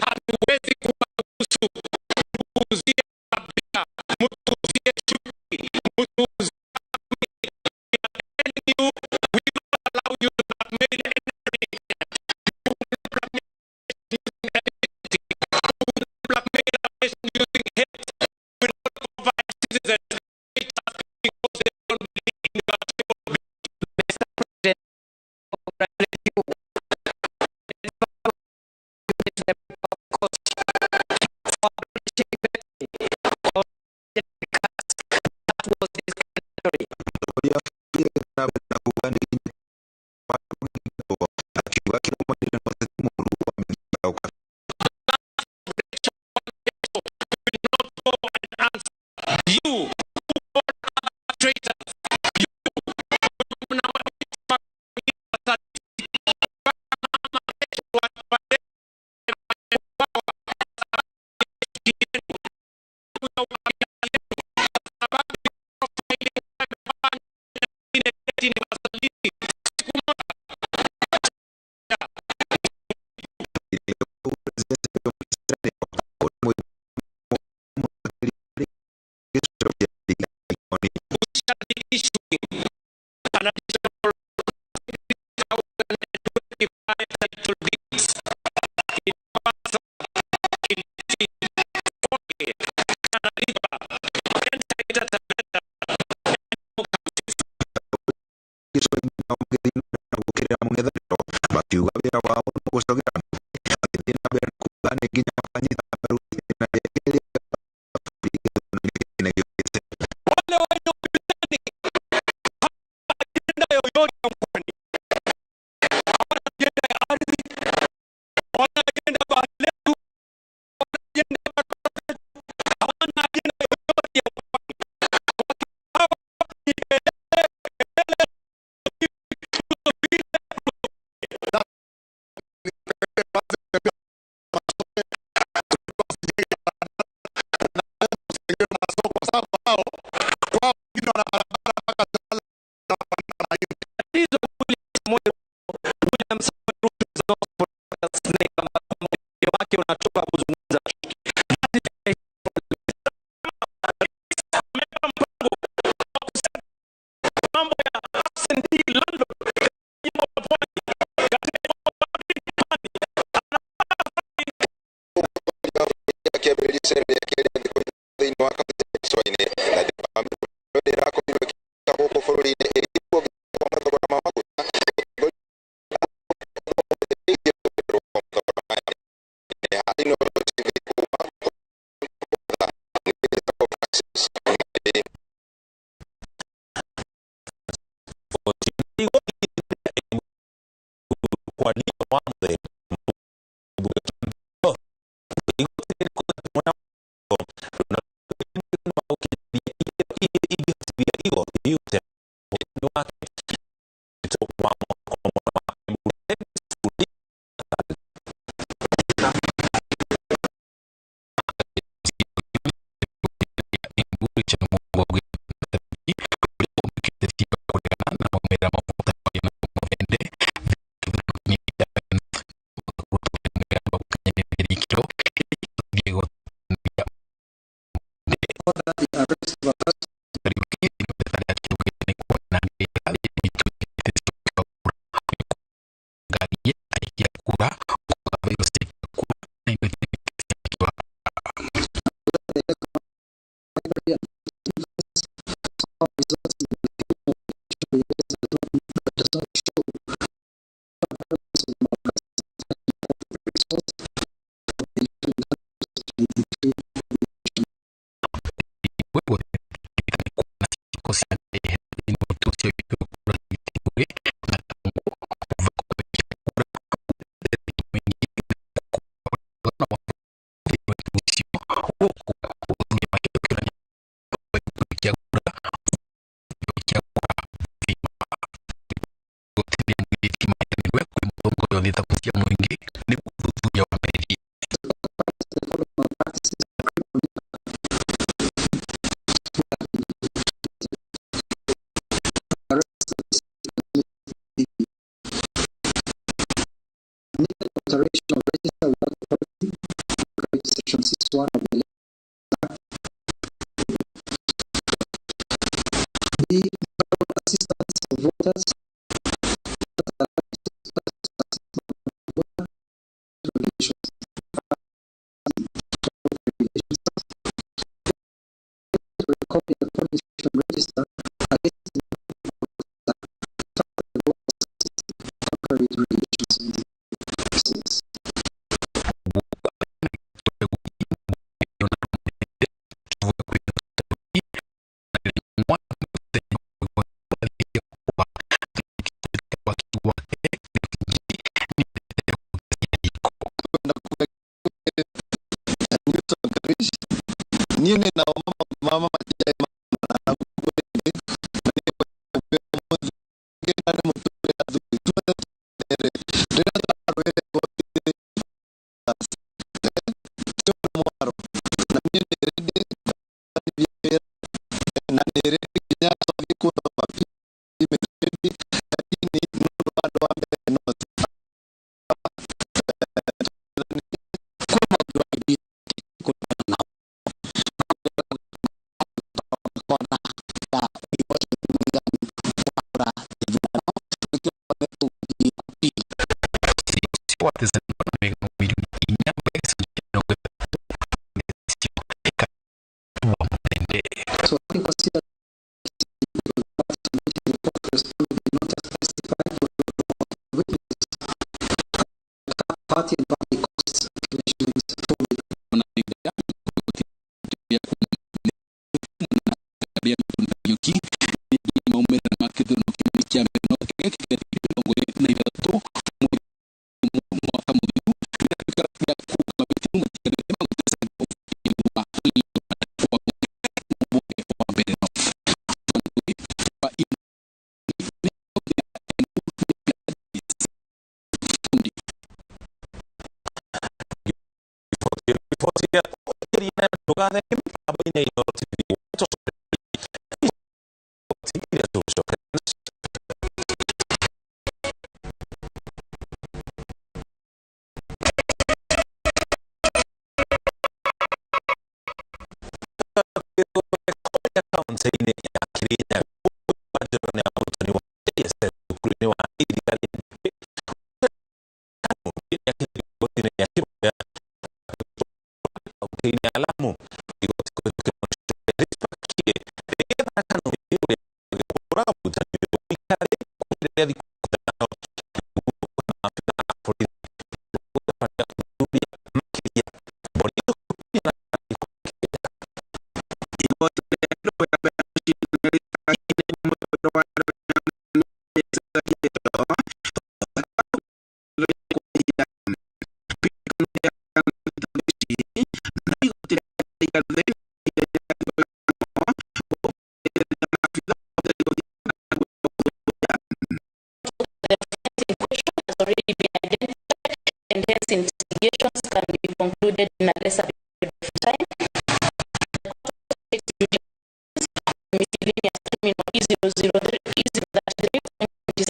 S17: Hatuwezi kuwaruhusu mtuuzie kabila, mtuuzie chuki, mtuuzie. Telling you, we will not allow you to blackmail the enemy. You will not blackmail using ethnicity. You will not blackmail our nation using hate. We will not provide citizens just because they don't believe in your triple.
S7: Mr. President, congratulate you for
S21: Anyita mbaru itĩna rĩa kerĩ bũrũri gĩthurano-inĩ gĩũkĩte.
S17: Wale wenye upinzani hawana ajenda yoyote ya mkoani, hawana ajenda ya ardhi, hawana ajenda ya bahari letu, hawana ajenda ya barabara zetu, hawana ajenda yoyote ya mkoani. Hawa ni kelele, kelele, Tatizo William Samoei Ruto is not a snake kwamba mkojo wake unatoka kuzungumza. Ameweka mpango wa kusema mambo ya absentee landlord katika jimbo la Pwani, katika jimbo la Pwani.
S21: Akĩambĩrĩria icera rĩake rĩa thikũ thĩinĩ wa kaunti ya Gĩcũa-inĩ na thĩinĩ ĩrakorirwo ĩkĩka gũkũ bũrũri-inĩ ĩgiĩ kuongerereka kwa mathogora ma maguta. Inooro TV kuma
S10: Alteration of register without authority, Section 61 of the Act. B. Assistance of voters record in the polling station register against the contrary to Regulation 76.
S23: Niĩ nĩ nao mama
S10: So I think consider the witness party and party costs measurements fully.
S11: Gĩekĩkire 26 mwaka mũthiru gĩatuĩka gĩa kũruga mabĩtĩru matiganĩte ma gũtecanga ũbutĩri wa wa mbunge wa mbere no wa
S19: Ndũgatheke mĩtambo-inĩ ya Inooro TV. Iria tũgũcokera. Kaunti-inĩ ya Kirinyaga nĩ arutani wa JSS thukuru-inĩ wa thirikari igoti-inĩ rĩa Kĩrũya kaunti-inĩ ya Lamu. Igoti kũhĩtũkĩra rĩgĩetha kanũni ũrĩa ũraga mũrutani ũyũ ikara rĩa thikũ 5 maabitha a borithi gũtabania ũthuthuria makĩria.
S20: Has already been identified, and hence investigations can be concluded in a lesser period of time. The court takes due diligence on miscellaneous criminal E003 E033 which is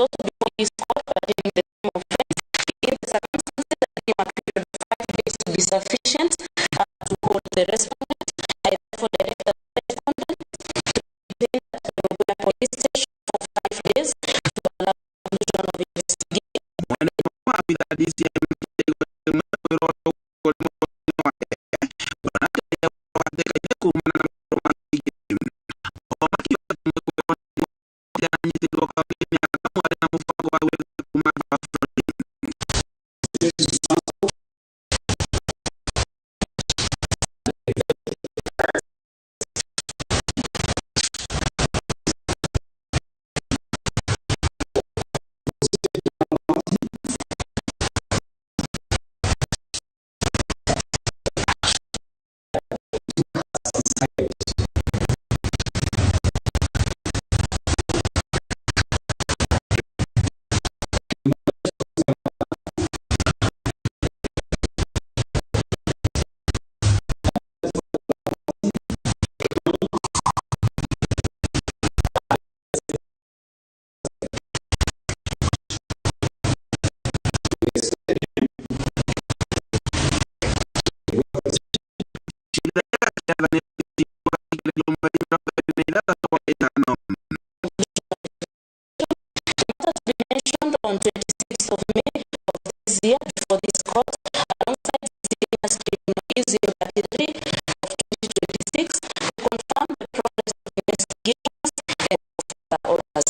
S20: also before this court pertaining the same offense. In the circumstances, I deem a period of 5 days to be sufficient to hold the respondent. I therefore direct the respondent to be detained at the Webuye Police Station for 5 days to allow conclusion of investigation. Matter to be mentioned on 26th of May of this year before this court, alongside miscellaneous criminal E033 of 2026, to confirm the progress of investigations and further orders.